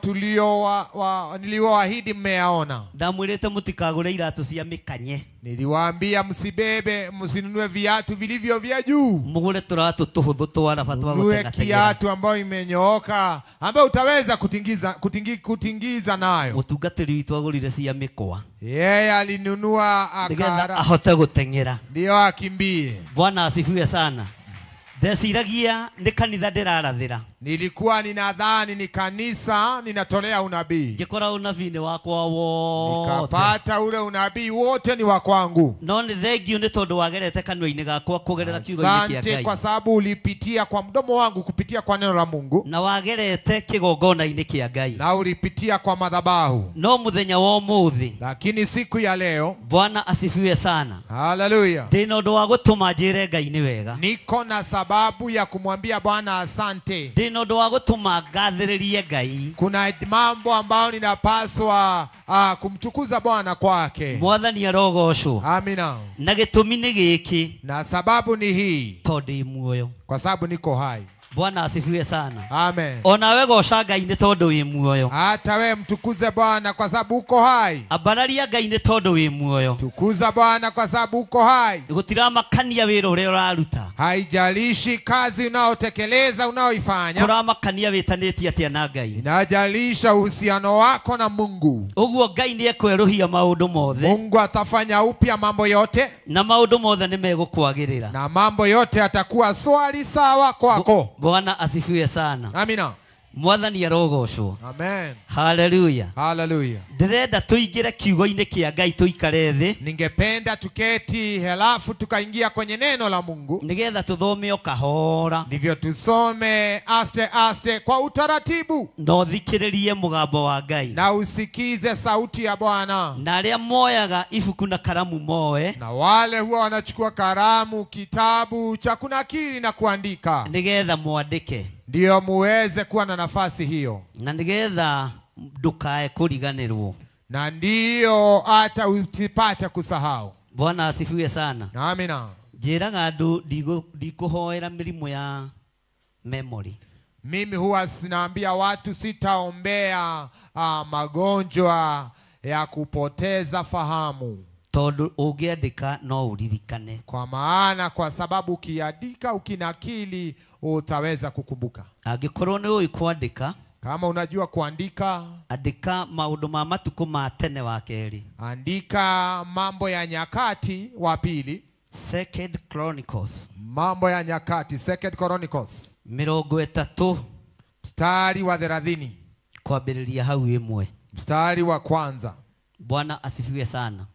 nilioahidi mmeyaona. Ndamwĩrĩte mũtikagũre iratũ cia mĩkanye. Niliwaambia msibebe, msinunue viatu vilivyo vya juu. Mũgũre tũratũ tũhũthũ twa raba twa Nunue gũtengatengera. kiatu ambayo imenyooka, ambayo utaweza kutingiza nayo. Mũtungatĩri witũ agũrire cia mĩkwa. Yeye alinunua Nĩgetha akara, ahote gũteng'era. ndio akimbie. Bwana asifiwe sana. Ndeciragia nĩ kanitha ndĩrarathĩra. Nilikuwa ninadhani ni kanisa ninatolea unabii. Ngĩkora unabii nĩ wakwa wothe. Nikapata ule unabii wote ni wa kwangu. No nĩ thengiũ nĩ tondũ wagerete kanua-inĩ gakwa kũgerera kiugo-inĩ kĩa Asante Ngai. kwa sababu ulipitia kwa mdomo wangu kupitia kwa neno la Mungu. Na wagerete kĩgongona-inĩ kĩa Ngai. Na ulipitia kwa madhabahu. No mũthenya wa ũmũthĩ, Lakini siku ya leo, Bwana asifiwe sana. haleluya, Ndĩna ũndũ wa gũtũma njĩre Ngai nĩ wega. niko na sababu sababu ya kumwambia Bwana asante. Ndĩ na ũndũ wa gũtũma ngathĩrĩrie Ngai. Kuna mambo ambayo ninapaswa kumtukuza Bwana kwake. Mwathani arogocwo. Amina. Na gĩtũmi nĩ gĩkĩ. Na sababu ni hii. Tondũ ndĩ muoyo. Kwa sababu niko hai. Bwana asifiwe sana. Amen. Onawe goca Ngai nĩ tondũ wĩ muoyo. Hata we mtukuze Bwana kwa sababu uko hai. Ambararia Ngai nĩ tondũ wĩ muoyo. Tukuza Bwana kwa sababu uko hai. Gũtiramakania wĩra ũrĩa ũraruta. Haijalishi kazi unaotekeleza unaoifanya. Kũramakania wĩtanĩtie atĩa na Ngai. Inajalisha uhusiano wako na Mungu. Ũguo Ngai nĩ ekwerũhia maũndũ mothe. Mungu atafanya upya mambo yote. Na maũndũ mothe nĩ megũkwagĩrĩra. Na mambo yote atakuwa swali sawa kwako. Bwana asifiwe sana. Amina. Mwathani arogocwo. Amen. Hallelujah. Hallelujah. Ndĩrenda tũingĩre kiugo-inĩ kĩa Ngai tũikare thĩ. Ningependa tuketi halafu tukaingia kwenye neno la Mungu. Nĩgetha tũthome o kahora. Ndivyo tusome aste aste kwa utaratibu. Na ũthikĩrĩrie mũgambo wa Ngai. Na usikize sauti ya Bwana. Na arĩa moyaga ibuku na karamu moe. Na wale huwa wanachukua karamu, kitabu cha kunakili na kuandika. Nĩgetha mwandĩke. Ndio muweze kuwa na nafasi hiyo. Na nĩgetha ndukae kũriganĩrwo. Na ndio hata usipate kusahau. Bwana asifiwe sana. Amina. Njĩraga andũ ndikũhoera mĩrimũ ya memory. Mimi huwa sinaambia watu sitaombea magonjwa ya kupoteza fahamu. Tondũ ũngĩandĩka no ũririkane. Kwa maana kwa sababu ukiandika ukinakili utaweza kukumbuka. Angĩkorwo nĩ ũĩ kwandĩka, kama unajua kuandika, andĩka maũndũ ma matukũ ma tene wa kerĩ. Andika mambo ya nyakati wa pili. Second Chronicles. Mambo ya nyakati, Second Chronicles. 30. Mstari wa 30. Kwambĩrĩria hau ĩmwe. Mstari wa kwanza. Bwana asifiwe sana.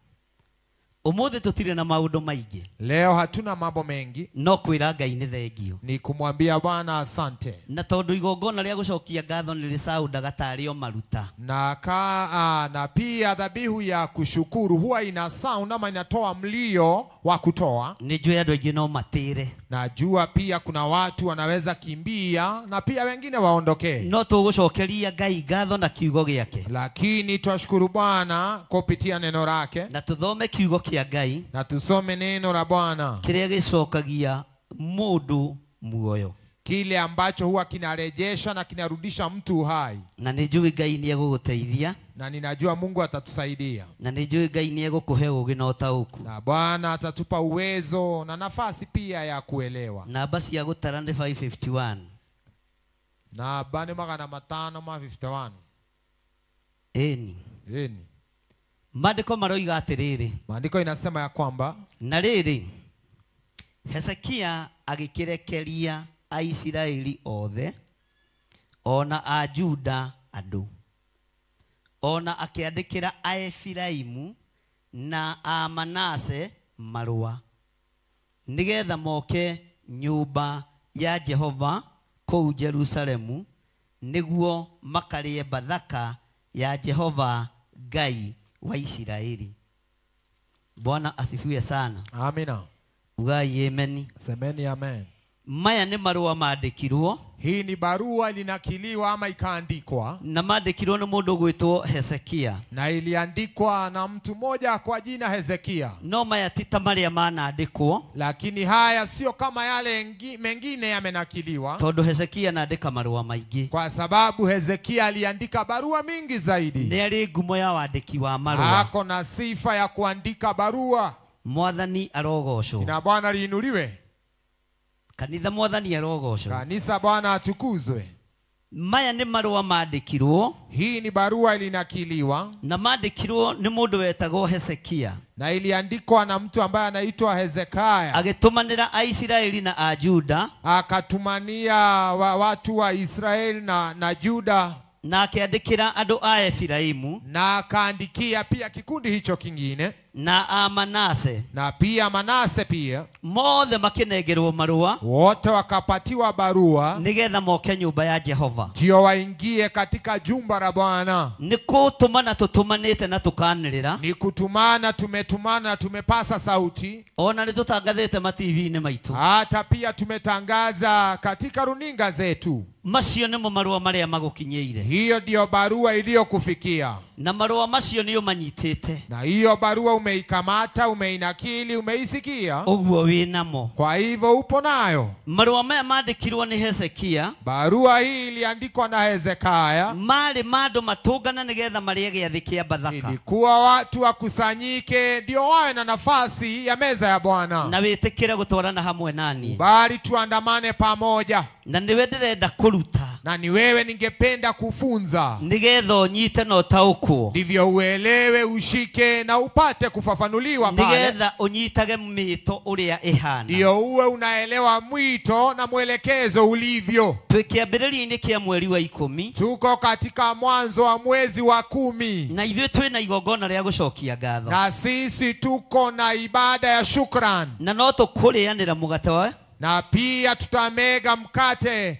Ũmũthĩ tũtirĩ na maũndũ maingĩ. Leo hatuna mambo mengi. No kwĩra Ngai nĩ thengio. Ni kumwambia Bwana asante. Na tondũ igongona rĩa gũcokia ngatho nĩ rĩcaundaga tarĩ o maruta. Na pia dhabihu ya kushukuru huwa ina sound ama inatoa mlio wa kutoa. Nĩ njũĩ andũ aingĩ no matĩre. Najua pia kuna watu wanaweza kimbia na pia wengine waondokee. No tũgũcokeria Ngai ngatho na kiugo gĩake. Lakini twashukuru Bwana kupitia neno lake. Na tuthome kiugo kĩa Ngai. Na tusome neno la Bwana. Kĩrĩa gĩcokagia mũndũ muoyo. Kile ambacho huwa kinarejesha na kinarudisha mtu uhai. Na nĩ njũĩ Ngai nĩ egũgũteithia. Na ninajua Mungu atatusaidia. Na nĩ njũĩ Ngai nĩ egũkũhe ũũgĩ na ũtaũku. Na Bwana atatupa uwezo na nafasi pia ya kuelewa. Namba cia gũtara nĩ 551. Namba nĩ 551. Ĩni. Ĩni. Maandĩko maroiga atĩrĩrĩ. Maandiko inasema ya kwamba na rĩrĩ Hezekia agĩkĩrekeria Aisiraeli othe ona a Juda andũ ona akĩandĩkĩra Aefiraimu na a Manase marũa nĩgetha moke nyũmba ya Jehova kũu Jerusalemu nĩguo makarĩe Bathaka ya Jehova Ngai wa Isiraeli. Bwana asifiwe sana. Amina. Ugai amen. Semeni amen. Maya nĩ marũa maandĩkirwo. Hii ni barua ilinakiliwa ama ikaandikwa. Na maandĩkirwo nĩ mũndũ gwĩtwo Hezekia. Na iliandikwa na mtu mmoja kwa jina Hezekia. No maya ti ta marĩa manandĩkwo. Lakini haya sio kama yale mengine yamenakiliwa. Tondũ Hezekia anaandĩka marũa maingĩ. Kwa sababu Hezekia aliandika barua mingi zaidi. Nĩ arĩ ngumo ya wandĩki wa marũa. Ako na sifa ya kuandika barua. Mwathani arogocwo. Na Bwana liinuliwe. Kanitha Mwathani arogocwo. Kanisa Bwana atukuzwe. Maya nĩ marũa maandĩkirwo. Hii ni barua ilinakiliwa. Na maandĩkirwo nĩ mũndũ wetagwo Hezekia. Na iliandikwa na mtu ambaye anaitwa Hezekia. Agĩtũmanĩra Aisiraeli na a Juda. Akatumania watu wa Israeli na Juda. Na akĩandĩkĩra andũ a Efiraimu. Na akaandikia pia kikundi hicho kingine. Na a Manase, na pia Manase pia, mothe makinengerwo marua, wote wakapatiwa barua nigetha moke nyumba ya Jehova, ndio waingie katika jumba la Bwana. Ni kutumana tutumanite na tukanirira, ni kutumana tumetumana, tumepasa sauti, ona ni tutangathite ma TV-inĩ maitu, hata pia tumetangaza katika runinga zetu. Macio nĩmo marua marĩa magũkinyĩire. Hiyo ndio barua iliyokufikia. Na marua macio nĩo manyitĩte. Na hiyo barua umeikamata, umeinakili, umeisikia. Ũguo wĩ namo. Kwa hivyo upo nayo. Marua maya maandĩkirwo nĩ Hezekia. Barua hii iliandikwa na Hezekia. Marĩ ma andũ matũngana nĩgetha marĩe gĩathĩ kĩa Bathaka. Ilikuwa watu wakusanyike ndio wawe na nafasi ya meza ya Bwana. Na wĩtĩkĩre gũtwarana hamwe nani. Bali tuandamane pamoja. Na niwe ndĩrenda kũruta. Na ni wewe ningependa kufunza. Nigetha ũnyite na ũtaũkwo. Ndivyo uelewe, ushike na upate kufafanuliwa pale. Nigetha ũnyitage mĩto ũrĩa ĩhana. Ndio uwe unaelewa mwito na mwelekezo ulivyo. Twĩ kĩambĩrĩria-inĩ kĩa mweri wa 10. Tuko katika mwanzo wa mwezi wa 10. Na ithuĩ twĩna igongona rĩa gũcokia ngatho. Na sisi tuko na ibada ya shukran. Na no tũkũrĩanĩra mũgate wa na pia tutamega mkate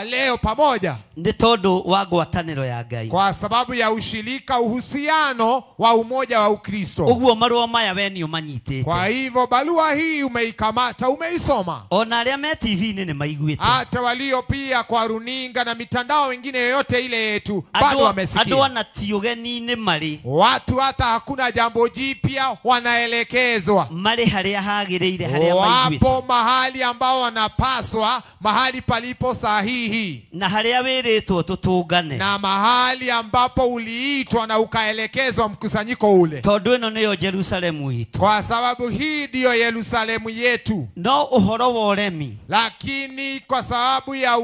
leo pamoja. Nĩ tondũ wa ngwatanĩro ya Ngai. Kwa sababu ya ushirika, uhusiano wa umoja wa Ukristo. Ũguo marũa maya we nĩ ũmanyitĩte. Kwa hivyo barua hii umeikamata, umeisoma. Ona arĩa me TV-inĩ nĩ maiguĩte. Hata walio pia kwa runinga na mitandao mingine yoyote ile yetu bado wamesikia. Andũ ona ti ũgeni-inĩ marĩ. Watu hata hakuna jambo jipya wanaelekezwa. Marĩ harĩa hagĩrĩire, harĩa maiguĩte. Wapo mahali ambao wanapaswa, mahali palipo sahihi. Na harĩa wĩrĩtwo tũtũngane. Na mahali ambapo uliitwa na ukaelekezwa mkusanyiko ule. Tondũ ĩno nĩyo Jerusalemu itũ. Kwa sababu hii ndiyo Yerusalemu yetu. No ũhoro wa ũremi. Lakini kwa sababu ya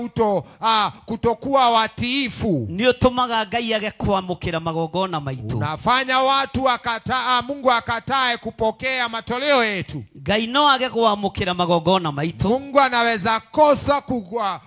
kutokuwa watiifu, nĩ ũtũmaga Ngai age kwamũkĩra magongona maitũ. Unafanya watu akataa, Mungu akatae kupokea matoleo yetu. Ngai no age kwamũkĩra magongona maitũ. Mungu anaweza kosa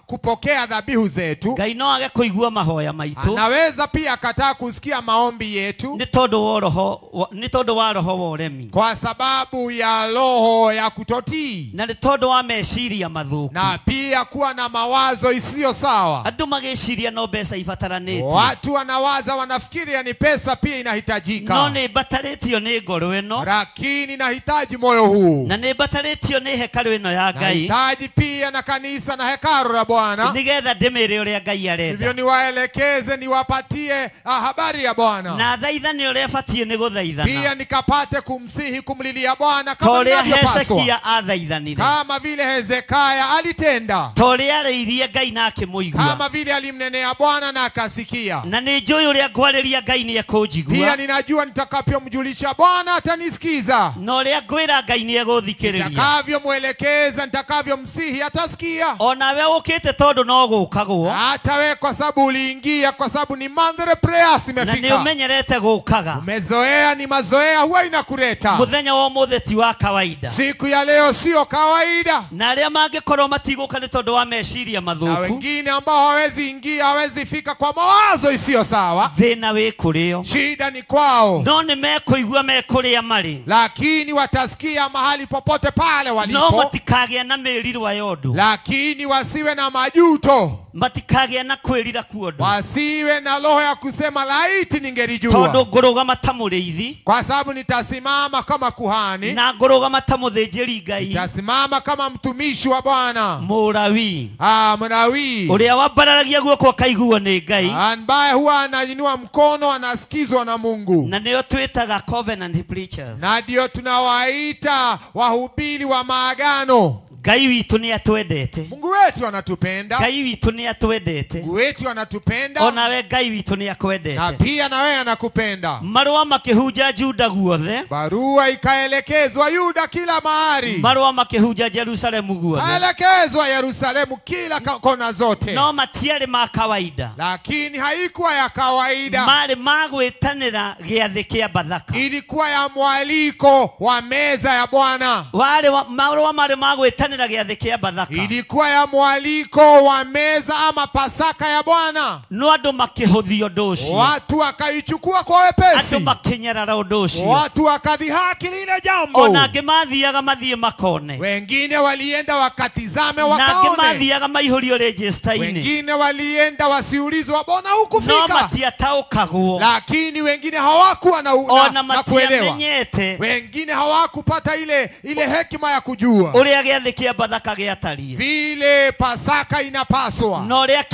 kupokea dhabihu zetu. Ngai no age kũigua mahoya maitũ. Anaweza pia akataa kusikia maombi yetu. Nĩ tondũ wa roho, nĩ tondũ wa roho wa ũremi. Kwa sababu ya roho ya kutotii. Na nĩ tondũ wa meciria mathũku. Na pia kuwa na mawazo isiyo sawa. Andũ magĩciria no mbeca ibataranĩtie. Watu wanawaza, wanafikiria ni pesa pia inahitajika. No nĩ mbatarĩtio nĩ ngoro ĩno. Lakini nahitaji moyo huu. Na nĩ mbatarĩtio nĩ hekarũ ĩno ya Ngai. Nahitaji pia na kanisa na hekalu la Bwana. Nigetha ndĩmĩre ũrĩa Ngai arenda. Hivyo niwaelekeze, niwapatie habari ya Bwana. Na thaithane ũrĩa batiĩ nĩ gũthaithana. Pia nikapate kumsihi, kumlilia Bwana kama Torĩa ninavyopaswa. Hezekia athaithanire. Kama vile Hezekia alitenda. Torĩa arĩirie Ngai na akĩmũigua. Kama vile alimnenea Bwana na akasikia. Na nĩ njũĩ ũrĩa ngwarĩria Ngai nĩ ekũnjigua. Pia ninajua nitakapomjulisha Bwana atanisikiza. Na ũrĩa ngwĩra Ngai nĩ egũthikĩrĩria. Nitakavyomuelekeza, nitakavyomsihi atasikia. Ona we ũkĩte tondũ no gũkagwo. Hata we kwa sababu uliingia, kwa sababu ni monthly prayers imefika. Na nĩ ũmenyerete gũkaga. Umezoea, ni mazoea huwa inakuleta. Mũthenya wa ũmũthĩ ti wa kawaida. Siku ya leo sio kawaida. Na arĩa mangĩkorwo matigũka nĩ tondũ wa meciria mathũku. Na wengine ambao hawezi ingia, hawezi fika kwa mawazo isiyo sawa. Thĩna wĩ kũrĩo. Shida ni kwao. No nĩ mekũigua mekũrĩa marĩ. Lakini watasikia mahali popote pale walipo. No matikagĩa na mĩrirwa ya ũndũ. Lakini wasiwe na majuto. Matikagĩa na kwĩrira kuondũ. Wasiwe na roho ya kusema laiti ningelijua. Tondũ ngũrũgama ta mũrĩithi. Kwa sababu nitasimama kama kuhani. Na ngũrũgama ta mũthĩnjĩri Ngai. Nitasimama kama mtumishi wa Bwana. Mũrawi. Mrawi. Ũrĩa wambararagia guoko akaiguo nĩ Ngai. Ambaye huwa anainua mkono anasikizwa na Mungu. Na nĩo twĩtaga covenant preachers. Na ndio tunawaita wahubiri wa maagano. Ngai witũ nĩ atwendete. Mungu wetu anatupenda. Ngai witũ nĩ atwendete. Mungu wetu anatupenda. Ona we Ngai witũ nĩ akwendete. Na pia na wewe anakupenda. Marũa makĩhunja Juda guothe. Barua ikaelekezwa Yuda kila mahali. Marũa makĩhunja Jerusalemu guothe. Elekezwa Yerusalemu kila kona zote. No matiarĩ ma kawaida. Lakini haikuwa ya kawaida. Marĩ ma gwĩtanĩra gĩathĩ kĩa Bathaka. Ilikuwa ya mwaliko wa meza ya Bwana. Marũa marĩ ma gwĩtanĩra gĩathĩ kĩa Bathaka. Ilikuwa ya mwaliko wa meza ama Pasaka ya Bwana. No andũ makĩhũthia ũndũ ũcio. Watu wakaichukua kwa wepesi. Andũ makĩnyarara ũndũ ũcio. Watu wakadhihaki lile jambo. Ona angĩ mathiaga mathiĩ makone. Wengine walienda wakatizame Na angĩ wakaone. mathiaga maihũrio register-inĩ. Wengine walienda wasiulizwe mbona hukufika. No matiataũkagwo. Lakini wengine hawakuwa Ona na kuelewa. matiamenyete Wengine hawakupata ile hekima ya kujua ũrĩa gĩathĩ kĩa Bathaka gĩatariĩ. vile Pasaka inapaswa, Na ũrĩa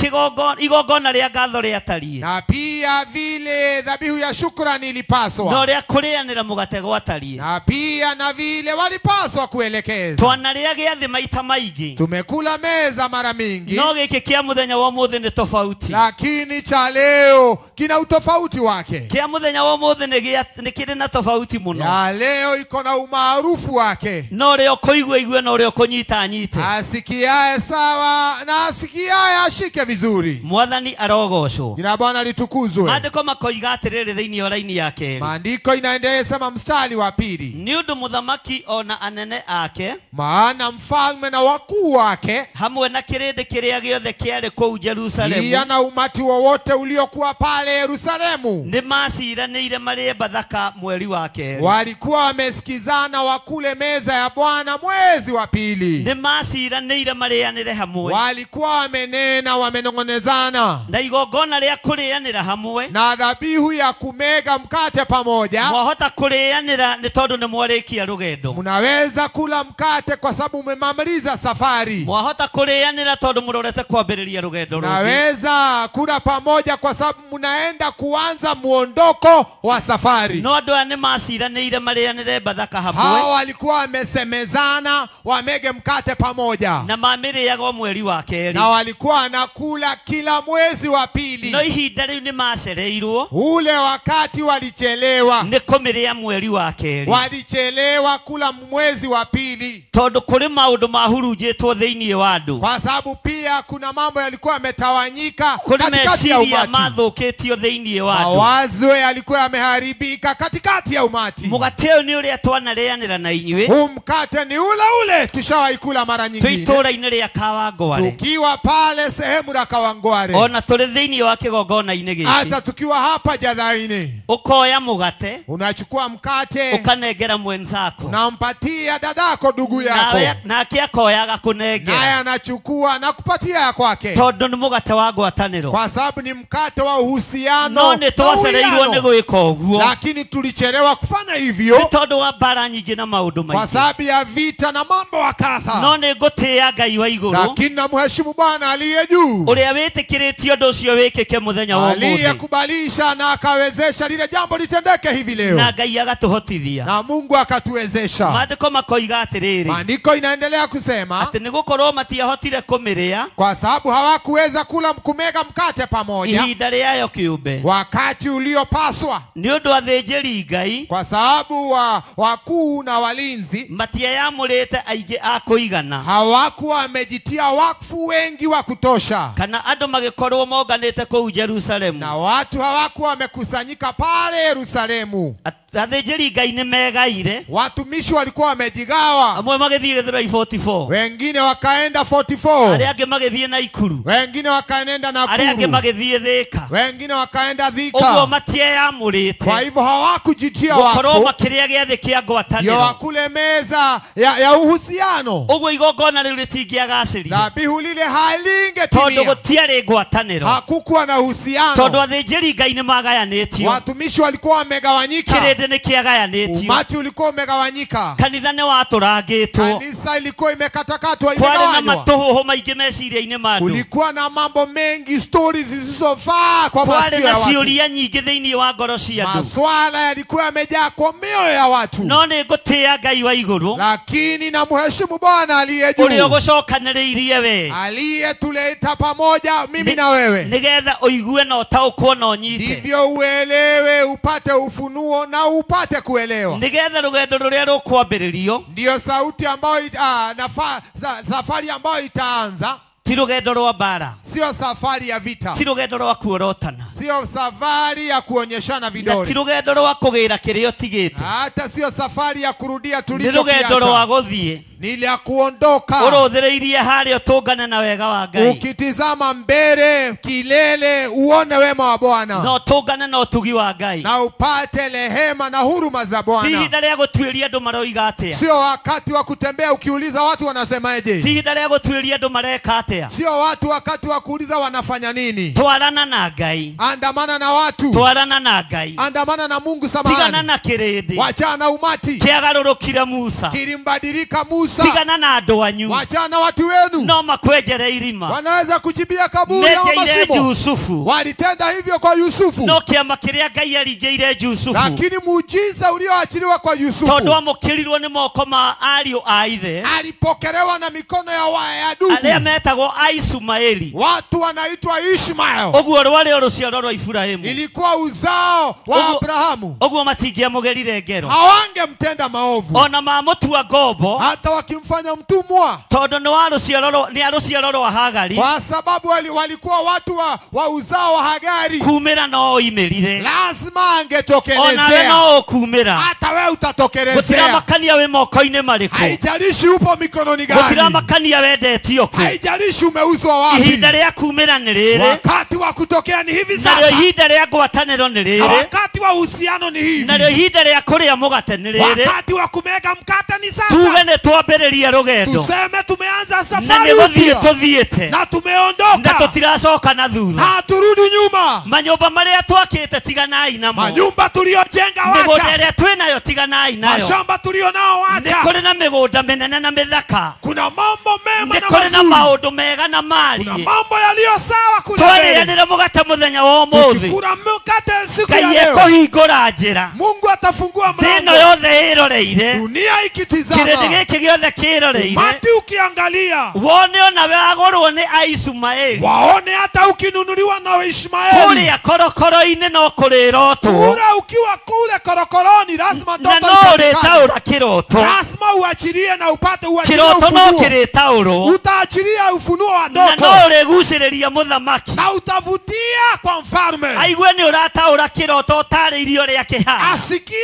igongona rĩa ngatho rĩatariĩ. na pia vile dhabihu ya shukrani ilipaswa, Na ũrĩa kũrĩanĩra mũgate gwatariĩ. na pia na vile walipaswa kuelekeza. Twanarĩa gĩathĩ maita maingĩ. Tumekula meza mara mingi, No gĩkĩ kĩa mũthenya wa ũmũthĩ nĩ tofauti. lakini cha leo kina utofauti wake. Kĩa mũthenya wa ũmũthĩ nĩ kĩrĩ na tofauti mũno. Ya leo iko na umaarufu wake. Na ũrĩa ũkũigua igue na ũrĩa ũkũnyita anyite. Asikiae sawa na asikiae ashike vizuri. Mwathani arogocwo. Jina Bwana litukuzwe. Maandĩko makoiga atĩrĩrĩ thĩinĩ wa raini ya kerĩ. Maandiko inaendelea sema mstari wa pili. Nĩ ũndũ mũthamaki ona anene ake, maana mfalme na wakuu wake, hamwe na kĩrĩndĩ kĩrĩa gĩothe kĩarĩ kũu Jerusalemu, pia na umati wowote uliokuwa pale Yerusalemu, nĩ maciranĩire marĩe Bathaka mweri wa kerĩ. walikuwa wamesikizana wakule meza ya Bwana mwezi wa pili. Nĩ maciranĩire marĩanĩre hamwe. Walikuwa wamenena, wamenongonezana. Na igongona rĩa kũrĩanĩra hamwe, na dhabihu ya kumega mkate pamoja. Mwahota kũrĩanĩra nĩ tondũ nĩ mwarĩkia rũgendo. Mnaweza kula mkate kwa sababu mmemaliza safari. Mwahota kũrĩanĩra tondũ mũrorete kwambĩrĩria rũgendo rũngĩ. Mnaweza kula pamoja kwa sababu mnaenda kuanza muondoko wa safari. No andũ aya nĩ maciranĩire marĩanĩre Bathaka hamwe. Hao walikuwa wamesemezana wamege mkate pamoja, na mamĩrĩaga mweri wa kerĩ, na walikuwa wanakula kila mwezi wa pili. No ihinda rĩu nĩ macereirwo. Ule wakati walichelewa. Nĩ kũmĩrĩa mweri wa kerĩ. Walichelewa kula mwezi wa pili, tondũ kũrĩ maũndũ mahurunjĩtwo thĩinĩ wa andũ, kwa sababu pia kuna mambo yalikuwa yametawanyika kũrĩ katikati ya meciria umati. mathũkĩtio thĩinĩ wa andũ. Mawazo yalikuwa yameharibika katikati ya umati. Mũgate ũyũ nĩ ũrĩa twanarĩanĩra na inyuĩ. Huu mkate ni ule ule tushawaikula mara nyingine, Twĩ itũũra-inĩ rĩa Kawangware, tukiwa pale sehemu la Kawangware, ona tũrĩ thĩinĩ wa kĩgongona-inĩ gĩkĩ, hata tukiwa hapa jadhaini. Ũkoya mũgate, unachukua mkate, ũkanengera mwenzako, unampatia dadako, ndugu yako, nake akoya agakũnengera, naye anachukua na kupatia ya kwake, tondũ nĩ mũgate wa ngwatanĩro, kwa sababu ni mkate wa uhusiano. No nĩ twacereirwo nĩ gwĩka ũguo, lakini tulichelewa kufanya hivyo nĩ tondũ wa mbara nyingĩ na maũndũ maingĩ, kwa sababu ya vita na mambo wa kadha. No nĩ ngũtĩĩa Ngai wa igũrũ, lakini namheshimu Bwana aliye juu, ũrĩa wĩtĩkĩrĩtie ũndũ ũcio wĩkĩke mũthenya wa ũmũthĩ, aliyekubalisha na akawezesha lile jambo litendeke hivi leo, na Ngai agatũhotithia, na Mungu akatuwezesha. Maandĩko makoiga atĩrĩrĩ, maandiko inaendelea kusema atĩ nĩ gũkorwo matiahotire kũmĩrĩa, kwa sababu hawakuweza kula kumega mkate pamoja ihinda rĩayo kĩũmbe, wakati uliopaswa, nĩ ũndũ athĩnjĩri Ngai, kwa sababu wakuu na walinzi matiayamũrĩte aingĩ a kũigana, hawakuwa wamejitia wakfu wengi wa kutosha, kana andũ magĩkorwo monganĩte kũu Jerusalemu, na watu hawakuwa wamekusanyika pale Yerusalemu. Athĩnjĩri Ngai nĩ megaire, watumishi walikuwa wamejigawa, amwe magĩthiĩ Gĩthũrai 44, wengine wakaenda 44, arĩa angĩ magĩthiĩ Naikuru, wengine wakaenda Nakuru, arĩa angĩ magĩthiĩ Thika, wengine wakaenda Thika. Ũguo matieyamũrĩte, kwa hivyo hawakujitia gũkorwo wakfu makĩrĩa gĩathĩ kĩa ngwatanĩro, wakule meza ya uhusiano. Ũguo igongona rĩu rĩtingĩagacĩrire, dhabihu lile halingetimia, tondũ gũtiarĩ ngwatanĩro, hakukuwa na uhusiano, tondũ athĩnjĩri Ngai nĩ magayanĩtio, watumishi walikuwa wamegawanyika, kĩrĩndĩ nĩ kĩagayanĩtio, umati ulikuwa umegawanyika, kanitha nĩ watũrangĩtwo, kanisa ilikuwa imekatakatwa, kwarĩ na imegawanywa, matũhũhũ maingĩ meciria-inĩ ma andũ, kulikuwa na mambo mengi, stories zisizofaa kwa masikio kwarĩ ya na watu, ciũria nyingĩ thĩinĩ wa ngoro cia andũ, maswala yalikuwa yamejaa kwa mioyo ya watu. No nĩ ngũtĩĩa Ngai wa igũrũ, lakini namheshimu Bwana aliye juu, ũrĩa ũgũcokanĩrĩirie we, aliyetuleta pamoja mimi na wewe, nĩgetha ũigue na ũtaũkwo na ũnyite, ndivyo uelewe, upate ufunuo na upate kuelewa, nĩgetha rũgendo rũrĩa rũkwambĩrĩrio, ndio sauti ambayo safari ambayo itaanza, ti rũgendo rwa mbara, sio safari ya vita, ti rũgendo rwa kuorotana, sio safari ya kuonyeshana vidole, na ti rũgendo rwa kũgĩra kĩrĩa ũtigĩte, hata sio safari ya kurudia tulichokiacha, ni rũgendo rwa gũthiĩ, Ni la kuondoka. Ũrũthĩrĩirie harĩa ũtũngane na wega wa Ngai. Ukitizama mbele kilele uone wema wa Bwana. Na ũtũngane na ũtugi wa Ngai. Na upate rehema na huruma za Bwana. Ti ihinda rĩa gũtuĩria andũ maroiga atĩa. Sio wakati wa kutembea ukiuliza watu wanasemaje. Ti ihinda rĩa gũtuĩria andũ mareka atĩa. Sio watu wakati wa kuuliza wanafanya nini. Twarana na Ngai. Andamana na watu. Twarana na Ngai. Andamana na Mungu samahani. Tigana na kĩrĩndĩ. Wachana na umati. Kĩagarũrũkire Musa. Kilimbadilika Musa. Tigana na andũ anyu. Wachana na watu wenu. No makwenjere irima. Wanaweza kuchibia kaburi au mashimo. Yusufu. Walitenda hivyo kwa Yusufu. No kĩama kĩrĩa Ngai aringĩire Yusufu. Lakini muujiza ulioachiliwa kwa Yusufu. Tondũ amũkĩrirwo nĩ moko ma ariũ a ithe. Alipokelewa na mikono ya ndugu. Arĩa metagwo Aisumaeli. Watu wanaitwa Ishmael. Ũguo rwarĩ rũciaro rwa Ibrahimu. Ilikuwa uzao wa Abrahamu. Ũguo matingĩamũgerire ngero. Hawangemtenda maovu. Ona mamũtua ngombo. Hata wakimfanya mtumwa. Tondũ nĩ wa rũciaro nĩ a rũciaro rwa Hagari. Kwa sababu walikuwa watu wa uzao wa Hagari. Kumĩra no oimĩrire. Lazima angetokelezea. Onawe no ũkumĩra. Hata wewe utatokelezea. Gũtiramakania wĩ moko-inĩ marĩkũ. Haijalishi upo mikononi gani. Gũtiramakania wendetio kũ. Haijalishi umeuzwa wapi. Ihinda rĩa kumĩra nĩ rĩrĩ. Wakati wa kutokea ni hivi sasa. Narĩo ihinda rĩa ngwatanĩro nĩ rĩrĩ. Wakati wa uhusiano ni hivi. Narĩo ihinda rĩa kũrĩa mũgate nĩ rĩrĩ. Wakati wa kumega mkate ni sasa. Tuge nĩ twambĩrĩria rũgendo. Tuseme tumeanza safari na nĩ gũthiĩ tũthiĩte. Na tumeondoka. Na tũtiracoka na thutha. Haturudi nyuma. Manyũmba marĩa twakĩte tiganai namo. Manyumba tuliojenga wacha. Mĩgũnda ĩrĩa twĩnayo tiganai nayo. Mashamba tulionao wacha. Nĩ kũrĩ na mĩgũnda mĩnene na mĩthaka. Kuna mambo mema na Nĩ kũrĩ na mazuri. maũndũ mega na Kuna mariĩ. mambo yaliyo sawa kule mbele. Twarĩanĩra mũgate mũthenya wa ũmũthĩ. Tukikula mkate siku ya Ngai leo. ekũhingũra njĩra. Mungu atafungua Thĩ ĩno mlango. yothe ĩroreire. Dunia Kĩrĩndĩ ikitizama. gĩkĩ gĩothe kĩroreire. Umati ukiangalia. Wone onawe agũrwo nĩ Aisumaeli. Waone hata ukinunuliwa na Ishmaeli. Kũrĩa korokoro-inĩ no kũrĩrotwo. Kura ukiwa kule korokoroni lazima Na ndoto no ipatikane. ũrĩtaũra kĩroto. Lazima uachilie na upate uachilie Kĩroto no ufunuo. kĩrĩtaũrwo. Utaachilia ufunuo wa Na ndoto. no ũrĩgucĩrĩria mũthamaki. Na utavutia kwa mfalme. Aigue nĩ ũrataũra kĩroto ũtarĩirie ũrĩa kĩhana. Asikie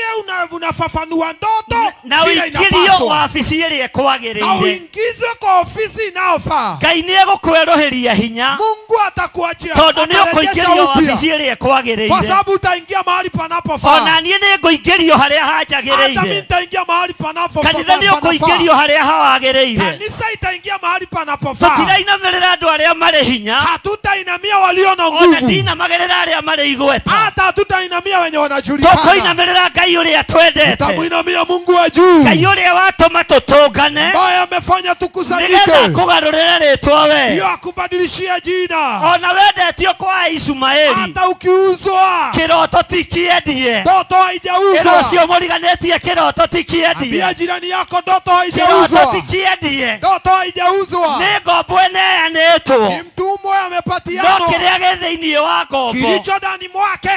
unafafanua ndoto Na vile ũingĩrio inapaswa. wabici ĩrĩa Na ĩkwagĩrĩire. uingizwe kwa ofisi inayofaa. Ngai nĩ egũkwerũhĩria hinya. Mungu atakuachia. Tondũ nĩ Atarejesha ũkũingĩrio upya. wabici ĩrĩa Kwa ĩkwagĩrĩire. sababu utaingia mahali panapofaa. Ona niĩ nĩ ngũingĩrio harĩa Hata mimi hanjagĩrĩire. nitaingia mahali panapofaa. Kanitha nĩ ũkũingĩrio harĩa hawagĩrĩire. Kanisa itaingia mahali panapofaa. Tũtirainamĩrĩra andũ arĩa marĩ hinya. Hatutainamia walio na Ona nguvu. ndinamagĩrĩra arĩa marĩ igweta. Hata hatutainamia wenye wanajulikana. Tũkũinamĩrĩra Ngai ũrĩa twendete. Tutamuinamia Mungu wa juu. Ngai ũrĩa watũma tũtũngane. Ambaye amefanya tukusanyike. Nĩgetha akũgarũrĩre rĩtwa we. Hiyo akubadilishia jina. Ona wendetio kwa Ishumaeli. Hata ukiuzwa. Kĩroto ti kĩendie. Ndoto haijauzwa. Ĩra ũcio mũriganĩtie kĩroto ti kĩendie. Ambia jirani yako ndoto Kĩroto haijauzwa. ti kĩendie. Ndoto haijauzwa. Nĩ ngombo ĩneanĩtwo. Ni mtumwa No amepatianwa. kĩrĩa gĩ thĩinĩ wa ngombo Kilicho ndani mwake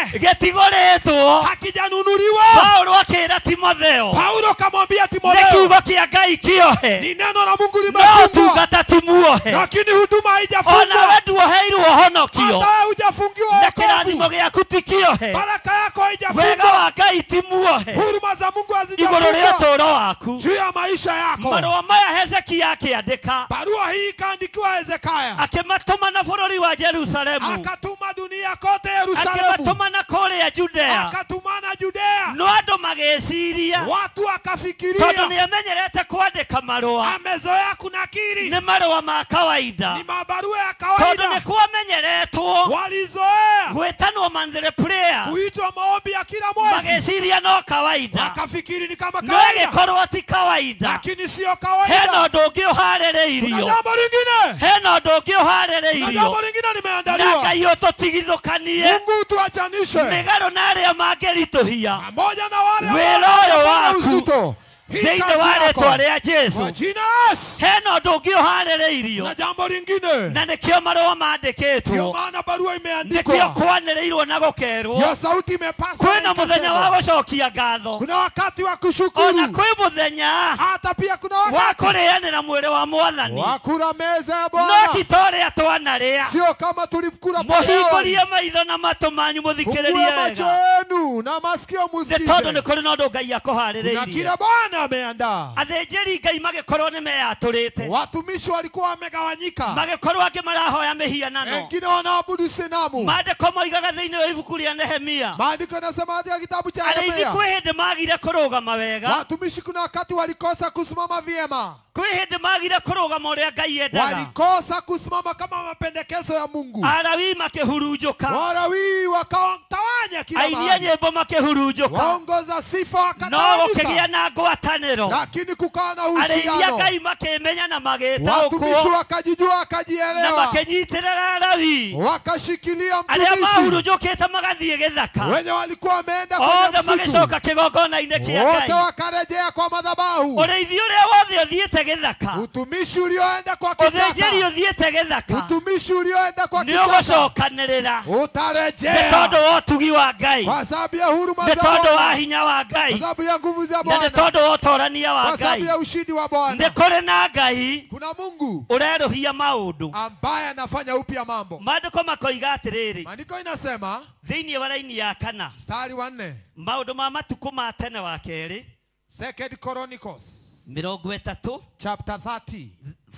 gĩtigũrĩtwo. hakijanunuliwa. Paulo akĩra Timotheo. Paulo kamwambia Nĩ Timotheo, kiugo kĩa Ngai kĩohe. ni neno la Mungu No limefungwa, tungata ti muohe. lakini huduma haijafungwa. Ona we nduoheirwo honokio. Hata wewe hujafungiwa Na wokovu, kĩrathimo gĩaku ti kĩohe. baraka yako Wega haijafungwa, wa Ngai ti muohe. huruma za Mungu Igũrũ rĩa hazijafungwa ũtũũro waku. juu ya maisha yako. Marũa maya Hezekia akĩandĩka Barua hii ikaandikiwa Hezekia, akĩmatũma na bũrũri wa Jerusalemu, akatuma dunia kote Yerusalemu, akĩmatũma na kũrĩa Judea. akatumana Judea. No andũ magĩciria Watu tondũ wakafikiria nĩ amenyerete kwandĩka marũa, amezoea kunakiri, nĩ marũa ma kawaida, ni mabarua ya tondũ kawaida, nĩ kwamenyeretwo walizoea gwĩtanwo monthly prayer, kuitwa maombi ya kila mwezi, magĩciria no kawaida, wakafikiri ni kama no kawaida, ĩgĩkorwo ti kawaida. lakini sio Hena kawaida. ũndũ ũngĩ Kuna ũharĩrĩirio, jambo lingine, hena ũndũ ũngĩ kuna ũharĩrĩirio jambo lingine na limeandaliwa. Ngai ũtũtigithũkanie Mungu tuachanishe mĩgarũ na arĩa mangĩritũhia pamoja na wale Wĩra ambao ũyũ wanafanya waku uzito. Hii thĩinĩ kazi wa yako. rĩtwa rĩa Jesu. Kwa jina la Yesu. Hena ũndũ ũngĩ ũharĩrĩirio Na jambo lingine, na nĩkĩo marũa ndio mandĩkĩtwo, maana barua nĩkĩo imeandikwa, kwanĩrĩirwo na gũkerwo. ndio sauti imepaswa Kwĩna na mũthenya wa ikasemwa. gũcokia ngatho, Kuna wakati wa ona kushukuru, kwĩ mũthenya hata pia kuna wa wakati kũrĩanĩra mwĩrĩ wa Mwathani, wa kula meza ya no Bwana, ti ta ũrĩa twanarĩa. harĩa. Sio kama tulikula pale. Mũhingũrie maitho na matũ manyu mũthikĩrĩrie Fungue macho wega. yenu na masikio Nĩ musikize. tondũ nĩ kũrĩ na ũndũ Ngai Na akũharĩrĩirie. kila Bwana ameandaa. Athĩnjĩri Ngai magĩkorwo nĩ meyatũrĩte. Watumishi walikuwa wamegawanyika. Magĩkorwo angĩ marahoya mĩhianano. Wengine wanaabudu sanamu. Maandĩko moigaga thĩinĩ wa ibuku rĩa Nehemia. Maandiko yanasema katika kitabu cha Arĩithi Nehemia. kwĩ hĩndĩ magire kũrũgama wega. Watumishi kuna wakati walikosa kusimama vyema. Kwĩ hĩndĩ magire kũrũgama ũrĩa Ngai endaga. Walikosa kusimama kama mapendekezo ya Mungu. Alawii makĩhurunjũka. Walawi wakawatawanya kila Aini a mahali. nyĩmbo makĩhurunjũka. Waongoza sifa No wakatawanyika. gũkĩgĩa na ngwatanĩro. Lakini kukawa na Arĩithi a uhusiano. Ngai makĩmenya na magĩtaũkwo Watumishi wakajijua na wakajielewa. makĩnyitĩrĩra Alawii. Wakashikilia Arĩa mtumishi. mahurunjũkĩte magathiĩ gĩthaka. Wenye walikuwa wameenda kwenye Othe msitu. magĩcoka kĩgongona-inĩ kĩa Wote Ngai. wakarejea kwa madhabahu. Ũrĩithi ũrĩa wothe ũthiĩte gĩthaka. Utumishi ulioenda kwa Ũthĩnjĩri kichaka. ũthiĩte gĩthaka. Utumishi ulioenda kwa Nĩ kichaka. ũgũcokanĩrĩra. Nĩ Utarejea. tondũ wa ũtugi wa Ngai. Kwa sababu ya huruma Nĩ za tondũ wa Bwana. hinya wa Kwa Ngai. sababu ya nguvu za Na nĩ Bwana. tondũ wa ũtorania wa Kwa sababu Ngai. ya ushindi wa Nĩ Bwana. kũrĩ na Ngai Kuna Mungu ũrerũhia maũndũ. ambaye anafanya upya mambo. Maandĩko makoiga atĩrĩrĩ Maandiko inasema thĩinĩ wa raini ya kana mstari wa 4, maũndũ ma matukũ ma tene wa kerĩ Second Chronicles 30 chapter 30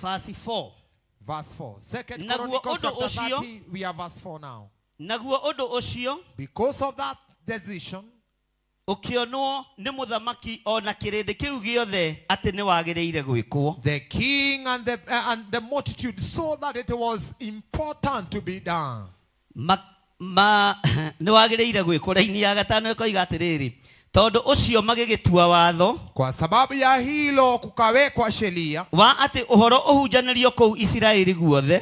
verse 4. verse 4. Second Naguo Chronicles ũndũ chapter ũcio 30, we are verse 4 now. naguo ũndũ ũcio Because of that decision, ũkĩonwo nĩ mũthamaki ona kĩrĩndĩ kĩu gĩothe atĩ nĩ wagĩrĩire gwĩkwo. the king and the multitude saw that it was important to be done. Nĩ wagĩrĩire gwĩkwo. Raini ya gatano ĩkoiga atĩrĩrĩ tondũ ũcio magĩgĩtua watho Kwa sababu ya hilo kukawekwa sheria wa atĩ ũhoro ũhunjanĩrio kũu Isiraeli guothe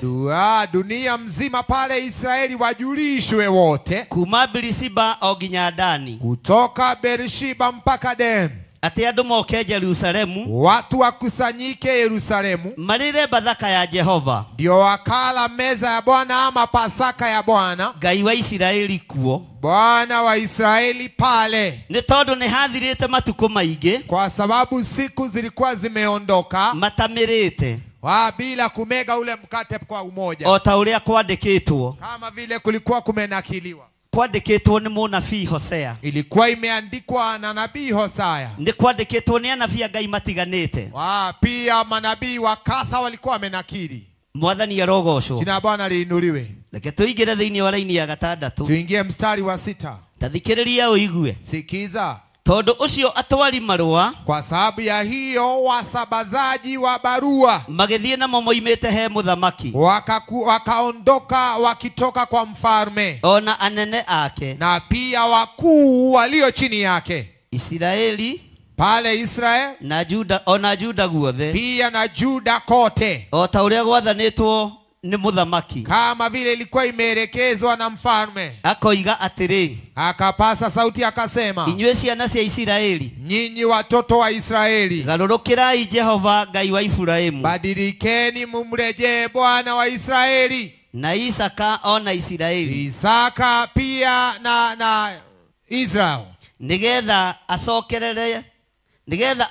dunia mzima pale Israeli wajulishwe wote kuma Birishiba o nginya Dani kutoka Beershiba mpaka Dan, atĩ andũ moke Jerusalemu watu wakusanyike Yerusalemu, marĩre Bathaka ya Jehova ndio wakala meza ya Bwana ama Pasaka ya Bwana, Ngai wa Isiraeli kuo Bwana wa Israeli pale, nĩ tondũ nĩ hathirĩte matukũ maingĩ kwa sababu siku zilikuwa zimeondoka matamĩrĩte bila kumega ule mkate kwa umoja, o ta ũrĩa kwandĩkĩtwo kama vile kulikuwa kumenakiliwa. Kwandĩkĩtwo nĩ mũnabii Hosea. Ilikuwa imeandikwa na nabii Hosea. Nĩ kwandĩkĩtwo nĩ anabii a Ngai matiganĩte. Pia manabii wa kadha walikuwa wamenakili. Mwathani arogocwo. Jina la Bwana liinuliwe. Reke tũingĩre thĩinĩ wa raini ya gatandatũ. Tuingie mstari wa 6. Ta thikĩrĩria ũigue. Sikiza. Tondũ ũcio atwari marũa Kwa sababu ya hiyo wasambazaji wa barua magĩthiĩ namo moimĩte he mũthamaki wakaondoka wakitoka kwa mfalme ona anene ake na pia wakuu walio chini yake Isiraeli pale Israel na Juda ona Juda guothe pia na Juda kote, o ta ũrĩa gwathanĩtwo nĩ mũthamaki kama vile ilikuwa imeelekezwa na mfalme. Akoiga atĩrĩ Akapasa sauti akasema, inyuĩ ciana cia Isiraeli nyinyi watoto wa Israeli, garũrũkĩrai Jehova Ngai wa Iburahĩmu badilikeni mumrejee Bwana wa Israeli, na Isaka ona Isiraeli Isaka pia na Israel, nĩgetha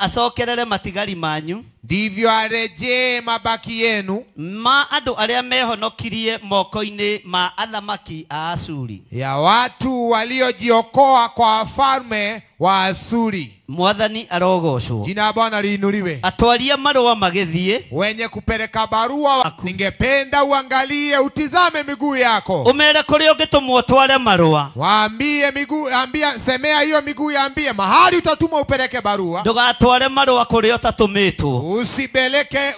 acokerere matigari manyu ndivyo arejee mabaki yenu ma andũ arĩa mehonokirie moko-inĩ ma athamaki a Ashuri, ya watu waliojiokoa kwa wafalme wa Asuri. Mwathani arogocwo. Jina la Bwana liinuliwe. Atwaria marũa magĩthiĩ Wenye kupeleka barua, ningependa uangalie, utizame miguu yako. Ũmere kũrĩa ũngĩtũmwo ũtware marũa. Waambie miguu, ambia, semea hiyo miguu, yaambie mahali utatumwa upeleke barua. Ndũgatware marũa kũrĩa ũtatũmĩtwo. Usipeleke,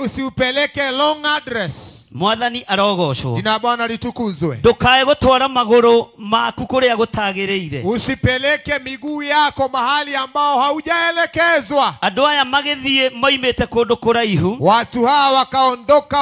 usiupeleke long address. Mwathani arogocwo. Jina la Bwana litukuzwe. Ndũkae gũtwara magũrũ maku kũrĩa gũtagĩrĩire. Usipeleke miguu yako mahali ambao haujaelekezwa. Andũ aya magĩthiĩ moimĩte kũndũ kũraihu. Watu hawa wakaondoka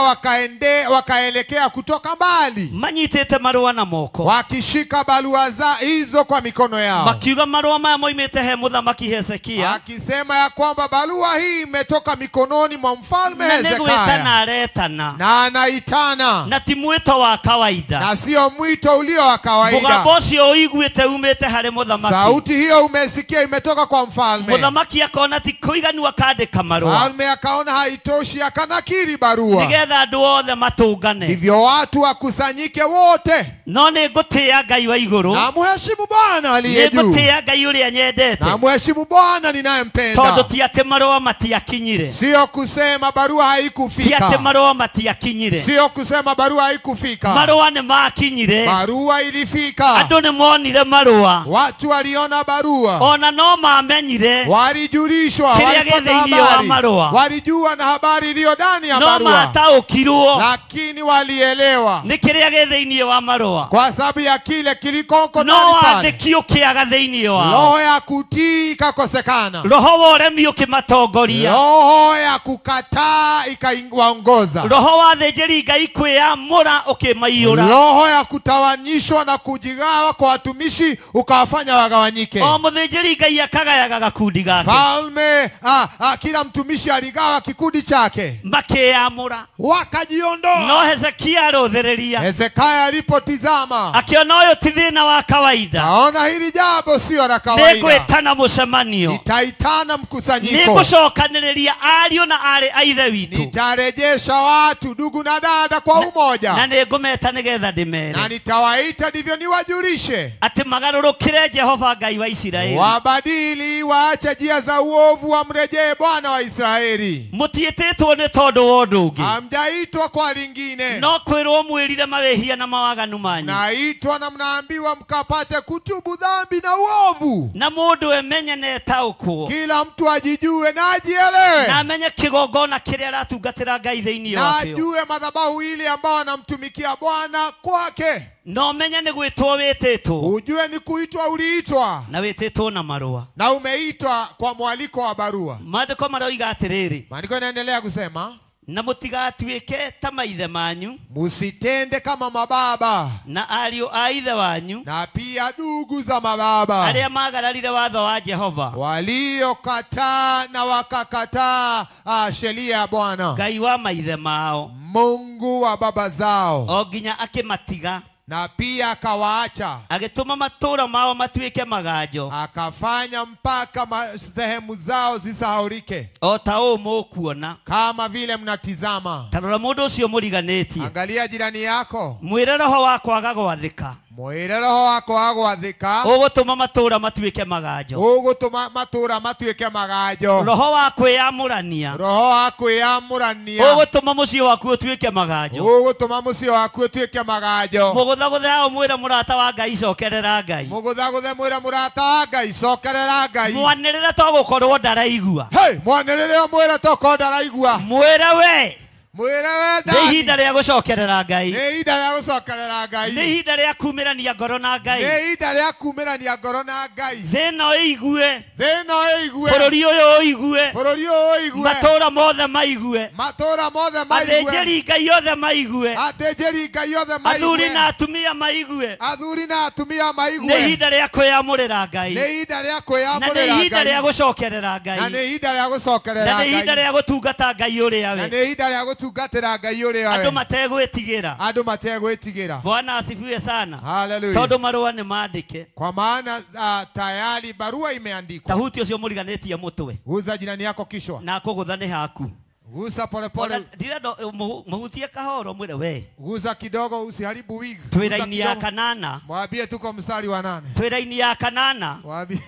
wakaelekea kutoka mbali. Manyitĩte marũa na moko. Wakishika barua za hizo kwa mikono yao. Makiuga marũa maya moimĩte he mũthamaki Hezekia. Akisema ya kwamba barua hii imetoka mikononi mwa mfalme Na nĩ Hezekia. gwĩtana aretana. Na anaitana Nitaitana. Na ti mwito wa kawaida. Na sio mwito ulio wa kawaida. Mũgambo ũcio ũiguĩte umĩte harĩ mũthamaki. Sauti hiyo umesikia imetoka kwa mfalme. Mũthamaki akona ti kũiganu akandĩka marũa. Mfalme akaona haitoshi akanakiri barua. Nĩgetha andũ othe matũngane. Hivyo watu wakusanyike wote. No nĩngũtĩĩa Ngai wa igũrũ. Na muheshimu Bwana aliye juu. Nĩngũtĩĩa Ngai ũrĩa nyendete. Na muheshimu Bwana ninayempenda. Tondũ ti atĩ marũa matiakinyire. Sio kusema barua haikufika. Ti atĩ marũa matiakinyire. Sio kusema barua haikufika. Marũa nĩmakinyire. Barua ilifika. Andũ nĩmonire marũa. Watu waliona barua. Ona no mamenyire. Walijulishwa, walipata habari. Walijua na habari iliyo ndani ya barua. No mataũkirwo. Lakini walielewa. Nĩ kĩrĩa gĩ thĩinĩ wa marũa. Kwa sababu ya kile kilikoko ndani No pale. wathĩki ũkĩaga thĩinĩ wao. Roho ya kutii ikakosekana. Roho wa ũremi ũkĩmatongoria. Roho ya kukataa ikawaongoza. Roho wa thĩnjĩri Ngai kwĩyamũra ũkĩmaiyũra. Roho ya kutawanyishwa na kujigawa kwa watumishi ukawafanya wagawanyike. O mũthĩnjĩri Ngai akagayaga gakundi gake. Falme, kila mtumishi aligawa kikundi chake. Makĩyamũra. Wakajiondoa. No Hezekia arũthĩrĩria. Hezekia alipotizama akiona ũyũ ti thĩna wa kawaida. Naona hili jambo sio la kawaida. Nĩngwĩtana mũcemanio. Nitaitana mkusanyiko. Nĩngũcokanĩrĩria ariũ na aarĩ a ithe witũ. Nitarejesha watu ndugu na dada kwa umoja. Na nĩngũmeta nĩgetha ndĩmere. Na nitawaita ndivyo niwajulishe. Atĩ magarũrũkĩre Jehova Ngai wa Isiraeli. Wabadili, waache njia za uovu, wamrejee Bwana wa Israeli. Mũtiĩtĩtwo nĩ tondũ wa ũndũ ũngĩ. Hamjaitwa kwa lingine. No kwĩrwo mwĩrire mawĩhia na mawaganu manyu. Naitwa na mnaambiwa mkapate kutubu dhambi na uovu. Na mũndũ emenye na etaũkwo. Kila mtu ajijue na ajielewe. Na amenye kĩgongona kĩrĩa aratungatĩra Ngai thĩinĩ Na wakĩo. ajue madhabahu ile ambao anamtumikia Bwana kwake. Na ũmenye nĩ gwĩtwo wĩtĩtwo. Ujue ni kuitwa uliitwa. Na wĩtĩtwo na marũa. Na umeitwa kwa mwaliko wa barua. Maandĩko maroiga atĩrĩrĩ. Maandiko yanaendelea kusema, Na mũtigatuĩke ta maithe manyu. Musitende kama mababa. Na ariũ a ithe wanyu. Na pia ndugu za mababa. Arĩa magararire watho wa Jehova. Waliokataa na wakakataa sheria ya Bwana. Ngai wa maithe mao. Mungu wa baba zao. O nginya akĩmatiga. Na pia akawaacha. Agĩtũma matũũra mao matuĩke maganjo. Akafanya mpaka sehemu zao zisahaulike. O ta ũũ mũkuona. Kama vile mnatizama. Ta rora mũndũ ũcio mũriganĩtie. Angalia jirani yako. Mwĩre roho wa kwaga gwathĩka. Mwĩre roho wa kwaga gwathĩka. Ũgũtũma matũũra matuĩke maganjo. Ũgũtũma matũũra matuĩke maganjo. Roho wa kwĩyamũrania. Roho wa kwĩyamũrania. Ũgũtũma mũciĩ waku ũtuĩke maganjo. Ũgũtũma mũciĩ waku ũtuĩke maganjo. Mũgũthagũthe hau mwĩre mũrata wa Ngai cokerera Ngai. Mũgũthagũthe mwĩre mũrata wa Ngai cokerera Ngai. Mwanĩrĩre to gũkorwo ndaraigua. Hey, mwanĩrĩre ũmwĩre to korwo ndaraigua. Mwĩre we. Mwĩre we Nĩ ihinda rĩa gũcokerera Ngai. Nĩ ihinda rĩa gũcokerera Ngai. Nĩ ihinda rĩa kumĩrania ngoro na Ngai. Nĩ ihinda rĩa kumĩrania ngoro na Ngai. Thĩ ĩno ĩigue. Thĩ ĩno ĩigue. Bũrũri ũyũ ũigue. Bũrũri ũyũ ũigue. Matũũra mothe maigue. Matũũra mothe maigue. Athĩnjĩri Ngai othe maigue. Athĩnjĩri Ngai othe maigue. Athuri na atumia maigue. Athuri na atumia maigue. Nĩ ihinda rĩa kwĩyamũrĩra Ngai. Nĩ ihinda rĩa kwĩyamũrĩra Ngai. Na nĩ ihinda rĩa gũcokerera Ngai. Na nĩ ihinda rĩa gũcokerera Ngai. Na nĩ ihinda rĩa gũtungata Ngai ũrĩa we. Na nĩ ihinda rĩa gũtungatĩra Ngai ũrĩa we. Andũ mategwĩtigĩra. Andũ mategwĩtigĩra. Bwana asifiwe sana. Haleluya. Tondũ marũa nĩ maandĩke. Kwa maana tayari barua imeandikwa. Tahuti ũcio mũriganĩtie mũtwe. Guza jirani yako kichwa. Na kũgũtha nĩ haku. Gusa pole pole. Ndirenda mũhutie kahoro mwĩre we. Guza kidogo usiharibu wig. Twĩ raini ya kanana. Mwambie tuko mstari wa 8. Twĩ raini ya kanana. Mwambie.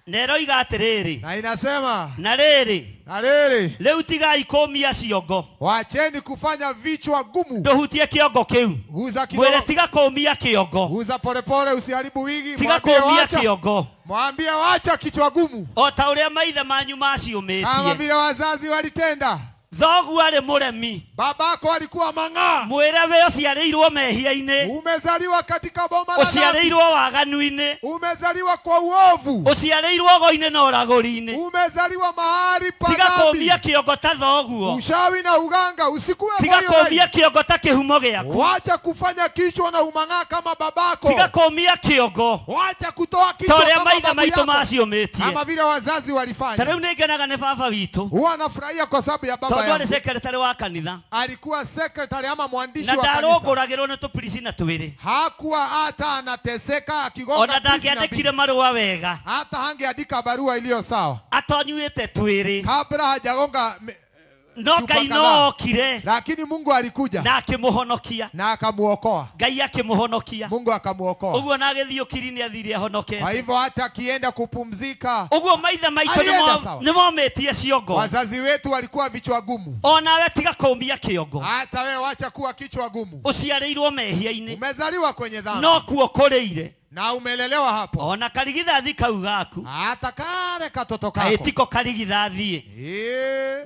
Na ĩroiga atĩrĩrĩ. Na inasema. Na rĩrĩ. Na rĩrĩ. Rĩu tigai kũmia ciongo. Wacheni kufanya vichwa gumu. Ndũhutie kĩongo kĩu. Guza kidogo. Mwĩre tiga kũmia kĩongo. Guza pole pole usiharibu wigi. Tiga kũmia kĩongo. Mwambie wacha kichwa gumu. O ta ũrĩa maithe manyu maciũmĩtie. Kama vile wazazi walitenda. Thoguo arĩ mũremi. Babako alikuwa mang'aa. Mwĩre we ũciarĩirwo mehia-inĩ. Umezaliwa katika boma la dhambi. Ũciarĩirwo waganu-inĩ. Umezaliwa kwa uovu. Ũciarĩirwo ũgo-inĩ na ũragũri-inĩ. Umezaliwa mahali pa Tiga dhambi. kũmia kĩongo ta thoguo. Ushawi na uganga usikuwe Tiga kwa hiyo. kũmia kĩongo ta kĩhumo gĩaku. Wacha kufanya kichwa na umang'aa kama babako. Tiga kũmia kĩongo. Wacha kutoa kichwa Ta ũrĩa kama maithe babu maitũ yako. maciũmĩtie. Kama vile wazazi walifanya. Ta rĩu nĩngenaga nĩ baba witũ. Huwa anafurahia kwa sababu ya baba Tondũ Tondu yangu. Arĩ secretary wa kanitha. Alikuwa secretary ama mwandishi Na wa kanisa. ndarũngũragĩrwo nĩ tũpirici na twĩrĩ. Hakuwa hata anateseka akigonga Ona pisi na mbili. ndangĩandĩkire marũa wega. Hata hangeandika barua iliyo sawa Atonyuĩte twĩrĩ. kabla hajagonga No chupa Ngai kadhaa. no okire Lakini Mungu alikuja na akĩmũhonokia. na akamuokoa. Ngai akĩmũhonokia. Mungu akamuokoa. Ũguo na agĩthiĩ ũkiri nĩ athire Kwa ahonokete. hivyo hata akienda kupumzika, Ũguo maithe maitũ Alienda sawa. nĩmomĩtie ciongo. Wazazi wetu walikuwa vichwa gumu. Onawe tiga kũũmia kĩongo. Hata wewe wacha kuwa kichwa gumu. Ũciarĩirwo mehia-inĩ. Umezaliwa kwenye dhambi No kuo kũrĩire. na umelelewa hapo. Ona karigithathi kau gaku. Hata kale katoto kako. Kaĩ tiko karigithathi.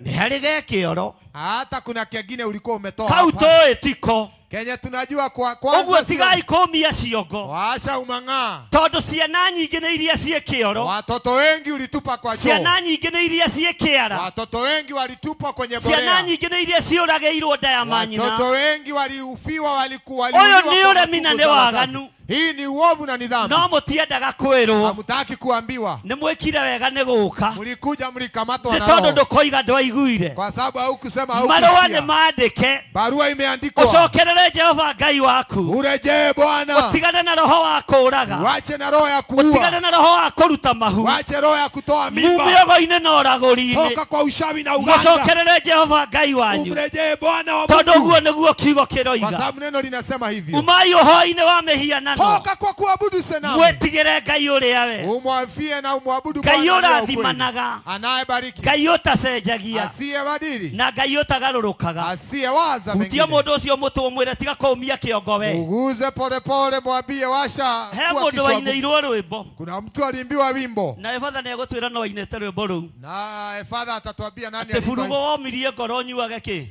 Nĩ harĩ ge kĩoro. Hata kuna kengine ulikuwa umetoa Kau hapa. tũĩ tiko. Kenya tunajua kwa kwanza Ũguo tigai kũũmia ciongo. Washa umang'aa. Tondũ ciana nyingĩ nĩ iria ciĩ kĩoro. Watoto wengi ulitupa kwa choo. Ciana nyingĩ nĩ iria ciĩ kĩara. Watoto wengi walitupwa kwenye Ciana borea. nyingĩ nĩ iria ciũragĩirwo nda ya manyina. Watoto wengi waliufiwa, walikuwa Ũyũ waliuliwa nĩ kwa ũremi na matumbo nĩ za wazazi. waganu. Hii ni uovu na ni dhambi. No mũtiendaga kwĩrwo. Hamtaki kuambiwa. Nĩ mwĩkire wega nĩ gũka. Mlikuja mlikamatwa Nĩ na tondũ roho. ndũkoiga ndwaiguire. Kwa sababu haukusema Marũa nĩ haukusikia. maandĩke. Barua imeandikwa. Ũcokerere Jehova Ngai waku. Urejee Bwana. Ũtigane na roho wa kũũraga. Wache na roho ya kuua. Ũtigane na roho wa kũruta mahu. Wache roho ya kutoa mimba. Mume ũgo-inĩ na ũragũri-inĩ. Toka kwa ushawi na uganga. Mũcokerere Jehova Ngai wanyu. Umrejee Bwana wa Tondũ Mungu. ũguo nĩguo kiugo Kwa kĩroiga. sababu neno linasema hivyo. Umai ũhoi-inĩ wa mĩhianano. Toka kwa kuabudu sanamu. Mwĩtigĩre Ngai ũrĩa we. Umwafie na umwabudu Ngai Bwana aliye wa ukweli. ũrathimanaga. Anayebariki. Ngai ũtacenjagia. Asiyebadili. Na Ngai ũtagarũrũkaga. Asiyewaza Hutia mengine. mũndũ ũcio mũtwe ũmwĩre tiga kũũmia kĩongo we. Uguze polepole, mwambie washa He kuwa mũndũ kichwa gumu. wainĩirwo rwĩmbo. Kuna mtu aliimbiwa wimbo Na batha nĩ egũtwĩra no ainĩte rwĩmbo rũu. na father atatuambia nani Atĩ aliimba. burugo womirie ngoro nyuage kĩ?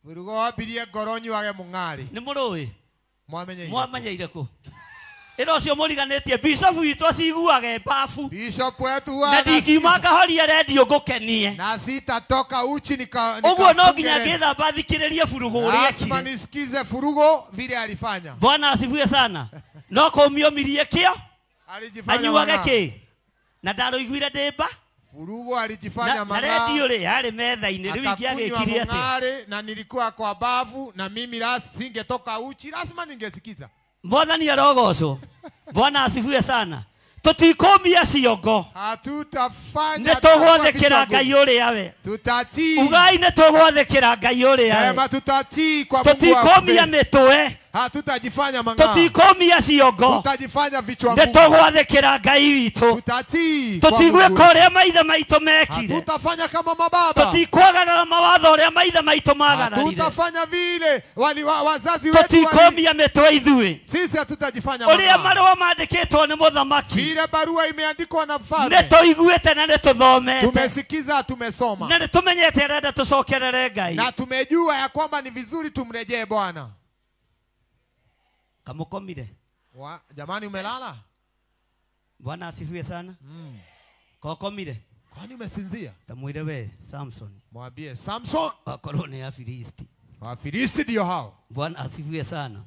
Burugo wambirie ngoro nyuage mung'ari. Nĩ mũrũĩ? Mwamenyeire. Mwamenyeire kũ? Ĩra ũcio mũriganĩtie bishop witũ aciguage mbabu. Bishop wetu huwa Na ndingiuma anasikiza. ngahoria rendio ngũkenie. Na sitatoka uchi nika Ũguo no nginya nikafunge. ngĩthamba thikĩrĩrie burugo ũrĩa Lazima ekire. nisikize furugo vile alifanya. Bwana asifiwe sana. No kũũmiomirie kĩo Alijifanya anyuage mang'aa. kĩ? Na ndarũiguire ndĩmba. Furugo alijifanya Na mang'aa. rendio rĩ yarĩ metha-inĩ rĩu Akakunywa ingĩagĩkire atĩa? mung'are na nilikuwa kwa bavu na mimi singetoka uchi, lazima ningesikiza. Mwathani arogocwo. Bwana asifiwe sana. Tũtikũmia ciongo. Hatutafanya Nĩ tũgwathĩkĩra Ngai ũrĩa we. Tutatii. Ugai nĩ tũgwathĩkĩra Ngai ũrĩa we. Sema tutatii kwa Mungu wa Tũtikũmia kweli. mĩtwe. Hatutajifanya mang'aa. Tũtikũmia ciongo. Tutajifanya vichwa Nĩ ngumu. tũgwathĩkĩra Ngai witũ. Tutatii kwa Tũtigwĩka Mungu. ũrĩa maithe maitũ mekire. Hatutafanya kama mababa. Tũtikwagarara mawatho ũrĩa maithe maitũ magararire. Hatutafanya vile wazazi wetu wali. Tũtikũmia mĩtwe ithuĩ. Sisi hatutajifanya Ũrĩa mang'aa. marũa maandĩkĩtwo nĩ mũthamaki. Vile barua imeandikwa na Nĩ mfalme. tũiguĩte na nĩ tũthomete. Tumesikiza, tumesoma. Na nĩ tũmenyete arenda tũcokerere Ngai. Na tumejua ya kwamba ni vizuri tumrejee Bwana. Kamũkomire. Jamani umelala? Bwana asifiwe sana. Kokomire. Kwani umesinzia? Tamwire we Samson. Mwambie Samson. Wakorwo nĩ Afilisti. Wafilisti ndio hao. Bwana asifiwe sana.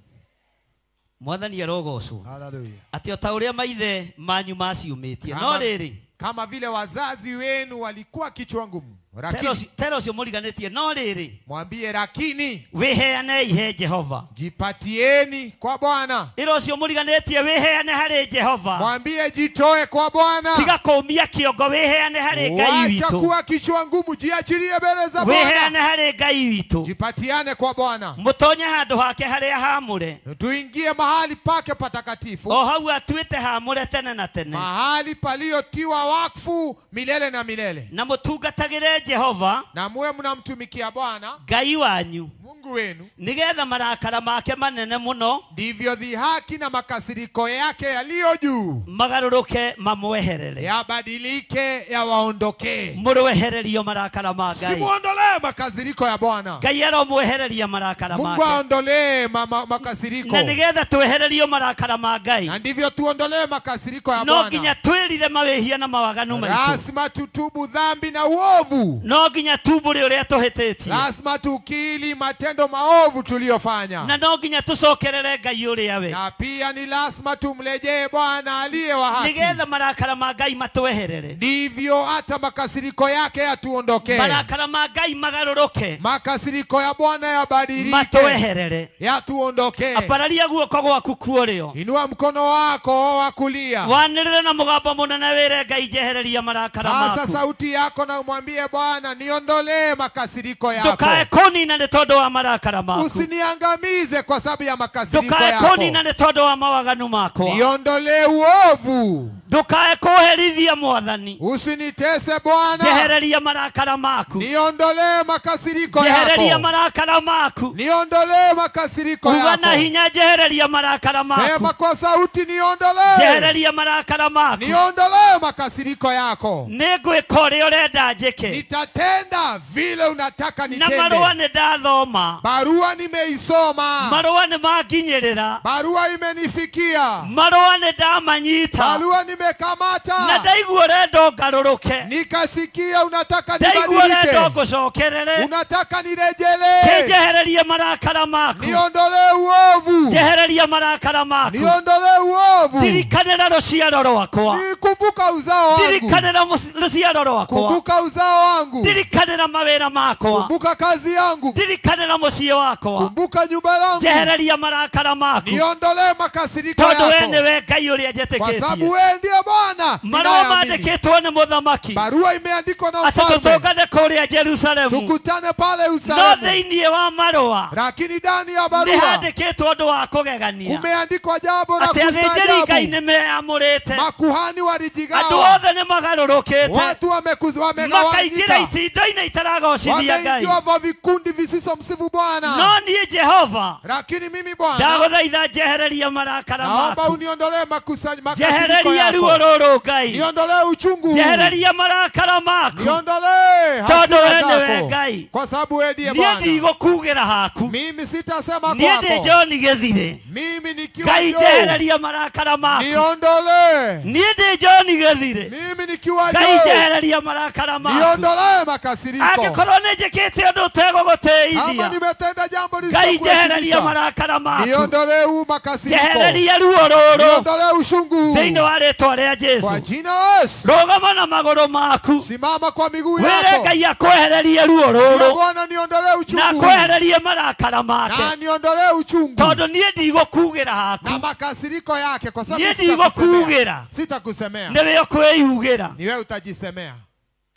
Mwathani arogocwo. Hallelujah. Atĩ o ta ũrĩa maithe manyu maciumĩtie. No rĩrĩ. Kama vile wazazi wenu walikuwa kichwa ngumu. Lakini Tera ũcio mũriganĩtie no rĩrĩ. Mwambie lakini wĩheanei he Jehova. Jipatieni kwa Bwana. Ĩra ũcio mũriganĩtie wĩheane harĩ Jehova. Mwambie jitoe kwa Bwana. Tiga kũũmia kĩongo wĩheane harĩ Ngai Wacha witũ. kuwa kichwa ngumu, jiachilie mbele za Bwana. Wĩheane harĩ Ngai witũ. Jipatiane kwa Bwana. Mũtonye handũ hake harĩa haamũre. Tuingie mahali pake patakatifu. O hau atuĩte haamũre tene na tene. Mahali paliotiwa wakfu milele na milele. Na mũtungatagĩre Jehova. Na muwe mnamtumikia Bwana Ngai wanyu. Mungu wenu. Nigetha marakara make manene muno. Ndivyo dhihaki na makasiriko yake yaliyo juu magarũrũke mamweherere. Yabadilike yawaondokee. Mũrwehererio marakara ma Ngai. Simuondolee makasiriko ya Bwana. Ngai aromwehereria marakara Mungu make. aondolee makasiriko. Na nigetha twehererio marakara ma Ngai. Na ndivyo tuondolee makasiriko ya No Bwana. nginya twĩrire mawĩhia na mawaganu maitũ. Lazima tutubu dhambi na uovu. No nginya tumbũre ũrĩa tũhĩtĩtie. Lazima tukili matendo maovu tuliyofanya. Na no nginya tucokerere Ngai uria we. Na pia ni lazima tumrejee Bwana aliye wa haki. Nigetha marakara ma Ngai matweherere. Ndivyo hata makasiriko yake yatuondokee. Marakara ma Ngai magaruruke. Makasiriko ya Bwana yabadilike. Matweherere. Yatuondokee. Ambararia guoko gwaku kuorio. Inua mkono wako wa kulia. Wanĩrĩre na mũgambo mũnene wĩre Ngai njehereria marakara maku. Sasa sauti yako na umwambie Bwana niondolee makasiriko yako. Ndukae kũnina nĩ tondũ wa marakara maku. Usiniangamize kwa sababu ya makasiriko Ndukae yako. kũnina nĩ tondũ wa mawaganu makwa. Niondolee uovu. Ndukae kũherithia Mwathani. Usinitese Bwana. Njehereria marakara maku. Niondolee makasiriko yako. Njehereria marakara maku. Niondolee makasiriko Uga yako. na hinya njehereria marakara maku. Sema kwa sauti niondolee. Njehereria marakara maku. Niondolee makasiriko yako. Nĩngwĩka ũrĩa ũrenda njĩke. Nitatenda vile unataka Na nitende. marũa nĩ ndathoma. Barua nimeisoma. Marũa nĩ manginyĩrĩra. Barua imenifikia. Marũa nĩ ndamanyita. Barua nimekamata. Na ndaigua ũrenda ngarũrũke. Nikasikia unataka Ndaigua ũrenda nibadilike. ngũcokerere. Unataka nirejelee. Kĩnjehererie marakara maku. Niondolee uovu. Njehereria marakara maku. Niondolee uovu. Ndirikanĩra rũciaro rwakwa. Nikumbuka uzao wangu. Ndirikanĩra rũciaro rwakwa. Kumbuka uzao wangu. Ndirikanĩra mawĩra makwa. Kumbuka kazi yangu. Ndirikanĩra mũciĩ wakwa. Kumbuka nyumba langu. Njehereria marakara maku. Niondolee makasiriko Tondũ we yako. nĩwe Ngai ũrĩa Kwa sababu njĩtĩkĩtie. wewe ndiye Bwana. Marũa ninayeamini. mandĩkĩtwo nĩ mũthamaki. Barua imeandikwa na Atĩ mfalme. tũtũngane kũrĩa Jerusalemu. Tukutane pale No Yerusalemu. thĩinĩ wa marũa Lakini ndani ya nĩ barua handĩkĩtwo ũndũ wa kũgegania. kumeandikwa jambo la Atĩ athĩnjĩri Ngai kustaajabu. nĩ meamũrĩte. Makuhani Andũ walijigawa. othe nĩ magarũrũkĩte. Watu Makaingĩra wamegawanyika. itindo-inĩ itaragocithia Ngai. Wameingiwa kwa vikundi visisomsifu Bwana. No niĩ Jehova Lakini mimi Bwana ndagũthaitha njehereria marakara naomba maku. uniondolee makasiriko Njehereria ruo yako. rũrũ Ngai. Niondolee uchungu huu. Njehereria marakara maku. Niondolee Tondũ hasira we nĩwe zako. Ngai. Kwa sababu wewe ndiye Niĩ Bwana. ndigũkugĩra haku. Mimi sitasema Niĩ ndĩ kwako. John Gĩthirĩ. Mimi nikiwa Ngai Joe. njehereria marakara maku. Niondolee. Niĩ ndĩ John Gĩthirĩ. Mimi nikiwa Ngai Joe. njehereria marakara maku. Niondolee makasiriko. Angĩkorwo nĩ njĩkĩte ũndũ Kama ũtegũgũtĩithia, nimetenda jambo Ngai njehereria lisilokuheshimisha, marakara maku. niondolee huu makasiriko. Njehereria ruo rũrũ Niondolee uchungu huu. thĩinĩ wa rĩtwa rĩa Kwa Jesu. jina la Yesu. Rũgama na magũrũ maku. Simama kwa miguu Wĩre yako. Ngai akwehererie ruo Ndiyo rũrũ Bwana niondolee na uchungu huu. akwehererie marakara make. Na niondolee uchungu Tondũ niĩ ndigũkugĩra na haku. makasiriko yake, kwa sababu Niĩ sitakusemea. ndigũkugĩra. Sitakusemea. Nĩwe ũkwĩyugĩra. Ni wewe utajisemea.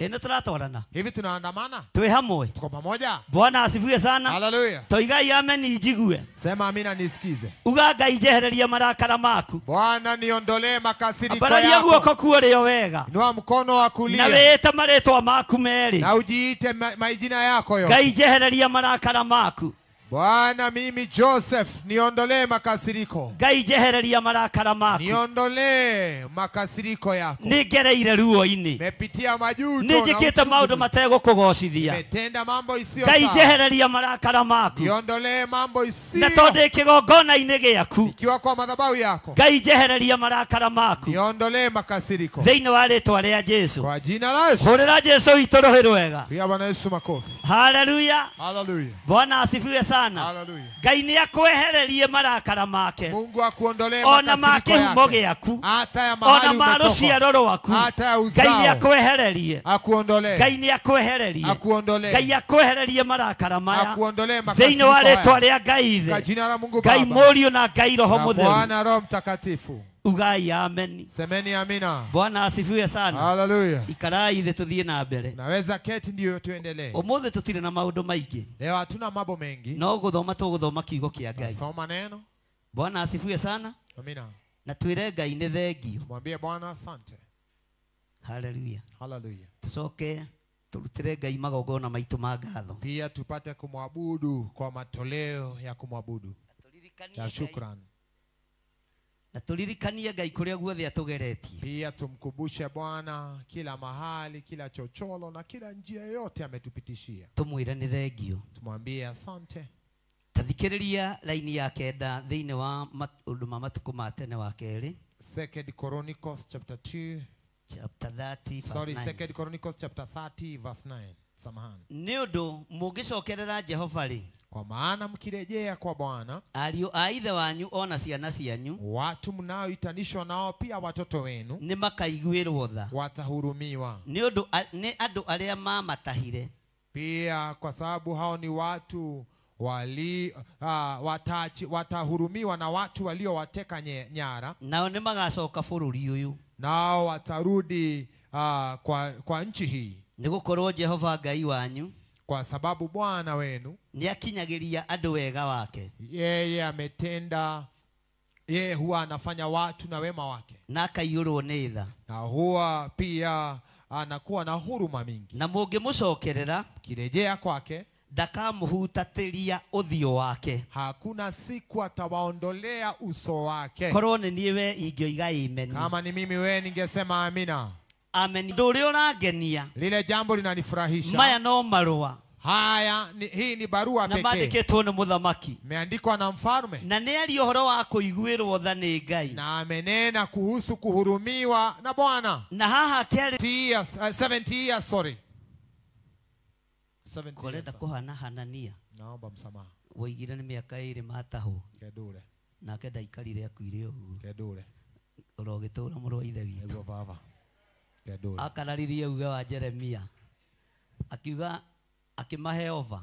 Ĩ nĩ tũratwarana. Hivi tunaandamana? Twĩ hamwe. Tuko pamoja? Bwana asifiwe sana. Haleluya. Toigai ameni njigue. Sema amina nisikize. Uga Ngai njehereria marakara maku. Bwana niondolee makasiriko Ambararia yako. guoko kuorio wega. Inua mkono wa Na kulia wĩte marĩtwa maku merĩ. na ujiite majina yako yote. Ngai njehereria marakara maku. Bwana mimi Joseph niondolee makasiriko. Ngai njehereria marakara maku. Niondolee makasiriko yako. Nĩ ngereire ruo-inĩ. Nimepitia majuto Nĩ na njĩkĩte maũndũ uchungu. mategũkũgocithia. Nimetenda mambo isiyo Ngai sawa. njehereria marakara maku. Niondolee mambo Na isiyo. tondũ ndĩ kĩgongona-inĩ gĩaku. Ikiwa kwa madhabahu yako. Ngai njehereria marakara maku. Niondolee makasiriko. Thĩinĩ wa rĩtwa rĩa Jesu. Kwa jina la Yesu. Hũrĩra Jesu witũ rũhĩ rwega. Piga Bwana Yesu makofi. Haleluya. Haleluya. Bwana asifiwe sana. Haleluya. Ngai nĩ akwehererie marakara make. Mungu akuondolee Ona ma makasiriko kĩhumo yake. gĩaku. Hata ya Ona mahali ma umetoka. rũciaro rwaku. Hata ya Ngai nĩ uzao. akwehererie. Akuondolee. Ngai nĩ akwehererie. Akuondolee. Ngai akwehererie marakara maya. Akuondolee Thĩinĩ wa makasiriko rĩtwa haya. rĩa Ngai Kwa Ithe. jina la Mungu Ngai Baba. Mũriũ na Ngai Roho Na Mũtheru. Bwana Roho Mtakatifu. Ugai ameni. Semeni amina. Bwana asifiwe sana. Haleluya. Ikarai thĩ tũthiĩ na mbere. Naweza keti ndio tuendelee. Ũmũthĩ tũtirĩ na maũndũ maingĩ. Leo hatuna mambo mengi. No gũthoma tũgũthoma kiugo kĩa Ngai. Soma neno. Bwana asifiwe sana. Amina. Na twĩre Ngai nĩ thengio. Mwambie Bwana asante. Haleluya. Haleluya. Tucoke turutire Ngai magongona maitũ ma ngatho. Pia tupate kumwabudu kwa matoleo ya kumwabudu ya shukrani. Na turirikanie Ngai kũrĩa guothe atũgeretie. Pia tumkumbushe Bwana kila mahali, kila chocholo na kila njia yote ametupitishia. Tumwĩre nĩ thengio. Tumwambie asante. Tathikĩrĩria laini ya kenda thĩinĩ wa maũndũ ma matukũ ma tene wa kerĩ. Second Chronicles chapter 2. Chapter 30 verse Sorry, 9. Second Chronicles chapter 30 verse 9. Samahani. Nĩ ũndũ mũngĩcokerera Jehova rĩ, Kwa maana mkirejea kwa Bwana, ariũ a ithe wanyu ona ciana cianyu, watu mnaoitanishwa nao pia watoto wenu, nĩ makaiguĩrwo tha, watahurumiwa. Nĩ ũndũ nĩ andũ arĩa mamatahire, pia kwa sababu hao ni watu watahurumiwa na watu waliowateka nyara, nao nĩ magacoka bũrũri ũyũ, nao watarudi kwa nchi hii. Nĩ gũkorwo Jehova Ngai wanyu, kwa sababu Bwana wenu nĩ akinyagĩria andũ wega wake, yeye ametenda, yeye huwa anafanya watu na wema wake, na akaiyũrwo nĩ tha, na huwa pia anakuwa na huruma mingi. Na mũngĩmũcokerera, kirejea kwake, ndakamuhutatĩria ũthiũ wake, hakuna siku atawaondolea uso wake. Korwo nĩ niĩ we ingĩoiga amen. Kama ni mimi we ningesema amina. Amen. Ũndũ ũrĩa ũrangenia, lile jambo linanifurahisha, maya no marũa. Haya, hii ni barua na pekee. Maandĩkĩtwo nĩ mũthamaki. Imeandikwa na mfalme. Na nĩ aria ũhoro wa kũiguĩrwo tha nĩ Ngai. Na amenena kuhusu kuhurumiwa na Bwana. Na haha kĩarĩ 70 years, sorry. 70 years. Korenda kũhana Hanania. Naomba msamaha. Woigire nĩ mĩaka ĩĩrĩ matahwo. Kedure. Nake ndaikarire akuire ũguo. Kedure. Ũrogĩtũra mũrũ wa ithe witũ. Nĩguo baba. Kedure. Akararirie uge wa Jeremia. Akiuga akimahe ova.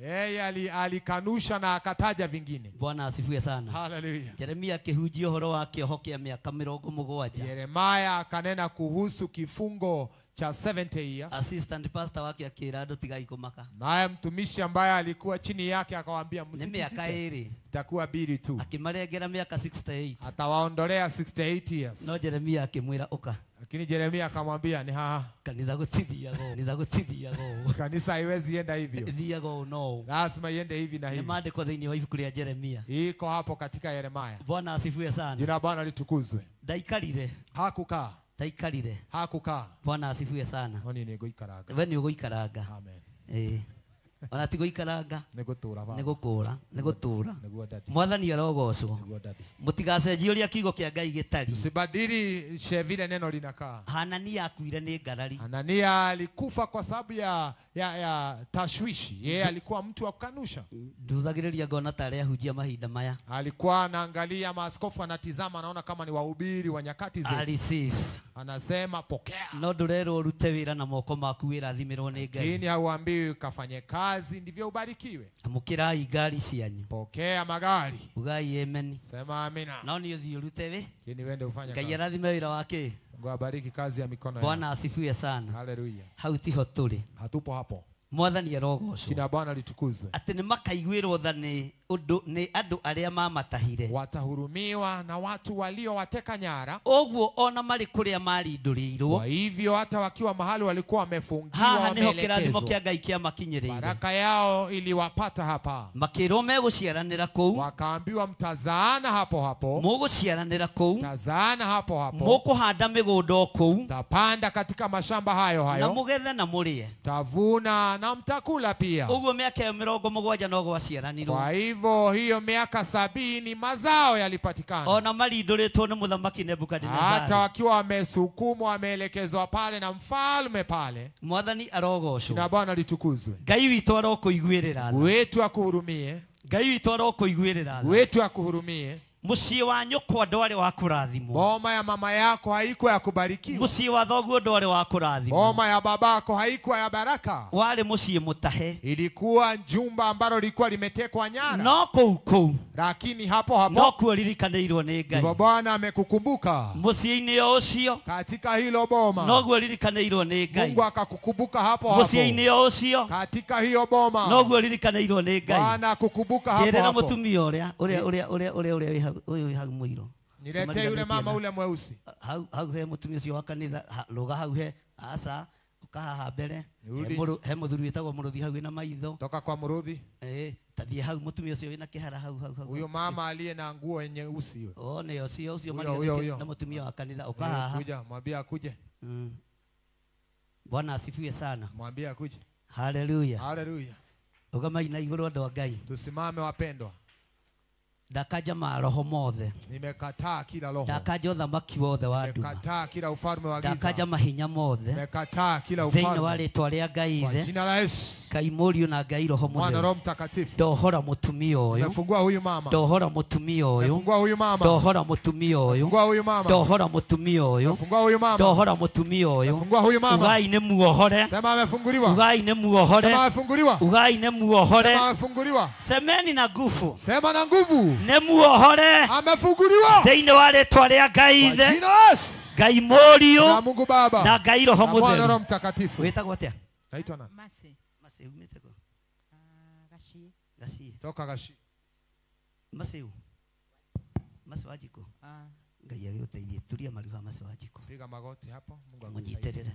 Yeye alikanusha na akataja vingine. Bwana asifiwe sana. Hallelujah. Jeremia akihunjia ũhoro wa kĩoho kĩa mĩaka 70. Jeremiah akanena kuhusu kifungo cha 70 years. Assistant pastor wake akĩra andũ tigai kũmaka. Naye mtumishi ambaye alikuwa chini yake akawaambia Nĩ msitishike. mĩaka 2. Itakuwa bili tu. Akimarengera mĩaka 68. Atawaondolea 68 years. No Jeremia akĩmwĩra ũka. Lakini Jeremia akamwambia ni haha. Kanitha gũtithiaga. Kanitha gũtithiaga. Kanisa haiwezi enda hivyo. Ithiaga no. Lazima iende hivi na hivi. Ni maandiko thĩinĩ wa ibuku rĩa Jeremia. Iko hapo katika Yeremia. Bwana asifiwe sana. Jina la Bwana litukuzwe. Ndaikarire. Hakukaa. Ndaikarire. Hakukaa. Bwana asifiwe sana. Oni ni goikaranga. We ni ũgũikaranga. Amen. Ona ti gũikaranga. Nĩ gũtũra baba. Nĩ gũkũra, nĩ gũtũra. Nĩguo daddy. Mwathani arogocwo. Nĩguo daddy. Mũtigacenjie ũrĩa kiugo kĩa Ngai gĩtariĩ. Usibadili vile neno linakaa. Hanania akuire nĩ ngarari. Hanania alikufa kwa sababu ya tashwishi. Yeye alikuwa mtu wa kukanusha. Nduthagĩrĩria ngona ta arĩa ahunjia mahinda maya. Alikuwa anaangalia maaskofu, anatizama, anaona kama ni wahubiri wa nyakati zetu. Receive. Anasema pokea. No ndũrerwo ũrute wĩra na moko maku wĩrathimĩrwo nĩ Ngai. Lakini hauambiwi kafanye kazi ndivyo ubarikiwe. Amũkĩrai ngari cianyu. Pokea magari. Ugai amen. Sema amina. No nĩ ũthiĩ ũrute wĩ. Lakini wende ufanye Ngai kazi. arathime wĩra wake. Mungu abariki kazi ya mikono yako. Bwana asifiwe sana. Haleluya. Hau tiho tũrĩ. Hatupo hapo. Mwathani arogocwo. Jina Bwana litukuzwe. Atĩ nĩ makaiguĩrwo tha nĩ ũndũ nĩ andũ arĩa mamatahire. Watahurumiwa na watu waliowateka nyara. Ũguo ona marĩ kũrĩa marindũrĩirwo. Kwa hivyo hata wakiwa mahali walikuwa wamefungiwa, Haha nĩho kĩrathimo wameelekezwa. kĩa Ngai kĩamakinyĩrĩire. Baraka yao iliwapata hapa. Makĩrwo megũciaranĩra kũu. Wakaambiwa mtazaana hapo hapo. Mũgũciaranĩra kũu. Mtazaana hapo hapo. Mũkũhanda mĩgũnda o kũu. Mtapanda katika mashamba hayo Na hayo. mũgethe na mũrĩe. Mtavuna na mtakula pia. Ũguo mĩaka ĩyo 70 no gwaciaranirwo. Kwa hivyo hiyo miaka 70 mazao yalipatikana. Ona marindũrĩtwo nĩ mũthamaki Nebukadinezari. Hata wakiwa wamesukumwa, wameelekezwa pale na mfalme pale. Mwathani arogocwo. Na Bwana litukuzwe. Ngai witũ arokũiguĩrĩra tha. Wetu akuhurumie. Ngai witũ arokũiguĩrĩra tha. Wetu akuhurumie. Mũciĩ wa nyũkwa ndwarĩ wa kũrathimwo. Boma ya mama yako haikuwa ya kubarikiwa. Mũciĩ wa thoguo ndwarĩ wa kũrathimwo. Boma ya babako haikuwa ya baraka. Warĩ mũciĩ mũtahe. Ilikuwa jumba ambalo lilikuwa limetekwa nyara. No kũu kũu. Lakini hapo hapo No kuo ririkanĩirwo nĩ Ngai. Ndivyo Bwana amekukumbuka. Mũciĩ-inĩ o ũcio. Katika hilo boma. No guo ririkanĩirwo nĩ Ngai. Mungu akakukumbuka hapo hapo. Mũciĩ-inĩ o ũcio. Katika hiyo boma. No guo ririkanĩirwo nĩ Ngai. Bwana akukumbuka hapo Ngerera hapo. mũtumia ũrĩa ũrĩa ũrĩa ũrĩa ũrĩa ũrĩa ũyũ wĩ hau mũirũ. Nilete yule mama ule mweusi. Hau he mũtumia ũcio wa kanitha, rũga hau he aca ũkahaha mbere. He mũthuri wĩtagwo Mũrũthi hau wĩna maitho. Toka kwa Mũrũthi. Tathiĩ hau mũtumia ũcio wĩna kĩhara hau hau hau. Huyo mama aliye na nguo nyeusi yule. Oh, nĩ ũcio ũcio mariganĩtie na mũtumia wa kanitha ũkahaha. Kuja, mwambie akuje. Bwana asifiwe sana. Mwambie akuje. Haleluya. Haleluya. Rũgamai na igũrũ andũ a Ngai. Tusimame wapendwa. Ndakanja maroho mothe. Nimekataa kila roho. Ndakanja uthamaki wothe wa nduma. Nimekataa kila ufalme wa giza. Ndakanja mahinya mothe. Nimekataa kila ufalme. Thĩinĩ wa rĩtwa rĩa Ngai Kwa Ithe, jina la Yesu. Ngai Mũriũ na Ngai Roho Mwana Mũtheru. Roho Mtakatifu. Ndohora mũtumia ũyũ. Nimefungua huyu mama. Ndohora mũtumia ũyũ. Nimefungua huyu mama. Ndohora mũtumia ũyũ. Nimefungua huyu mama. Ndohora mũtumia ũyũ. Nimefungua huyu mama. Ndohora mũtumia ũyũ. Nimefungua huyu mama. Ugai nĩ muohore. Sema amefunguliwa. Ugai nĩ muohore. Sema amefunguliwa. Ugai nĩ muohore. Sema amefunguliwa. Semeni na nguvu. Sema na nguvu. Nĩ muohore. Amefunguliwa. Thĩinĩ wa rĩtwa rĩa Ngai Kwa Ithe, jina la Yesu. Ngai Mũriũ Na Mungu Baba. na Ngai Roho Na Mwana Mũtheru. Roho Mtakatifu. Wĩtagwo atĩa? Naitwa nani? Masi. Masi umĩte kũ? Gaci. Gaci. Toka Gaci. Masi u. Masi wa jiko. Ngai agĩgũteithie. Turia maru ha Masi wa jiko. Piga magoti hapo, Mungu akusaidie. Mũnyitĩrĩre.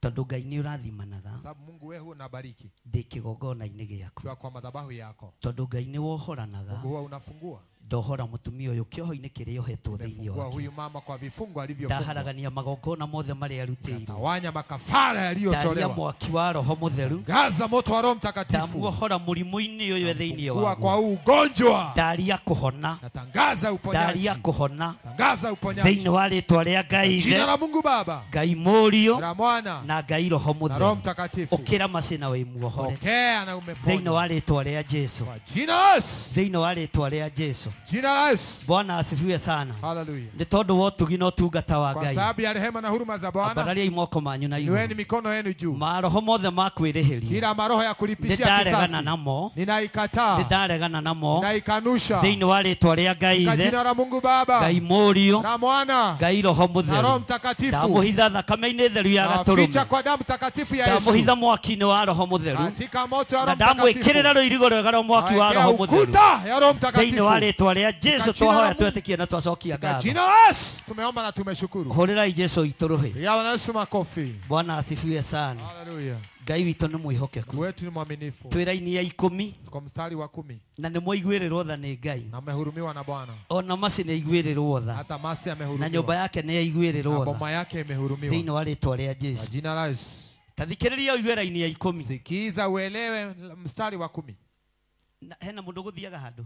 Tondũ Ngai nĩ ũrathimanaga. Sababu Mungu wewe unabariki. Ndĩ kĩgongona-inĩ gĩaku. Kwa kwa madhabahu yako. Tondũ Ngai nĩ wohoranaga. Mungu huwa unafungua. Ndohora mũtumia ũyũ kĩoho-inĩ kĩrĩa ohetwo thĩinĩ Nimefungua wake. huyu mama kwa vifungo alivyofungwa. Ndaharagania magongona mothe marĩa arutĩirwo. Tawanya makafara Ndaria yaliyotolewa. mwaki wa Roho Mũtheru. Gaza moto wa Roho Mtakatifu. Ndamuohora mũrimũ-inĩ ũyũ thĩinĩ Fungua waguo. kwa huu ugonjwa. Ndaria kũhona. Natangaza uponyaji. Ndaria kũhona. Tangaza uponyaji. Thĩinĩ wa rĩtwa rĩa Ngai Jina Ithe, la Mungu Baba. Ngai Mũriũ La Mwana na Ngai Roho na Roho Mũtheru. Mtakatifu. Ũkĩra macina wĩ muohore. Pokea na Thĩinĩ umepona. wa rĩtwa rĩa Jesu. Kwa jina la Yesu. Thĩinĩ wa rĩtwa rĩa Jesu. Jina la Yesu. Bwana asifiwe sana. Haleluya. Nĩ tondũ wa ũtugi na ũtungata wa Kwa Ngai. sababu ya rehema na huruma za Bwana, Ambarariai moko manyu na igũrũ. inueni mikono yenu juu. Maroho mothe ma kwĩrĩhĩria Kila maroho ya nĩ kulipishia ndaregana kisasi namo. ninaikataa, Nĩ ndaregana namo. ninaikanusha Thĩinĩ wa rĩtwa rĩa Ngai kwa Ithe, jina la Mungu Baba Ngai Mũriũ, na Mwana Ngai Roho na Roho Mũtheru. Mtakatifu. Ndamũhitha thakame-inĩ theru ya Naficha gatũrũme. kwa damu takatifu ya Yesu, Ndamũhitha mwaki-inĩ wa Roho Mũtheru. katika moto wa Na Roho Mtakatifu. ndamwĩkĩrĩra rũirigo rwega rwa mwaki wa Nawekea Roho Mũtheru. ukuta ya Roho Thĩinĩ Mtakatifu. wa rĩtwa rĩa Jesu Katika jina la twahoya Mungu. twetĩkie na twacokia Katika ngatho. jina la Yesu tumeomba na tumeshukuru. Hũrĩrai Jesu witũ rũhĩ. Pigia Bwana Yesu makofi. Bwana asifiwe sana. Haleluya. Ngai witũ nĩ mwĩhokeku. Mungu wetu ni mwaminifu. Twĩ raini ya 10 Tuko mstari wa 10 na nĩ mwaiguĩrĩrwo tha nĩ Ngai. na mmehurumiwa na Bwana. Ona Masi nĩ aiguĩrĩrwo tha. Hata Masi Na nyũmba amehurumiwa yake nĩ aiguĩrĩrwo na tha. boma yake imehurumiwa. Thĩinĩ wa rĩtwa rĩa Kwa Jesu. jina la Yesu. Ta thikĩrĩria ũigue raini ya 10. Sikiza uelewe mstari wa 10. Na hena mũndũ ũgũthiaga handũ.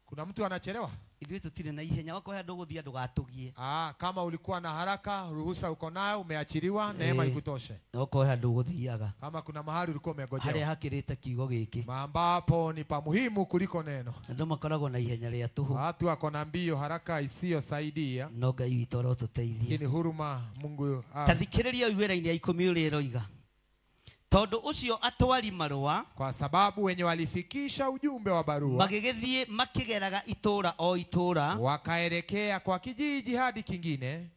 Kuna mtu anachelewa? Ithuĩ tũtirĩ na ihenya. Wakorwo he handũ ũgũthiĩ ndũgatũgie. Kama ulikuwa na haraka, ruhusa uko nayo, umeachiliwa, neema ikutoshe. Wakorwo he handũ ũgũthiaga. Kama kuna mahali ulikuwa Harĩa umengojewa, hakĩrĩte kiugo gĩkĩ. ambapo ni pa muhimu kuliko neno. Andũ makoragwo na ihenya rĩa tũhũ. Watu wako na mbio, haraka isiyosaidia, No Ngai witũ arotũteithia. lakini huruma Mungu. Ta thikĩrĩria ũigue raini ya 10 ũrĩa ĩroiga. Tondũ ũcio atwari marũa Kwa sababu wenye walifikisha ujumbe wa barua magĩgĩthiĩ makĩgeraga itũũra o itũũra wakaelekea kwa kijiji hadi kingine,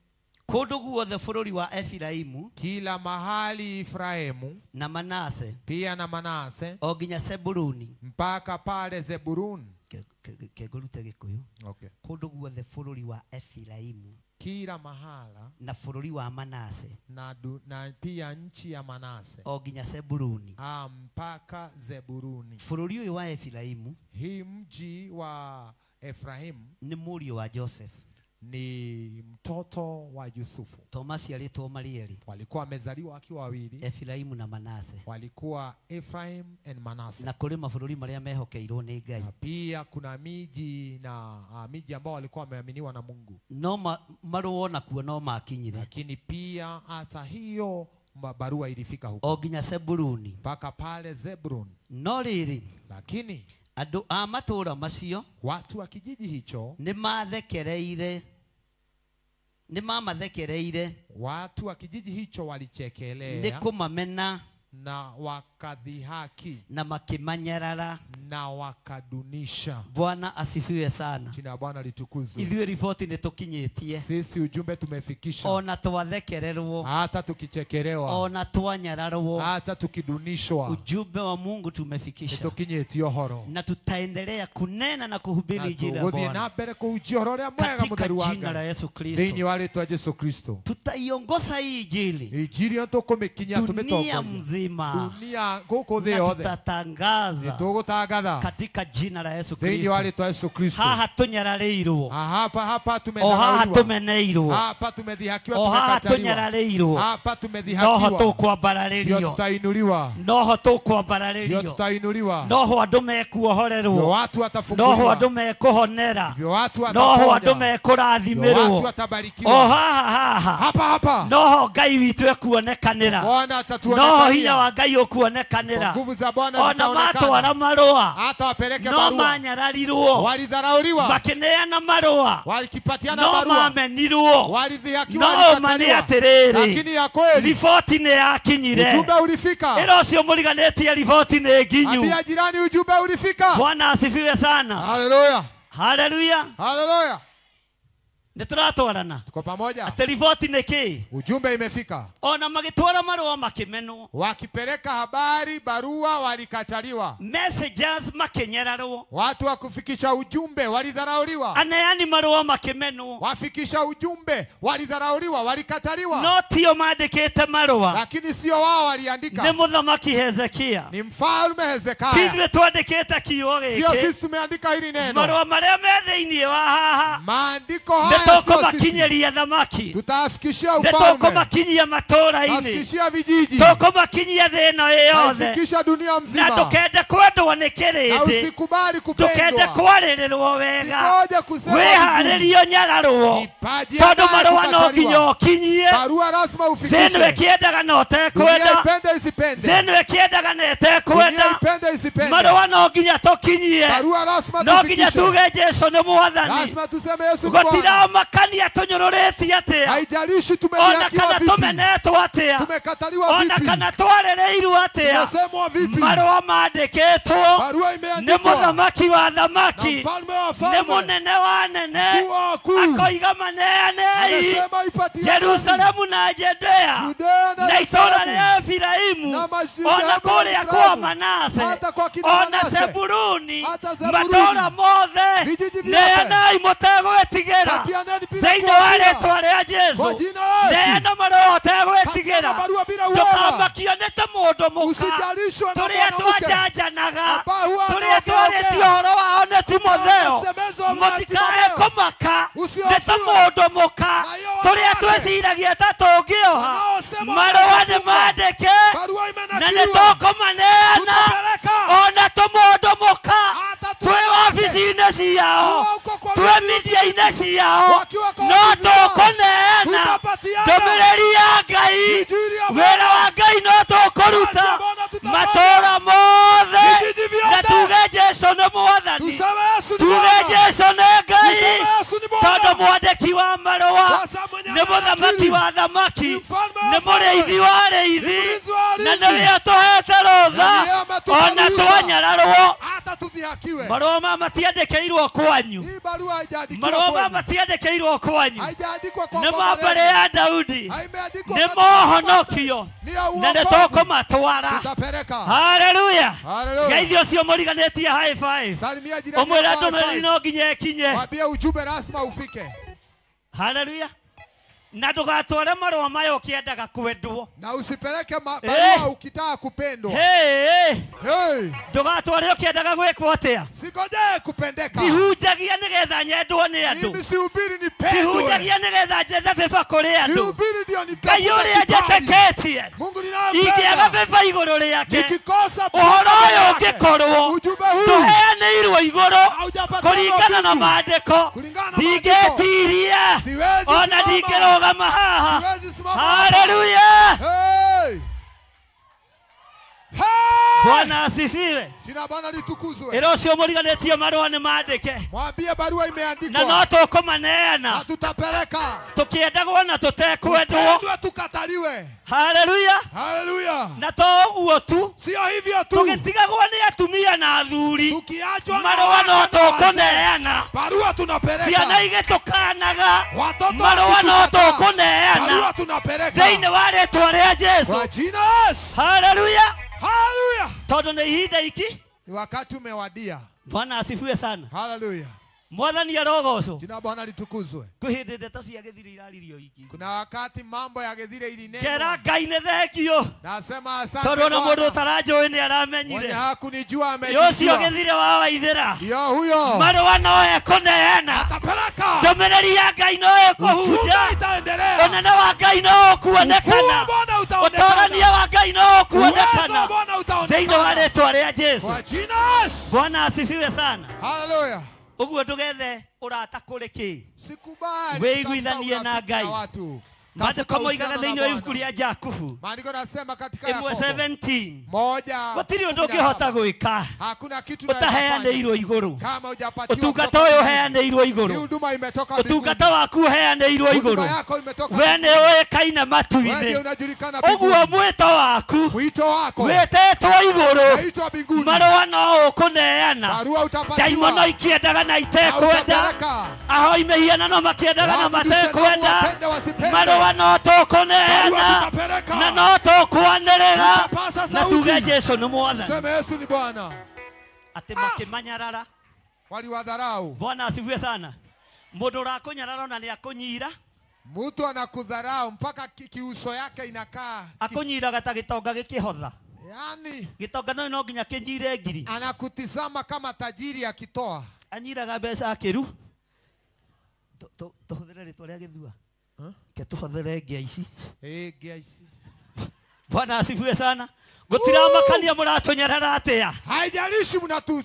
kũndũ guothe bũrũri wa Efiraimu kila mahali Efraimu na Manase pia na Manase o nginya Zebuluni. mpaka pale Zebulun. Kengũrute Gĩkũyũ. Okay. Kũndũ guothe bũrũri wa Efiraimu Kila mahala na bũrũri wa Manase na pia nchi ya Manase o nginya Zebuluni. Mpaka Zebuluni. Bũrũri ũyũ wa Efiraimu Hii mji wa Efraimu nĩ mũriũ wa Joseph. ni mtoto wa Yusufu. Thomas aciarĩtwo marĩ erĩ. Walikuwa wamezaliwa wakiwa wawili. Efiraimu na Manase. Walikuwa Ephraim and Manasseh. Na kũrĩ mabũrũri marĩa mehokeirwo nĩ Ngai. Na pia kuna miji na miji ambao walikuwa wameaminiwa na Mungu. No marũa onakuo no makinyire. Lakini pia hata hiyo barua ilifika huko. O nginya Zebuluni. Mpaka pale Zebulun. No rĩrĩ, Lakini andũ a matũũra macio watu wa kijiji hicho nĩ mathekereire. Nĩ mamathekereire. Watu wa kijiji hicho walichekelea Nĩ kũmamena na wakadhihaki na makĩmanyarara na wakadunisha. Bwana asifiwe sana. Jina la Bwana litukuzwe. Ithuĩ riboti nĩ tũkinyĩtie. Sisi ujumbe tumefikisha. Ona twathekererwo. Hata tukichekelewa. Ona twanyararwo. Hata tukidunishwa. Ujumbe wa Mungu tumefikisha. Nĩtũkinyĩtie ũhoro. Na tutaendelea kunena na kuhubiri injili ya Tũgũthiĩ Bwana. na mbere kũhunjia ũhoro ũrĩa mwega Katika mũtheru wa jina la Ngai. Yesu Kristo. Thĩinĩ wa rĩtwa Jesu Kristo. Tutaiongoza hii injili. Injili ĩyo tũkũmĩkinyia Dunia tũmĩtongorie. mzima. Dunia gũkũ thĩ Na yothe. tutatangaza Nĩtũgũtangatha. Ngatha katika jina la Yesu thĩinĩ wa Kristo. rĩtwa Yesu Kristo. Haha tũnyararĩirwo, Hapa hapa o haha tumedharauliwa, tũmeneirwo, hapa tumedhihakiwa, o haha tumekataliwa, tũnyararĩirwo, hapa noho tumedhihakiwa, ndio tũkwambararĩrio, tutainuliwa, noho ndio tũkwambararĩrio, tutainuliwa, noho andũ ndio mekuohorerwo, watu noho watafunguliwa, andũ mekũhonera, ndio watu noho andũ wataponya, ndio watu mekũrathimĩrwo. O watabarikiwa. haha haha Hapa hapa noho Ngai witũ ekuonekanĩra, Bwana noho hinya atatuonekania, wa Ngai ũkuonekanĩra. nguvu za Bwana Ona zitaonekana, matwara marũa hata wapeleke no barua, manyararirwo, walidharauliwa, makĩneana marũa walikipatiana no barua, mamenirwo, walidhihakiwa, no ma nĩ walikataliwa, atĩrĩrĩ, lakini ya kweli riboti nĩ yakinyire. ujumbe ulifika. Ĩra ũcio mũriganĩtie riboti nĩ nginyu. Ambia jirani ujumbe ulifika. Bwana asifiwe sana. Haleluya, Haleluya. haleluya, Nĩ tũratwarana tuko pamoja. atĩ riboti nĩ kĩ? Ujumbe imefika. Ona magĩtwara marũa makĩmenwo, Wakipeleka habari barua walikataliwa, messengers makĩnyararwo, watu wa kufikisha ujumbe walidharauliwa, aneani marũa makĩmenwo, wafikisha ujumbe walidharauliwa, walikataliwa, no tio mandĩkĩte marũa, lakini sio wao nĩ waliandika, mũthamaki Hezekia. ni mfalme Hezekia. Ti ithuĩ twandĩkĩte kiugo Sio gĩkĩ. sisi tumeandika hili neno, Marũa marĩa me thĩinĩ wa haha maandiko nĩ haya sio sisi. tũkũmakinyĩria thamaki, Tutafikishia nĩ ufalme, tũkũmakinyia matũũra-inĩ, tafikishia vijiji, tũkũmakinyia thĩ ĩno ĩ yothe. tafikisha dunia Na mzima, ndũkende kwendwo nĩ na kĩrĩndĩ, usikubali ndũkende kupendwa, kwarĩrĩrwo wega, sikoje kusema vizuri. wĩharĩrie ũnyararwo, Kipaji tondũ ambaye marũa no nginya kukataliwa. ũkinyie. Barua lazima Thĩ ĩno ufikishe. ĩkĩendaga na Dunia ũtekwenda, ipende isipende, thĩ ĩno ĩkĩendaga na dunia ĩtekwenda, ipende isipende, marũa no nginya tũkinyie, barua lazima no nginya tufikishe. tuge Jesũ nĩ mwathani. Lazima tuseme Yesu ni Bwana. Gũtiramakania tũnyũrũrĩtie atĩa, Haijalishi ona tumedhihakiwa kana vipi, tũmenetwo atĩa, tumekataliwa ona vipi, kana twarĩrĩirwo atĩa, tumesemwa vipi, marũa mandĩkĩtwo barua nĩ imeandikwa mũthamaki wa na thamaki, mfalme wa nĩ wafalme, mũnene wa nene, mkuu wa wakuu, akoiga maneanei amesema ipatianeni Jerusalemu na Judea Judea na na itũũra Yerusalemu rĩa Efiraimu, na majiji ona ya kũrĩa Efraimu, kwa Manase, hata kwa kina ona Manase, Zebuluni, hata Zebuluni, matũũra mothe vijiji vyote. neanai mũtegwĩtigĩra Patianeni bila thĩinĩ wa kuhofia. rĩtwa rĩa Jesũ. Kwa jina la Yesu. Neana marũa ũtegwĩtigĩra, Patiana barua bila uoga. ndũkamakio nĩ ta mũndũ mũka Usijalishwe na tũrĩa mwanamke twanjanjanaga, ambaye huwa tũrĩa anaongea twarĩtie ongea. ũhoro wao nĩ Timotheo, Wanasemezwa na mũtikae Timotheo. kũmaka Usihofiwe. nĩ ta mũndũ mũka Na hiyo tũrĩa wanawake. twĩciragia ta tũngĩoha, Wanaosema marũa nĩ wanafungwa. mandĩke Barua na nĩ imenakiwa. tũkũmaneana Tutapeleka. ona tũmũndũ mũka Hata twĩ wabici-inĩ ciao, Tuwa huko kwa twĩ mithia-inĩ ciao, Wakiwa kwa no ofisi zao. tũkũneana Tutapatiana. ndũmĩrĩri ya Ngai. Injili ya Wĩra Bwana. wa Ngai no tũkũruta Kazi ya Bwana tutafanya. matũũra mothe, Vijiji vyote. na tuge Jesũ nĩ mwathani, Tuseme Yesu ni tuge Bwana. Jesũ nĩ Ngai, Tuseme Yesu ni Bwana. tondũ mwandĩki wa marũa Kwa sababu mwenye nĩ mũthamaki akili. wa thamaki, Ni mfalme wa nĩ mũrĩithi wafalme. wa Ni arĩithi, mlinzi wa na walinzi. nĩwe ũtũhete rũtha Na ndiye ametupa ona ruhusa. twanyararwo. Hata tudhihakiwe. Marũa maya matiandĩkĩirwo kwanyu, Hii barua haijaandikiwa marũa maya kwenu. matiandĩkĩirwo kwanyu, Haijaandikwa kwa nĩ baba ma mbere yenu. ya Daudi, Haimeandikwa nĩ katika mohonokio Ni ya na nĩ uokovu. tũkũmatwara. Tutapeleka. Haleluya. Haleluya. Geithia ũcio mũriganĩtie high five, Salimia jirani ũmwĩre yako high ndũmĩrĩri five. no nginya ĩkinye. Mwambie ujumbe lazima ufike. Haleluya. Na ndũgatware marũa maya ũkĩendaga kwendwo. Na usipeleke Eh. barua ukitaka kupendwa. Hey, Hey, ndũgatware ũkĩendaga gwĩkwo atĩa. sikojee kupendeka. Ndihunjagia nĩgetha nyendwo nĩ andũ, Mimi sihubiri nipendwe. ndihunjagia nĩgetha njethe bĩba kũrĩ andũ. Sihubiri ndio Ngai nitafute ũrĩa kibali. njetĩkĩtie, Mungu ingĩaga ninayempenda. bĩba igũrũ rĩake, Nikikosa ũhoro pendo ũyũ yake, ũngĩkorwo ujumbe huu tũheanĩirwo igũrũ haujapatikana kũringana na mbingu. maandĩko, Kulingana na maandĩko. ndingĩtiria Siwezi ona simama. ndingĩrũgama haha. Siwezi simama hapa. Haleluya. Hey! Hey! Bwana asifiwe. Jina la Bwana litukuzwe. Ĩra ũcio mũriganĩtie marũa nĩ mandĩke, Mwambie barua na no imeandikwa tũkũmaneana na tutapeleka. tũkĩendagwo na tũtekwendwo. Tupendwe tukataliwe. Haleluya. Haleluya. Na to ũguo tu, Sio hivyo tu, tũgĩtigagwo nĩ atumia na athuri, tukiachwa na marũa no wake na wazee, tũkũneana, barua tunapeleka. ciana igĩtũkanaga, Watoto marũa no wakitukataa, tũkũneana barua tunapeleka thĩinĩ wa rĩtwa rĩa Jesũ. kwa jina la Yesu. Haleluya. Haleluya. Tondũ nĩ ihinda iki. Ni wakati umewadia. Bwana asifiwe sana. Haleluya. Mwathani arogocwo. Jina Bwana litukuzwe. Kwĩ hĩndĩ ndeto cia Gĩthire iraririo iki. Kuna wakati mambo ya Gĩthire ilinenwa. Ngera Ngai nĩ thengio. Nasema asante. Tondũ ona mũndũ ũtaranjũĩ nĩ aramenyire. Mwenye hakunijua amejijua. Ũcio Gĩthire wa Waithĩra. Yo huyo. Marũa no ekũneana. Atapeleka. Ndũmĩrĩri ya Ngai no ĩkũhunja. Itaendelea. Ũnene wa Ngai no ũkuonekana. Ũtorania wa Ngai no ũkuonekana. Thĩinĩ wa rĩtwa rĩa Jesu. Kwa jina Yesu. Bwana asifiwe sana. Hallelujah. Ũguo ndũgethe ũrata kũrĩ kĩ. Sikubali wĩiguithanie na Ngai. Maandĩko moigaga thĩinĩ wa ibuku rĩa Jakubu. Maandiko nasema katika Yakobo 1:17. Moja. Gũtirĩ ũndũ ũngĩhota gwĩka. Hakuna kitu ũtaheanĩirwo igũrũ. Kama hujapatiwa. Ũtungata ũyũ ũheanĩirwo igũrũ. Huduma imetoka mbinguni. Ũtungata waku ũheanĩirwo igũrũ. Huduma yako imetoka. We nĩ ũĩkaine matu-inĩ. Wewe unajulikana mbinguni. Ũguo mwĩto waku. Mwito wako. Wĩtĩtwo igũrũ. Unaitwa mbinguni. Marũa no ũkũneana. Barua utapatiwa. Ndaimono ikĩendaga na itekwenda. Ahoi mĩhianano makĩendaga na matekwenda. Marũa no tũkũneana na no tũkwanĩrĩra na tuge Jesu nĩ Mwathani. Sema Yesu ni Bwana. Atĩ makĩmanyarara. Waliwadharau. Bwana asifiwe sana. Mũndũ ũrakũnyarara ona nĩ akũnyira. Mtu anakudharau mpaka kiuso yake inakaa. Akũnyiraga ta gĩtonga gĩkĩhotha. Yaani gĩtonga no nginya kĩnyire ngiri. Anakutizama kama tajiri akitoa. Anyiraga mbeca akĩru. Tũhũthĩre rĩtwa rĩa gĩthua. Ketuhothere ngia ici. Ngia ici. Bwana asifiwe sana. Gũtiramakania mũratũnyarara atĩa. Haijalishi mnatu.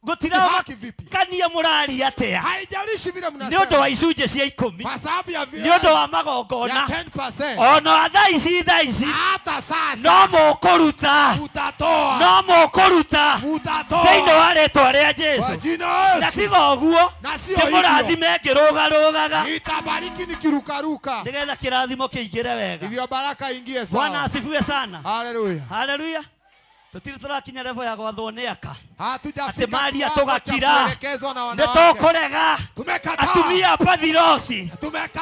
Gũtiramakania mũraria atĩa. Haijalishi vile mnasema. Nĩ ũndũ wa icunjĩ cia 10. Kwa sababu ya vile. Nĩ ũndũ wa magongona. Ya 10%. Ona thaa ici thaa ici. Hata sasa. No mũkũruta. Mutatoa. No mũkũruta. Mutatoa. Thĩinĩ wa rĩtwa rĩa Jesu. Kwa jina Yesu. Na tiga ũguo. Na sio hivyo. Ndĩmũrathime ngĩrũgarũgaga. Nitabariki nikirukaruka. Nĩgetha kĩrathimo kĩingĩre wega. Hivyo baraka ingie sawa. Bwana asifiwe sana. Hallelujah. Hallelujah. Tutiri tũrakinya level ya gwathwo nĩ aka. Hatujafika Atĩ Maria tũgakira. Nĩ tũkũrega. Atumia a Pathirosi.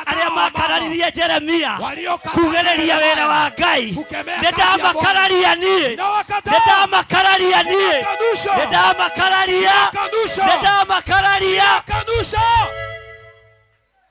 Arĩa makararirie Jeremia. Kugĩrĩria wĩra wa Ngai. Nĩ ndamakararia niĩ. Nĩ ndamakararia niĩ. Nĩ ndamakararia. Nĩ ndamakararia.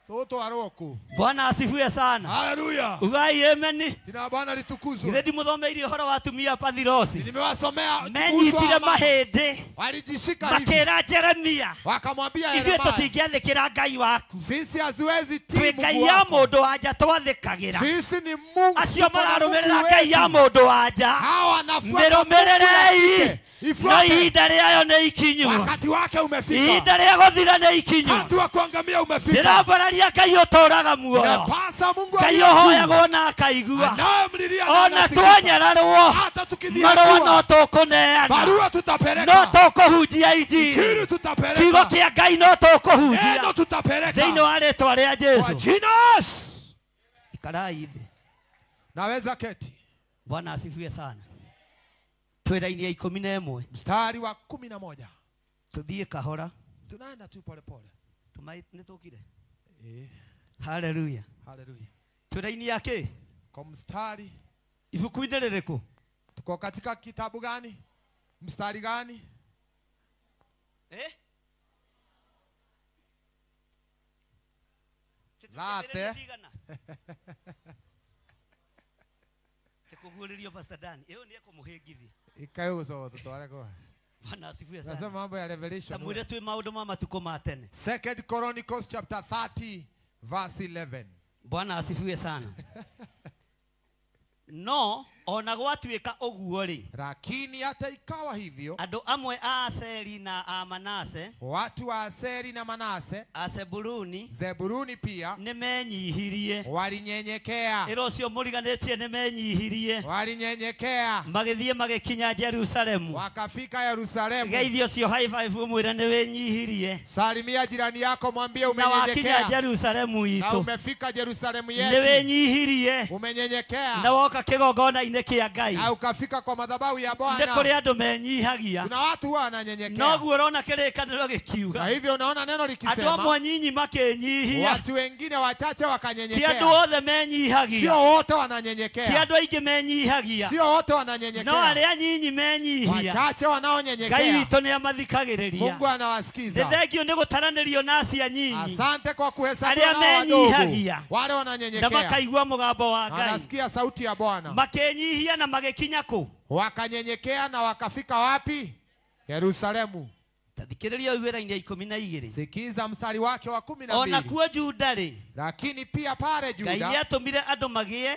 Toto aroku. Bwana asifiwe sana. Hallelujah. Ugai amen. Jina Bwana litukuzwe. Ithe ndimũthomeire ũhoro wa atumia a Pathirosi. Nimewasomea menyitire mahĩndĩ. Walijishika hivi. Makĩra Jeremia. Wakamwambia Yeremia. Ithuĩ tũtingĩathĩkĩra Ngai waku. Sisi haziwezi tii Twĩ Mungu Ngai ya wako. mũndũ wa nja twathĩkagĩra. Sisi ni Mungu. Acio mararũmĩrĩra Ngai ya mũndũ wa nja. Hawa wanafuata Mĩrũmĩrĩrei. No Ifuate. ihinda rĩayo nĩ ikinyu. Wakati wake umefika. Ihinda rĩa gũthira nĩ ikinyu. Wakati wa kuangamia umefika. Ndĩrambararia Ngai ũtũũraga muoyo. Napasa Mungu Ngai aliye juu. ũhoyagwo na akaigua. Anayemlilia na Ona anasikika. twanyararwo. Hata tukidhihakiwa. Marũa no tũkũneana. Barua tutapeleka. No tũkũhunjia injili. Injili tutapeleka. Kiugo kĩa Ngai no tũkũhunjia. Neno tutapeleka. Thĩinĩ wa rĩtwa rĩa Jesu. Kwa jina Yesu. Ikarai thĩ. Naweza keti. Bwana asifiwe sana. Twĩ raini ya 11. Mstari wa 11. Tuthiĩ kahora. Tunaenda tu pole pole. Tumai nĩ tũkire. Hallelujah. Hallelujah. Twĩ raini ya kĩ? Kwa mstari. Ibuku-inĩ rĩrĩkũ? Tuko katika kitabu gani? Mstari gani? Late. Tekuguũrĩrio Pastor Dan. Ĩyo nĩ ekũmũhĩngithia. Ikauzo tutware kwa. Bwana asifiwe sana. Nasema mambo ya Revelation. Tamwire twĩ maũndũ ma matukũ ma tene. Second Chronicles chapter 30 verse 11. Bwana asifiwe sana. No ona gwatuĩka ũguo rĩ. Lakini hata ikawa hivyo. Andũ amwe a Aseri na a Manase. Watu wa Aseri na Manase. A Zebuluni. Zebuluni pia. Nĩmenyihirie. Walinyenyekea. Ĩra ũcio mũriganĩtie nĩmenyihirie. Walinyenyekea. Magĩthiĩ magĩkinya Jerusalemu. Wakafika Yerusalemu. Geithia ũcio high five ũmwĩre nĩwĩnyihirie. Salimia jirani yako mwambie Na wakinya umenyenyekea. Jerusalemu Na itũ. umefika Yerusalemu yetu. Nĩwĩnyihirie. Umenyenyekea. Na woka kĩgongona-inĩ kĩgongona-inĩ kĩa Ngai. Na ukafika kwa madhabahu ya Bwana. Nĩ kũrĩ andũ menyihagia. Kuna watu huwa wananyenyekea. Noguo ũrona kĩrĩkanĩro gĩkiuga. Na hivyo unaona neno likisema. Andũ amwe nyinyi makĩnyihia. Watu wengine wachache wakanyenyekea. Ti andũ othe menyihagia. Sio wote wananyenyekea. Ti andũ aingĩ menyihagia. Sio wote wananyenyekea. No arĩa nyinyi menyihia. Wachache wanaonyenyekea. Ngai witũ nĩ amathikagĩrĩria. Mungu anawasikiza. Nĩ thengio nĩ gũtaranĩrio na acia nyinyi. Asante kwa kuhesabiwa arĩa na wadogo. menyihagia. Wale wananyenyekea. Na makaigua mũgambo wa Ngai. Wanasikia sauti ya Bwana. Makenyihia na magĩkinya kũ? Wakanyenyekea na wakafika wapi? Yerusalemu. Tathikĩrĩria wĩra-inĩ 12. Sikiza mstari wake wa 12. Ona kuo Juda rĩ. Lakini pia pale Juda. Ngai nĩatũmire andũ magĩe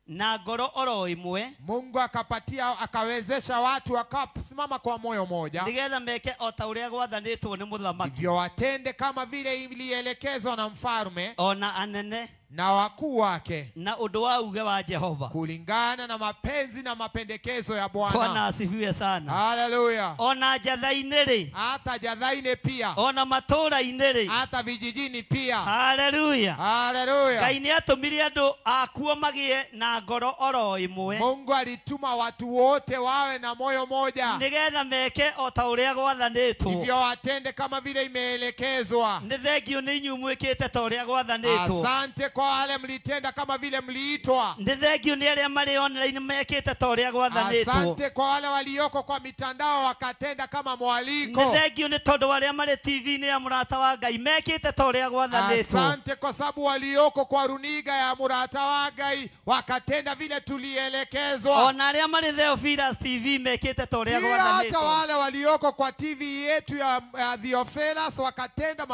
na ngoro oro ĩmwe. Mungu akapatia, akawezesha watu wakasimama kwa moyo moja. Nĩgetha meke o ta ũrĩa gwathanĩtwo nĩ mũthamaki. Hivyo watende kama vile ilielekezwa na mfalme. Ona anene na wakuu wake. Na ũndũ wa uge wa Jehova. Kulingana na mapenzi na mapendekezo ya Bwana. Bwana asifiwe sana. Haleluya. Ona jatha-inĩ rĩ. Hata jatha-inĩ pia. Ona matũũra-inĩ rĩ. Hata vijijini pia. Haleluya. Haleluya. Ngai nĩatũmire andũ akuo magĩe na ngoro oro ĩmwe. Mungu alituma watu wote wawe na moyo moja. Nĩgetha meke o ta ũrĩa gwathanĩtwo. Hivyo watende kama vile imeelekezwa. Nĩ thengio nĩ inyuĩ mwĩkĩte ta ũrĩa gwathanĩtwo. Asante kwa wale mlitenda kama vile mliitwa. Nĩ thengio nĩ arĩa marĩ online mekĩte ta ũrĩa gwathanĩtwo. Asante kwa wale walioko kwa mitandao wakatenda kama mwaliko. Nĩ thengio nĩ tondũ arĩa marĩ TV-inĩ ya Mũrata wa Ngai mekĩte ta ũrĩa gwathanĩtwo. Asante kwa sababu walioko kwa runiga ya Mũrata wa Ngai wakatenda vile tulielekezwa. Ona arĩa marĩ Theophilus TV mekĩte ta ũrĩa gwathanĩtwo. Hata wale walioko kwa TV yetu ya Theophilus wakatenda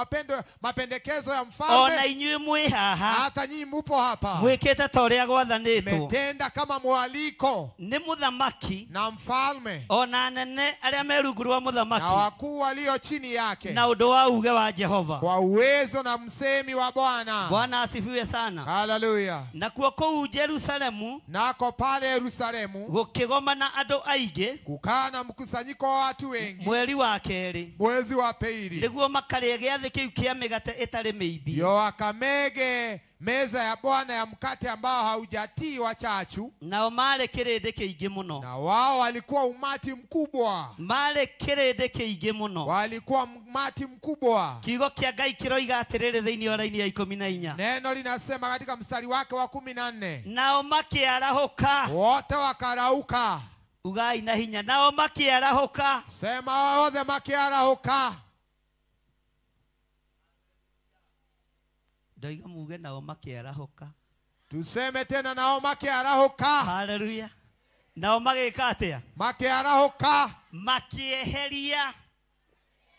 mapendekezo ya mfalme. Ona inyuĩ mwĩ haha. Hata nyinyi mupo hapa. Mwĩkĩte ta ũrĩa gwathanĩtwo. Metenda kama mwaliko. Nĩ mũthamaki na mfalme. Ona anene arĩa me rungu rwa mũthamaki. Na wakuu walio chini yake. Na ũndũ wa uge wa Jehova. Kwa uwezo na msemi wa Bwana. Bwana asifiwe sana. Haleluya. Nakuo kũu Jerusalemu. Nako pale Yerusalemu. Gũkĩgomana andũ aingĩ. Kukaa na mkusanyiko wa watu wengi. Mweri wa kerĩ. Mwezi wa pili. Nĩguo makarĩe gĩathĩ kĩu kĩa mĩgate ĩtarĩ mĩimbie. Yo akamege meza ya Bwana ya mkate ambao haujatiwa chachu. Nao marĩ kĩrĩndĩ kĩingĩ mũno. Na wao walikuwa umati mkubwa. Marĩ kĩrĩndĩ kĩingĩ mũno. Walikuwa umati mkubwa. Kiugo kĩa Ngai kĩroiga atĩrĩrĩ thĩinĩ wa raini ya 14. Neno linasema katika mstari wake wa 14. Nao makĩarahũka. Wote wakarauka. Ugai na hinya. Nao makĩarahũka. Sema wote makĩarahũka. Ndoiga muge nao makĩarahũka. Tuseme tena nao makĩarahũka. Haleluya. Nao magĩka atĩa? Makĩarahũka. Makĩeheria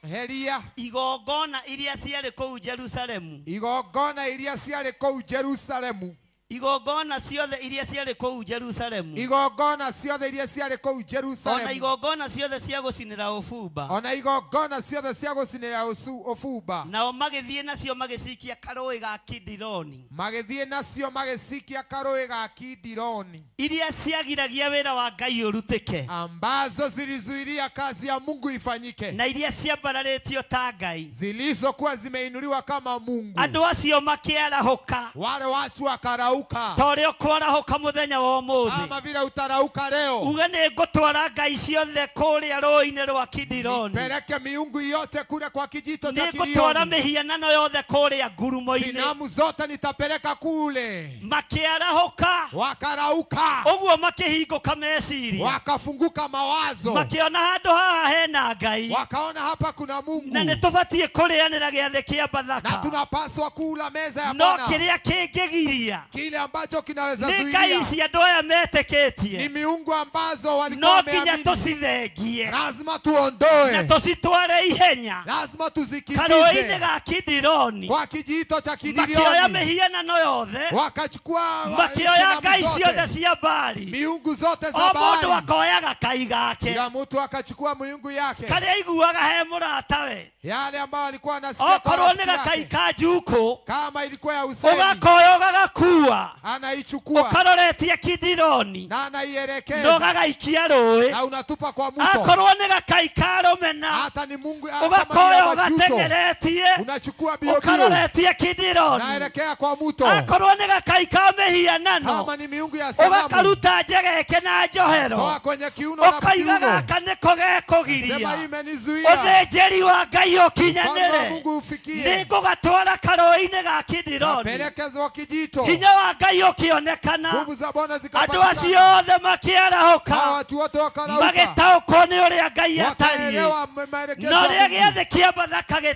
heria igongona iria ciarĩ kũu Jerusalemu. Igongona iria ciarĩ kũu Jerusalemu. Igongona ciothe iria ciarĩ kũu Jerusalemu. Igongona ciothe iria ciarĩ kũu Jerusalemu. Ona igongona ciothe cia gũcinĩra ũbumba. Ona igongona ciothe cia gũcinĩra ũbumba. Nao magĩthiĩ nacio magĩcikia karũĩ ga Kidironi. Magĩthiĩ nacio magĩcikia karũĩ ga Kidironi. Iria ciagiragia wĩra wa Ngai ũrutĩke. Ambazo zilizuilia kazi ya Mungu ifanyike. Na iria ciambararĩtio ta Ngai. Zilizokuwa zimeinuliwa kama Mungu. Andũ acio makĩarahũka. Wale watu wakarauka. Ta ũrĩa ũkwarahũka mũthenya wa ũmũthĩ. Kama vile utarauka leo. Uge nĩ ngũtwara ngai ciothe kũrĩa rũĩ-inĩ rwa Kidironi. Peleke miungu yote kule kwa kijito cha Kidironi. Nĩngũtwara mĩhianano yothe kũrĩa ngurumo-inĩ. Sinamu zote nitapeleka kule. Makĩarahũka. Wakarauka. Ũguo makĩhingũka meciria. Wakafunguka mawazo. Makĩona handũ haha hena Ngai. Wakaona hapa kuna Mungu. Na nĩtũbatiĩ kũrĩanĩra gĩathĩ kĩa Bathaka. Na tunapaswa kula meza ya Bwana. No kĩrĩa kĩngĩgiria. Kile ambacho kinaweza zuilia. Ni ngai ici andũ aya metĩkĩtie. Ni miungu ambazo walikuwa wameamini. No nginya tũcithengie. Lazima tuondoe. Na tũcitware ihenya. Lazima tuzikimbize. Karũĩ-inĩ ga Kidironi. Kwa kijito cha Kidironi. Makĩoya mĩhianano yothe. Wakachukua makĩoya ngai ciothe cia Baali. Miungu zote za Baali. O mũndũ akoya gakai gake. Kila mtu akachukua miungu yake. Karĩa aiguaga he mũratawe. Yale ambayo alikuwa anasikia. Okorwo nĩ gakai ka njukũ. Kama ilikuwa ya usemi. Ũgakoya ũgagakua. Ũkamĩkua. Anaichukua. Ũkaroretie Kidironi. Na anaielekeza. Na ũgagaikia rũĩ. Na unatupa kwa mto. Akorwo nĩ gakai ka rũmena. Hata ni Mungu Ũgakoya ũgateng'eretie. Unachukua bio bio. Ũkaroretie Kidironi. Naelekea kwa mto. Akorwo nĩ gakai ka mĩhianano. Kama ni miungu ya sanamu. Ũgakaruta njegeke na njohero. Toa kwenye kiuno na Ũkaiga kiuno. gaka nĩko gekũgiria. Sema hii imenizuia. Ũthĩnjĩri wa Ngai Ufalme wa ũkinyanĩre. Mungu ufikie. Nĩngũgatwara karũĩ-inĩ ga Kidironi. Napelekezwa kijito. Hinya wa Ngai ũkĩonekana. Nguvu za Bwana Andũ zikapatikana. acio othe makĩarahũka. Hawa watu wote wakarauka. Magĩtaũkwo nĩ ũrĩa Ngai atariĩ. Wakaelewa maelekezo Na ũrĩa ya Mungu. gĩathĩ kĩa Bathaka Kama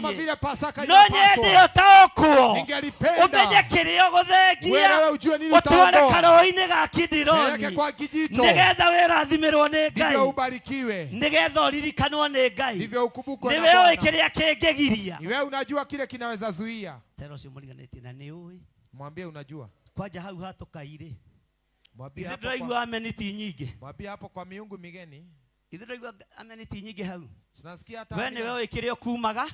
gĩtariĩ. vile Pasaka No nyende inapaswa. ũtaũkwo. Ningelipenda Ũmenye kĩrĩa ũgũthengia. uelewe, ujue nini Ũtware utaondoa. karũĩ-inĩ ga Peleke Kidironi. kwa kijito. Nĩgetha wĩrathimĩrwo nĩ Ngai. Ndivyo ubarikiwe. Nĩgetha ũririkanwo nĩ Ngai. Ndivyo ukumbukwe Nĩ na we ũĩ Bwana. kĩrĩa kĩngĩgiria. Ni wewe unajua kile kinaweza zuia. Tera ũcio mũriganĩtie na nĩ ũĩ. Mwambie unajua. Kwanja hau hatũkairĩ. Mwambie Ithuĩ hapo ndĩraigua kwa, amenity nyingĩ. mwambie hapo kwa miungu migeni. Ithuĩ ndĩraigua amenity nyingĩ hau. Tunasikia hata We nĩwe amina. ũĩ kĩrĩa ũkumaga.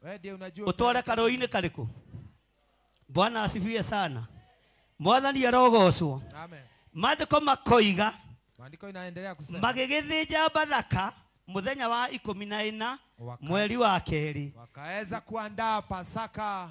Wewe ndiye unajua. Ũtware karũĩ-inĩ karĩkũ. Bwana asifiwe sana. Mwathani arogocwo. Amen. Maandĩko makoiga Maandiko inaendelea kusema magĩgĩthĩnja Bathaka mũthenya wa 14 mweri wa kerĩ. Wakaweza kuandaa Pasaka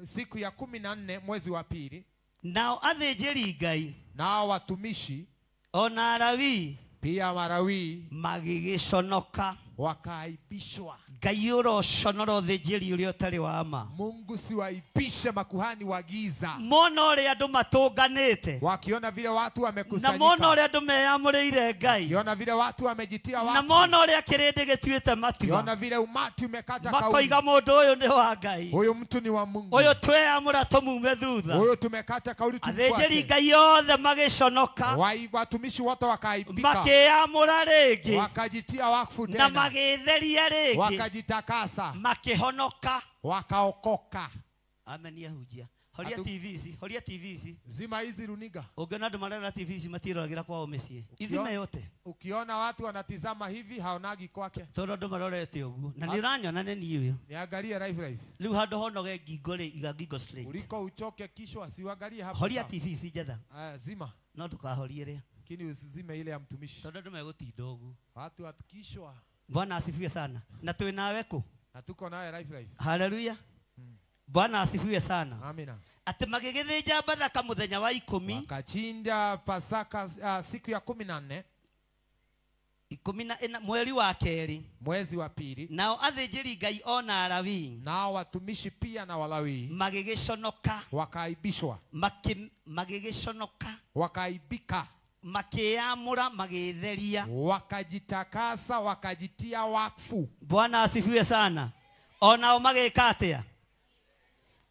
siku ya 14 mwezi wa pili. Nao athĩnjĩri Ngai Nao watumishi ona Alawii pia Walawi magĩgĩconoka. Wakaaibishwa. Ngai ũroconora ũthĩnjĩri ũrĩa ũtarĩ wa ma. Mungu siwaipishe makuhani wa giza. Mona ũrĩa andũ matũnganĩte. Wakiona vile watu Na wamekusanyika. mona ũrĩa andũ meyamũrĩire Ngai. Wakiona vile watu wamejitia Na watu. mona ũrĩa kĩrĩndĩ gĩtuĩte matua. Wakiona vile umati umekata kauli. Makoiga mũndũ ũyũ nĩ wa Ngai. Huyu mtu ni wa Mungu. Ũyũ tweyamũra tũmume thutha. Huyu tumekata kauli Athĩnjĩri tumfuate. Ngai othe magĩconoka. Watumishi wote wakaaibika. Makĩyamũra rĩngĩ. Wakajitia wakfu Na tena. magĩtheria rĩngĩ. Wakajitakasa. Makĩhonoka. Wakaokoka. Amen ahunjia. Horia TV ici, horia TV ici. Zima hizi runiga. Ũngĩona andũ marerora TV ici matiroragĩra kwao mĩciĩ. Ithime yote. Ukiona watu wanatizama hivi haonagi kwake. Tondũ andũ marorete ũguo. Na nĩ ũranyona nĩ niĩ ũyũ. Niangalie live live. Rĩu handũ honoge ngingo rĩ, iga ngingo straight. Uliko uchoke kichwa siuangalie hapo. Horia TV ici njetha. Zima. No ndũkahorie ĩrĩa. Lakini usizime ile ya mtumishi. Tondũ andũ megũtinda ũguo. Watu watukishwa. Bwana asifiwe sana. Na twĩ nawe kũ? Na tuko nawe live live. Haleluya. Bwana asifiwe sana. Amina. Atĩ magĩgĩthĩnja Bathaka mũthenya wa 10. Wakachinja Pasaka siku ya 14. 14 mweri wa kerĩ. Mwezi wa pili. Nao athĩnjĩri Ngai ona Alawii. Nao watumishi pia na Walawi. Magĩgĩconoka. Wakaibishwa. Magĩgĩconoka. Wakaibika. Makĩyamũra magĩtheria. Wakajitakasa wakajitia wakfu. Bwana asifiwe sana. Onao magĩka atĩa?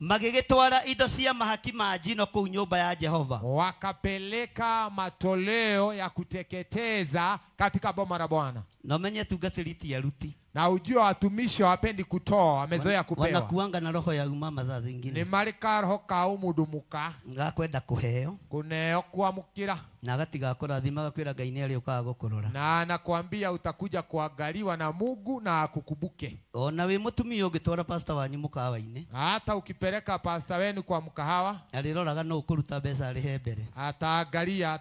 Magĩgĩtwara indo cia mahaki ma njino kũu nyũmba ya Jehova. Wakapeleka matoleo ya kuteketeza katika boma la Bwana. Na umenye tungatĩri ti aruti. Na ujue watumishi hawapendi kutoa, wamezoea kupewa. Wanakuanga na roho ya umama za zingine. Ni marika roho ka umudumuka. Ngakwenda kuheo. Kuneo kuamukira. Na agatiga kũrathima agakwĩra Ngai nĩ arĩũkaga gũkũrora. Na anakuambia utakuja kuangaliwa na Mungu na akukumbuke. Ona wĩ mũtumia ũngĩtwara pastor wanyu mũkawa-inĩ. Hata ukipeleka pastor wenu kwa mkahawa, arĩroraga no ũkũruta mbeca arĩhe mbere. Ataangalia,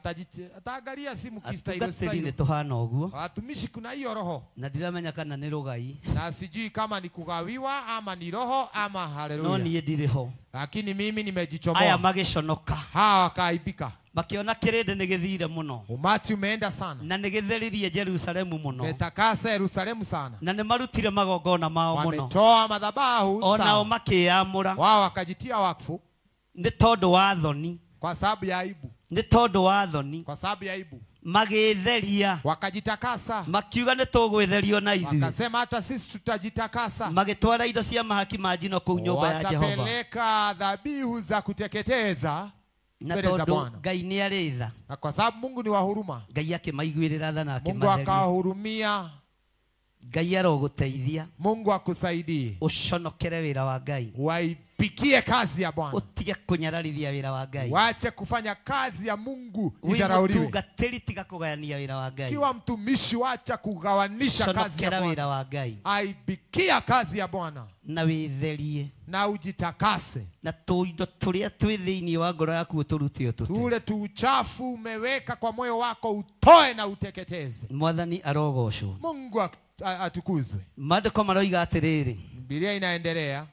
ataangalia simu kistailo Atungatĩri style. nĩ tũhana ũguo. Watumishi kuna hiyo roho. Na ndiramenya kana nĩ rũgai. Na sijui kama ni kugawiwa ama ni roho ama haleluya. No niĩ ndirĩ ho. Lakini mimi nimejichomoa. Aya magĩconoka. Hawa wakaaibika. Makiona kĩrĩndĩ nĩ gĩthire mũno. Umati umeenda sana. Na nĩ gĩtheririe Jerusalemu mũno. Umetakasa Yerusalemu sana. Na nĩ marutire magongona mao mũno. Wametoa madhabahu sana. Onao makĩyamũra. Wao wakajitia wakfu. Nĩ tondũ wa thoni. Kwa sababu ya aibu. Nĩ tondũ wa thoni. Kwa sababu ya aibu. Magĩtheria. Wakajitakasa. Makiuga nĩ tũgwĩtherio na ithuĩ. Wakasema hata sisi tutajitakasa. Magĩtwara indo cia mahaki ma njino kũu nyũmba ya Jehova. Watapeleka dhabihu za kuteketeza Na mbele za tondũ Bwana. Ngai nĩ arĩ tha. Na kwa sababu Mungu ni wa huruma. Ngai akĩmaiguĩrĩra tha na Mungu akĩmatheria. akawahurumia. Ngai arogũteithia. Mungu akusaidie. Ũconokere wĩra wa Ngai. Aipikie kazi ya Bwana. Utige kunyararithia wira wa Ngai. Wache kufanya kazi ya Mungu idharauliwe. Tungatĩri tiga kugayania wira wa Ngai. Kiwa mtumishi wacha kugawanisha kazi ya Conokera wira Bwana. wa Ngai. Aipikia kazi ya Bwana. Na witherie. Na ujitakase. Na tuindo turia twi thiini wa ngoro yaku uturute utute. Tule tuuchafu umeweka kwa moyo wako utoe na uteketeze. Mwathani arogocwo. Mungu atukuzwe. Maandĩko maroiga atĩrĩrĩ. Biblia inaendelea.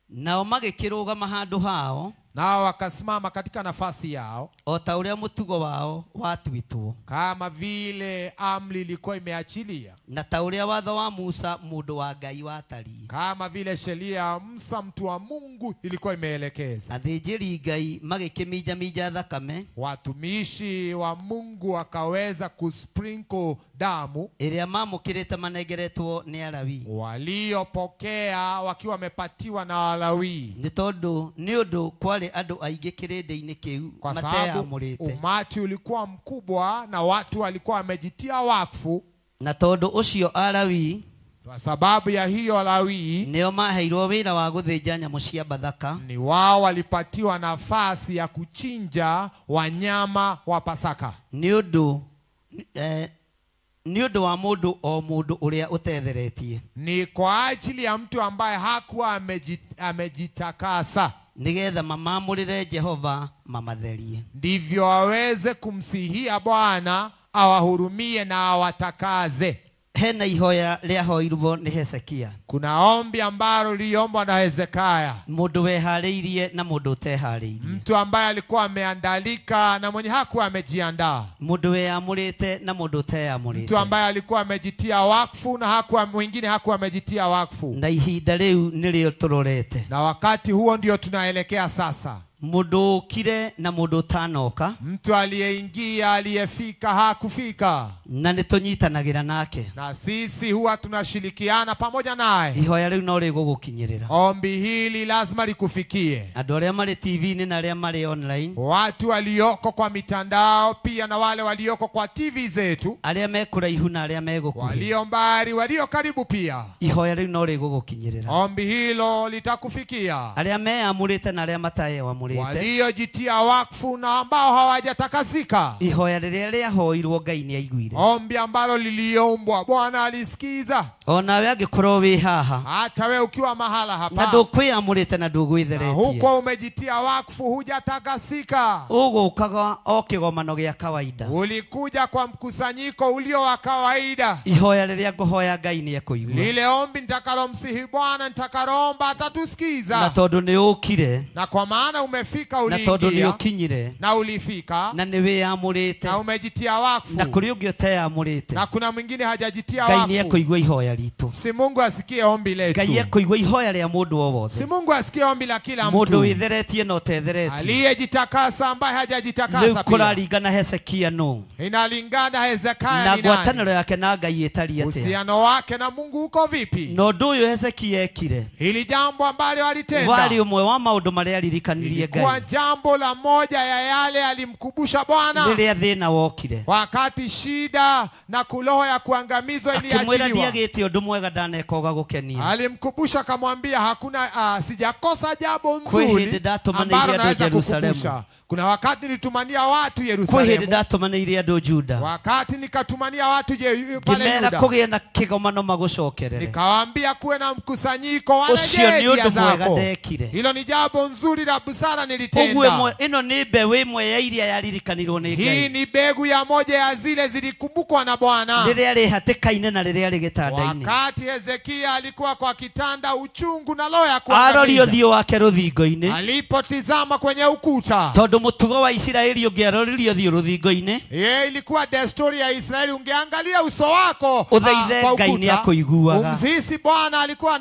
Nao magĩkĩrũgama handũ hao. Nao wakasimama katika nafasi yao. O ta ũrĩa mũtugo wao watuĩtwo. Kama vile amri ilikuwa imeachilia. Na ta ũrĩa watho wa Musa mũndũ wa Ngai watariĩ. Kama vile sheria ya Musa mtu wa Mungu ilikuwa imeelekeza. Athĩnjĩri Ngai magĩkĩminjaminja thakame. Watumishi wa Mungu wakaweza kusprinkle damu. Ĩrĩa mamũkĩrĩte manengeretwo nĩ Alawi. Waliopokea wakiwa wamepatiwa na Walawi. Nĩ tondũ nĩ ũndũ kwarĩ andũ aingĩ kĩrĩndĩ-inĩ kĩu Kwa sababu umati ulikuwa mkubwa na watu walikuwa wamejitia wakfu. Na tondũ ũcio Alawi, kwa sababu ya hiyo Alawi, nĩo maheirwo wĩra wa gũthĩnja nyamũ cia Bathaka. Ni wao walipatiwa nafasi ya kuchinja wanyama wa Pasaka. Nĩ ũndũ wa mũndũ o mũndũ ũrĩa ũtetheretie. Ni kwa ajili ya mtu ambaye hakuwa amejitakasa. Nigetha mamamũrĩre Jehova mamatherie. Ndivyo aweze kumsihia Bwana awahurumie na awatakaze. Hena ihoya rĩahoirwo nĩ Hezekia. Kuna ombi ambalo liliombwa na Hezekia. Mũndũ weharĩirie na mũndũ ũteharĩirie. Mtu ambaye alikuwa ameandalika na mwenye hakuwa amejiandaa. Mũndũ weyamũrĩte na mũndũ ũteyamũrĩte. Mtu ambaye alikuwa amejitia wakfu na hakuwa mwingine hakuwa amejitia wakfu. Na ihinda rĩu nĩrĩo tũrorete. Na wakati huo ndio tunaelekea sasa. Mũndũ ũkire na mũndũ ũtanoka. Mtu aliyeingia, aliyefika, hakufika. Na nĩtũnyitanagĩra nake. Na sisi huwa tunashirikiana pamoja naye. Ihoya rĩu no rĩgũgũkinyĩrĩra. Ombi hili lazima likufikie. Andũ arĩa marĩ TV-inĩ na arĩa marĩ online. Watu walioko kwa mitandao pia na wale walioko kwa TV zetu. Arĩa me kũraihu na arĩa me gũkuhĩ. Walio mbali, walio karibu pia. Ihoya rĩu no rĩgũgũkinyĩrĩra. Ombi hilo litakufikia. Arĩa meyamũrĩte na arĩa mateyamũrĩte. Waliojitia wakfu na ambao hawajatakasika. Ihoya rĩrĩa rĩahoirwo Ngai nĩaiguire. Ombi ambalo liliombwa Bwana alisikiza. Onawe angĩkorwo wĩ haha. Hata we ukiwa mahala hapa. Na ndũkwĩamũrĩte na ndũgwĩtheretie. Huko umejitia wakfu hujatakasika. Ũgũkaga o kĩgomano gĩa kawaida. Ulikuja kwa mkusanyiko ulio wa kawaida. Ihoya rĩrĩa ngũhoya Ngai nĩekũigua. Lile ombi nitakalomsihi Bwana nitakalomba atatusikiza. Na tondũ nĩũkire. Na kwa maana umefika uliingia. Na tondũ nĩũkinyire. Na ulifika. Na nĩwĩamũrĩte. Na umejitia wakfu. Na kũrĩ ũngĩ ũteyamũrĩte. Na kuna mwingine hajajitia wakfu. Ngai nĩekũigua ihoya ritũ. Si Mungu asikie ombi letu. Ngai ekũigua ihoya rĩa mũndũ o wothe. Si Mungu asikie ombi la kila mtu. Mũndũ wĩtheretie na ũtetheretie. Aliyejitakasa ambaye hajajitakasa Rĩu pia. kũraringana Hezekia nũ. Inalingana Hezekia Na ni nani? ngwatanĩro yake na Ngai ĩtariĩ atĩa? Uhusiano wake na Mungu uko vipi? Na ũndũ ũyũ Hezekia ekire. Hili jambo ambalo alitenda. Warĩ ũmwe wa maũndũ marĩa aririkanirie Ngai. Kwa jambo la moja ya yale alimkumbusha Bwana. Rĩrĩa thĩna wokire. Wakati shida na kuloho ya kuangamizwa Akĩmwĩra iliachiliwa. ndiagĩte ũndũ mwega ndaneka ũgagũkenia. Alimkumbusha akamwambia hakuna sijakosa jambo Kwĩ nzuri hĩndĩ ndatũmanĩire ambalo andũ naweza Jerusalemu. kukumbusha. Kuna wakati nilitumania watu Kwĩ hĩndĩ Yerusalemu. ndatũmanĩire andũ Juda. Wakati nikatumania watu pale Ngĩmera Yuda. kũgĩe na kĩgomano magũcokerere. Nikawaambia kuwe na mkusanyiko Ũcio warejee nĩ njia ũndũ mwega zako. ndekire. Hilo ni jambo nzuri la busara Ũguo nilitenda. ĩno nĩ mbeũ ĩmwe ya iria yaririkanirwo nĩ Hii Ngai. ni mbegu ya moja ya zile zilikumbukwa na Bwana. Rĩrĩa arĩ hatĩka-inĩ na rĩrĩa arĩ gĩtanda-inĩ. Wakati Hezekia alikuwa kwa kitanda uchungu na roho ya Aroria kuangamiza. ũthiũ wake rũthingo-inĩ. Alipotizama kwenye ukuta. Tondũ mũtugo wa Isiraeli ũngĩaroririe ũthiũ rũthingo-inĩ. Ye, ilikuwa desturi ya Israeli ungeangalia uso wako Ũthaithe kwa Ngai ukuta. nĩakũiguaga. Umzisi Bwana alikuwa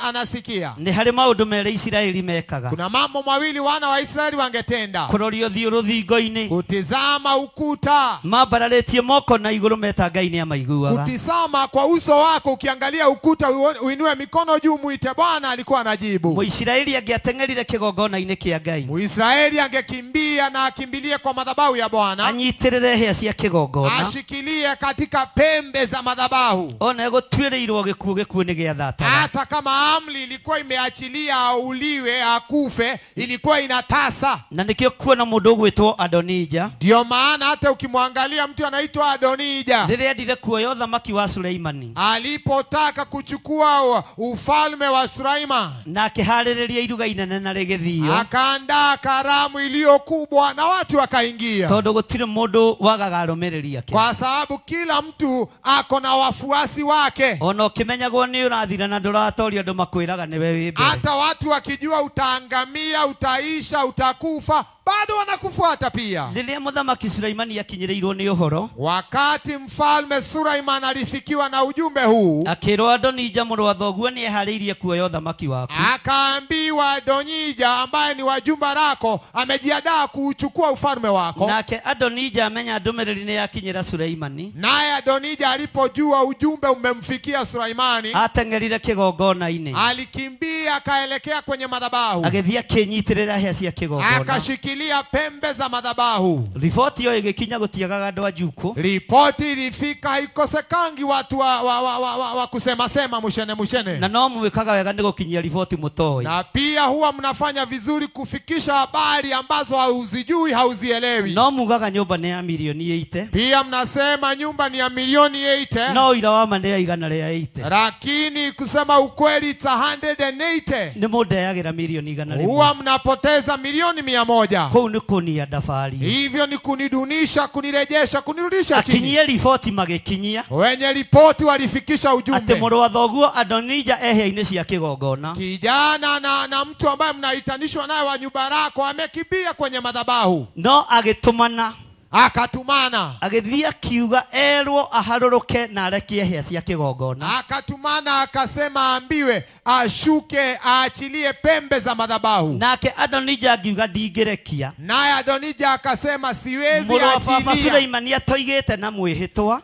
anasikia. Nĩ harĩ maũndũ merĩ Isiraeli mekaga. Kuna mambo mawili wana wa Israeli wangetenda. Kuroria ũthiũ rũthingo-inĩ. Kutizama ukuta. Mambararĩtie moko na igũrũ meta Ngai nĩ amaiguaga. Kutizama kwa uso wako ukiangalia ukuta uinue mikono juu muite Bwana, alikuwa anajibu. Muisraeli angĩateng'erire kĩgongona-inĩ kĩa Ngai. Muisraeli angekimbia na akimbilie kwa madhabahu ya Bwana. Anyitĩrĩre hĩa cia kĩgongona. Ashikilie katika pembe za madhabahu. Ona gũtuĩrĩirwo gĩkuũ, gĩkuũ nĩ gĩathataga. Hata kama amri ilikuwa imeachilia auliwe akufe, ilikuwa inatasa. Na nĩkĩo kuona mũndũ ũgwĩtwo Adonija. Ndio maana hata ukimwangalia mtu anaitwa Adonija, rĩrĩa endire kuoya ũthamaki wa Suleimani, alipotaka kuchukua ufalme wa Suleiman, na akĩharĩrĩria iruga inene na rĩgĩthio, akaandaa karamu iliyo kubwa na watu wakaingia. Tondũ gũtirĩ mũndũ wagaga arũmĩrĩri ake, kwa sababu kila mtu ako na wafuasi wake. Ona ũkĩmenyagwo nĩ ũrathira na ndũratoria andũ makwĩraga nĩwe wĩ mbere. Hata watu wakijua utaangamia, utaisha, utakufa, bado wanakufuata pia. Rĩrĩa mũthamaki Suleimani akinyĩrĩirwo nĩ ũhoro, wakati mfalme Suleiman alifikiwa na ujumbe huu, akĩrwo Adonija mũrũ wa thoguo nĩ eharĩirie kuoya ũthamaki waku. Akaambiwa Adonija ambaye ni wa jumba lako amejiandaa kuchukua ufalme wako. Nake Adonija amenya ndũmĩrĩri nĩ yakinyĩra Suleimani. Naye Adonija alipojua ujumbe umemfikia Suleimani, ateng'erire kĩgongona-inĩ. Alikimbia akaelekea kwenye madhabahu. Agĩthiĩ akĩnyitĩrĩra hĩa cia kĩgongona. Akashikilia pembe za madhabahu. Riboti ĩyo ĩgĩkinya gũtiagaga andũ a Juko. Ripoti ilifika haikosekangi watu wa kusema sema mushene mushene. Na no mwĩkaga wega nĩ gũkinyia riboti mũtoĩ. Na pia huwa mnafanya vizuri kufikisha habari ambazo hauzijui, hauzielewi. No mugaga nyumba nĩ ya milioni 80. Pia mnasema nyumba ni ya milioni 80. No ira wa ma nĩ ya igana rĩa 80. Lakini kusema ukweli it's 180. Nĩ mũndeagĩra milioni igana rĩmwe. Huwa mnapoteza milioni 100. Kũu nĩ kũnia ndabari. Hivyo ni kunidunisha, kunirejesha, kunirudisha chini. Akinyia riboti magĩkinyia. Wenye ripoti walifikisha ujumbe. Atĩ mũrũ wa thoguo Adonija ehĩa-inĩ cia kĩgongona. Kijana na mtu ambaye mnaitanishwa naye wa nyumba lako amekimbia kwenye madhabahu. No agĩtũmana. Akatumana. Agĩthiĩ akiuga erwo aharũrũke na arekie hĩa cia kĩgongona. Akatumana akasema ambiwe ashuke aachilie pembe za madhabahu. Nake Adonija akiuga ndingĩrekia. Naye Adonija akasema siwezi Mũrũ wa baba achilia. Suleimani atoigĩte na mwĩhĩtwa.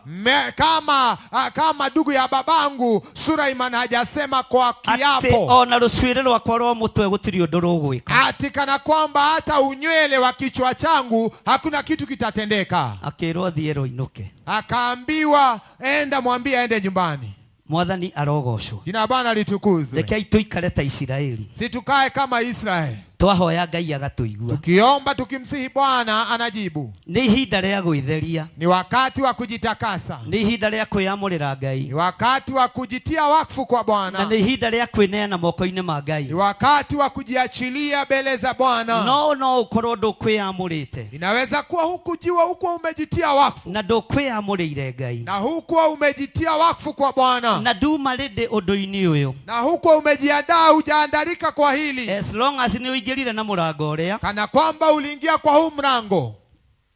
Kama ndugu ya babangu Suleiman hajasema kwa kiapo. Atĩ ona rũcuĩrĩ rwakwa rwa mũtwe gũtirĩ ũndũ rũgwĩka. Ati kana kwamba hata unywele wa kichwa changu hakuna kitu kitatendeka. Akĩrwo athiĩ rũinũke. Akaambiwa enda mwambie aende nyumbani. Mwathani arogocwo. Jina Bwana litukuzwe. Rekei tuikare ta Isiraeli. Si tukae kama Israeli. Twahoya Ngai agatũigua. Tukiomba tukimsihi Bwana anajibu. Nĩ ihinda rĩa gwĩtheria. Ni wakati wa kujitakasa. Nĩ ihinda rĩa kwĩyamũrĩra Ngai. Ni wakati wa kujitia wakfu kwa Bwana. Na nĩ ihinda rĩa kwĩneana moko-inĩ ma Ngai. Ni wakati wa kujiachilia mbele za Bwana. No ũkorwo ndũkwĩyamũrĩte. Inaweza kuwa hukujiwa huko umejitia wakfu. Na ndũkwĩyamũrĩire Ngai. Na huko umejitia wakfu kwa Bwana. Na nduma rĩndĩ ũndũ-inĩ ũyũ. Na huko umejiandaa, hujaandalika kwa hili. As long as nĩ ũingĩrire na mũrango ũrĩa, kana kwamba uliingia kwa huu mlango,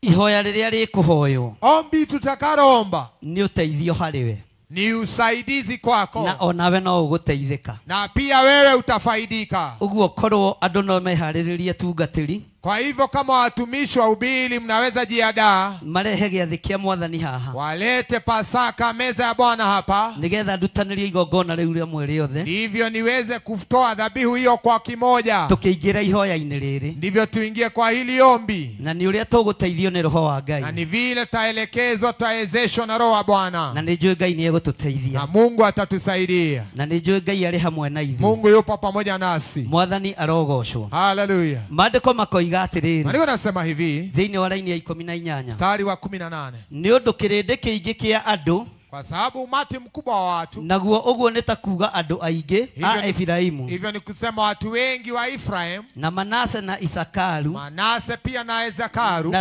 ihoya rĩrĩa rĩkũhoywo, ombi tutakaloomba nĩ ũteithio harĩ we, ni usaidizi kwako, na onawe no ũgũteithĩka, na pia wewe utafaidika. Ũguo korwo andũ no meharĩrĩrie tungatĩri. Kwa hivyo kama watumishi wa ubili mnaweza jiandaa, marehe gĩathĩ kĩa Mwathani haha, walete Pasaka, meza ya Bwana hapa, nĩgetha ndutanĩrie igongona rĩu rĩmwe rĩothe, ndivyo niweze kutoa dhabihu hiyo kwa kimoja, tũkĩingĩra ihoya-inĩ rĩrĩ, ndivyo tuingie kwa hili ombi, na nĩ ũrĩa tũgũteithio nĩ Roho wa Ngai, na ni vile tutaelekezwa, tutawezeshwa na Roho wa Bwana, na nĩ njũĩ Ngai nĩ egũtũteithia, na Mungu atatusaidia, na nĩ njũĩ Ngai arĩ hamwe na ithuĩ. Mungu yupo pamoja nasi. Mwathani arogocwo. Haleluya. Maandĩko makoiga atĩrĩrĩ. Maandĩko nasema hivi. Thĩinĩ wa raini ya 18. Mstari wa 18. Nĩ ũndũ kĩrĩndĩ kĩingĩ kĩa andũ, kwa sababu umati mkubwa wa watu, naguo ũguo nĩ ta kuuga andũ aingĩ a Efraimu, hivyo ni kusema watu wengi wa Efraim, na Manase na Isakaru, Manase pia na Isakaru,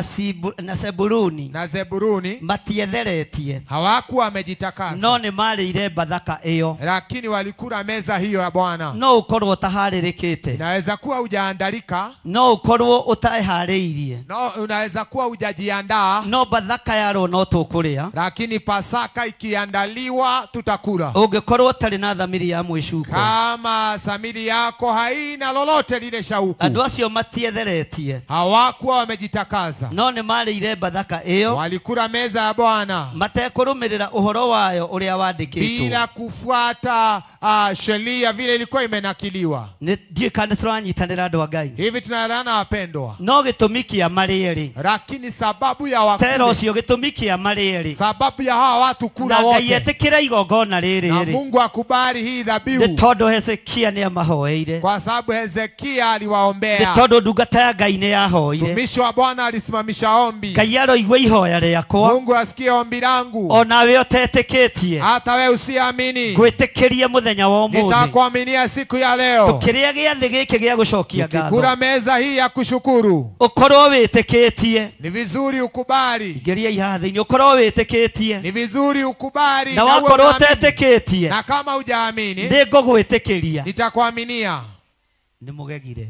na Zebuluni, na Zebuluni, matietheretie, hawakuwa wamejitakasa, no nĩ marĩire Bathaka ĩyo, lakini walikula meza hiyo ya Bwana. No ũkorwo ũtaharĩrĩkĩte, inaweza kuwa hujaandalika, no ũkorwo ũtaharĩirie, no unaweza kuwa hujajiandaa, no Bathaka yarwo no tũkũrĩa, lakini Pasaka ikiandaliwa tutakula. Ũngĩkorwo ũtarĩ na thamiri ya mwĩcuko, kama thamiri yako haina lolote lile shauku, andũ acio matietheretie, hawakuwa wamejitakaza, no nĩ marĩire bathaka ĩyo, walikula meza ya Bwana matekũrũmĩrĩra ũhoro wayo ũrĩa wandĩkĩtwo, bila kufuata sheria vile ilikuwa imenakiliwa. Ndiũĩ kana tũranyitanĩra andũ a Ngai. Hivi tunaelewana wapendwa? No gĩtũmi kĩa marĩe rĩ, lakini sababu ya wakule, tera ũcio gĩtũmi kĩa marĩe rĩ, sababu ya hawa watu kula na wote, Ngai etĩkĩra igongona rĩrĩ, na Mungu akubali hii dhabihu, nĩ tondũ Hezekia nĩ amahoeire, kwa sababu Hezekia aliwaombea, nĩ tondũ ndungata ya Ngai nĩ yahoire, mtumishi wa Bwana alisimamisha ombi, Ngai aroigua ihoya rĩakwa, Mungu asikie ombi langu, onawe ũtetĩkĩtie, hata wewe usiamini, ngwĩtĩkĩrie mũthenya wa ũmũthĩ, nitakuaminia siku ya leo, tũkĩrĩa gĩathĩ gĩkĩ gĩa gũcokia ngatho, tukikula meza hii ya kushukuru, ũkorwo wĩtĩkĩtie, ni vizuri ukubali, ngeria haha thĩinĩ, ũkorwo wĩtĩkĩtie, ni vizuri ukubali, na wakorwo ũtetĩkĩtie, na kama hujaamini, nĩngũgwĩtĩkĩria, nitakuaminia. Nĩ mũgegire,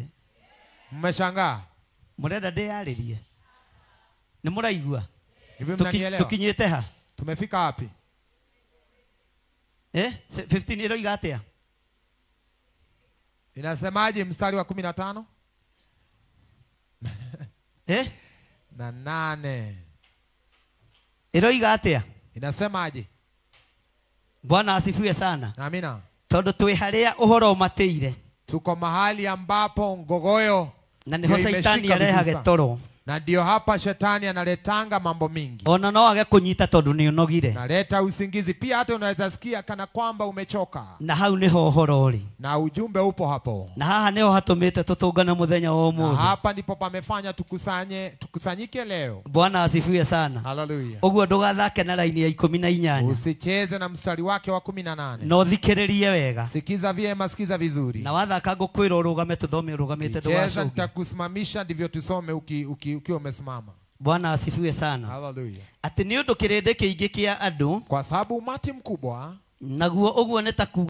mmeshangaa, mũrenda ndĩyarĩrie, nĩ mũraigua? Hivi mnanielewa? Tukinyĩte ha? Tumefika wapi? 15 ĩroiga atĩa? Inasemaje mstari wa 15? Na 8. Ĩroiga atĩa? Inasemaje? Bwana asifiwe sana. Amina. Tondũ twĩ harĩa ũhoro ũmatĩire, tuko mahali ambapo ngogoyo na nĩho Shaitani arehage toro, na ndio hapa shetani analetanga mambo mingi. Ona no age kunyita tondu ni unogire, naleta usingizi pia, hata unaweza sikia kana kwamba umechoka. Na hau niho ũhoro ũrĩ, na ujumbe upo hapo. Na haha niho hatumite tutungane muthenya wa ũmũthĩ, na hapa ndipo pamefanya tukusanyike leo. Bwana asifiwe sana. Haleluya. Ũguo ndũgathake na laini ya 18, usicheze na mstari wake wa 18. No thikĩrĩrie wega, sikiza vyema, sikiza vizuri. Na wathaka ngũkwĩra ũrũgame, tuthome ũrũgamĩte, ndũgacoke. Nitakusimamisha ndivyo tusome ukiwa umesimama. Bwana asifiwe sana. Haleluya. Ati nĩ ũndũ kĩrĩndĩ kĩingĩ kĩa andũ, kwa sababu umati mkubwa, naguo ũguo nĩ ta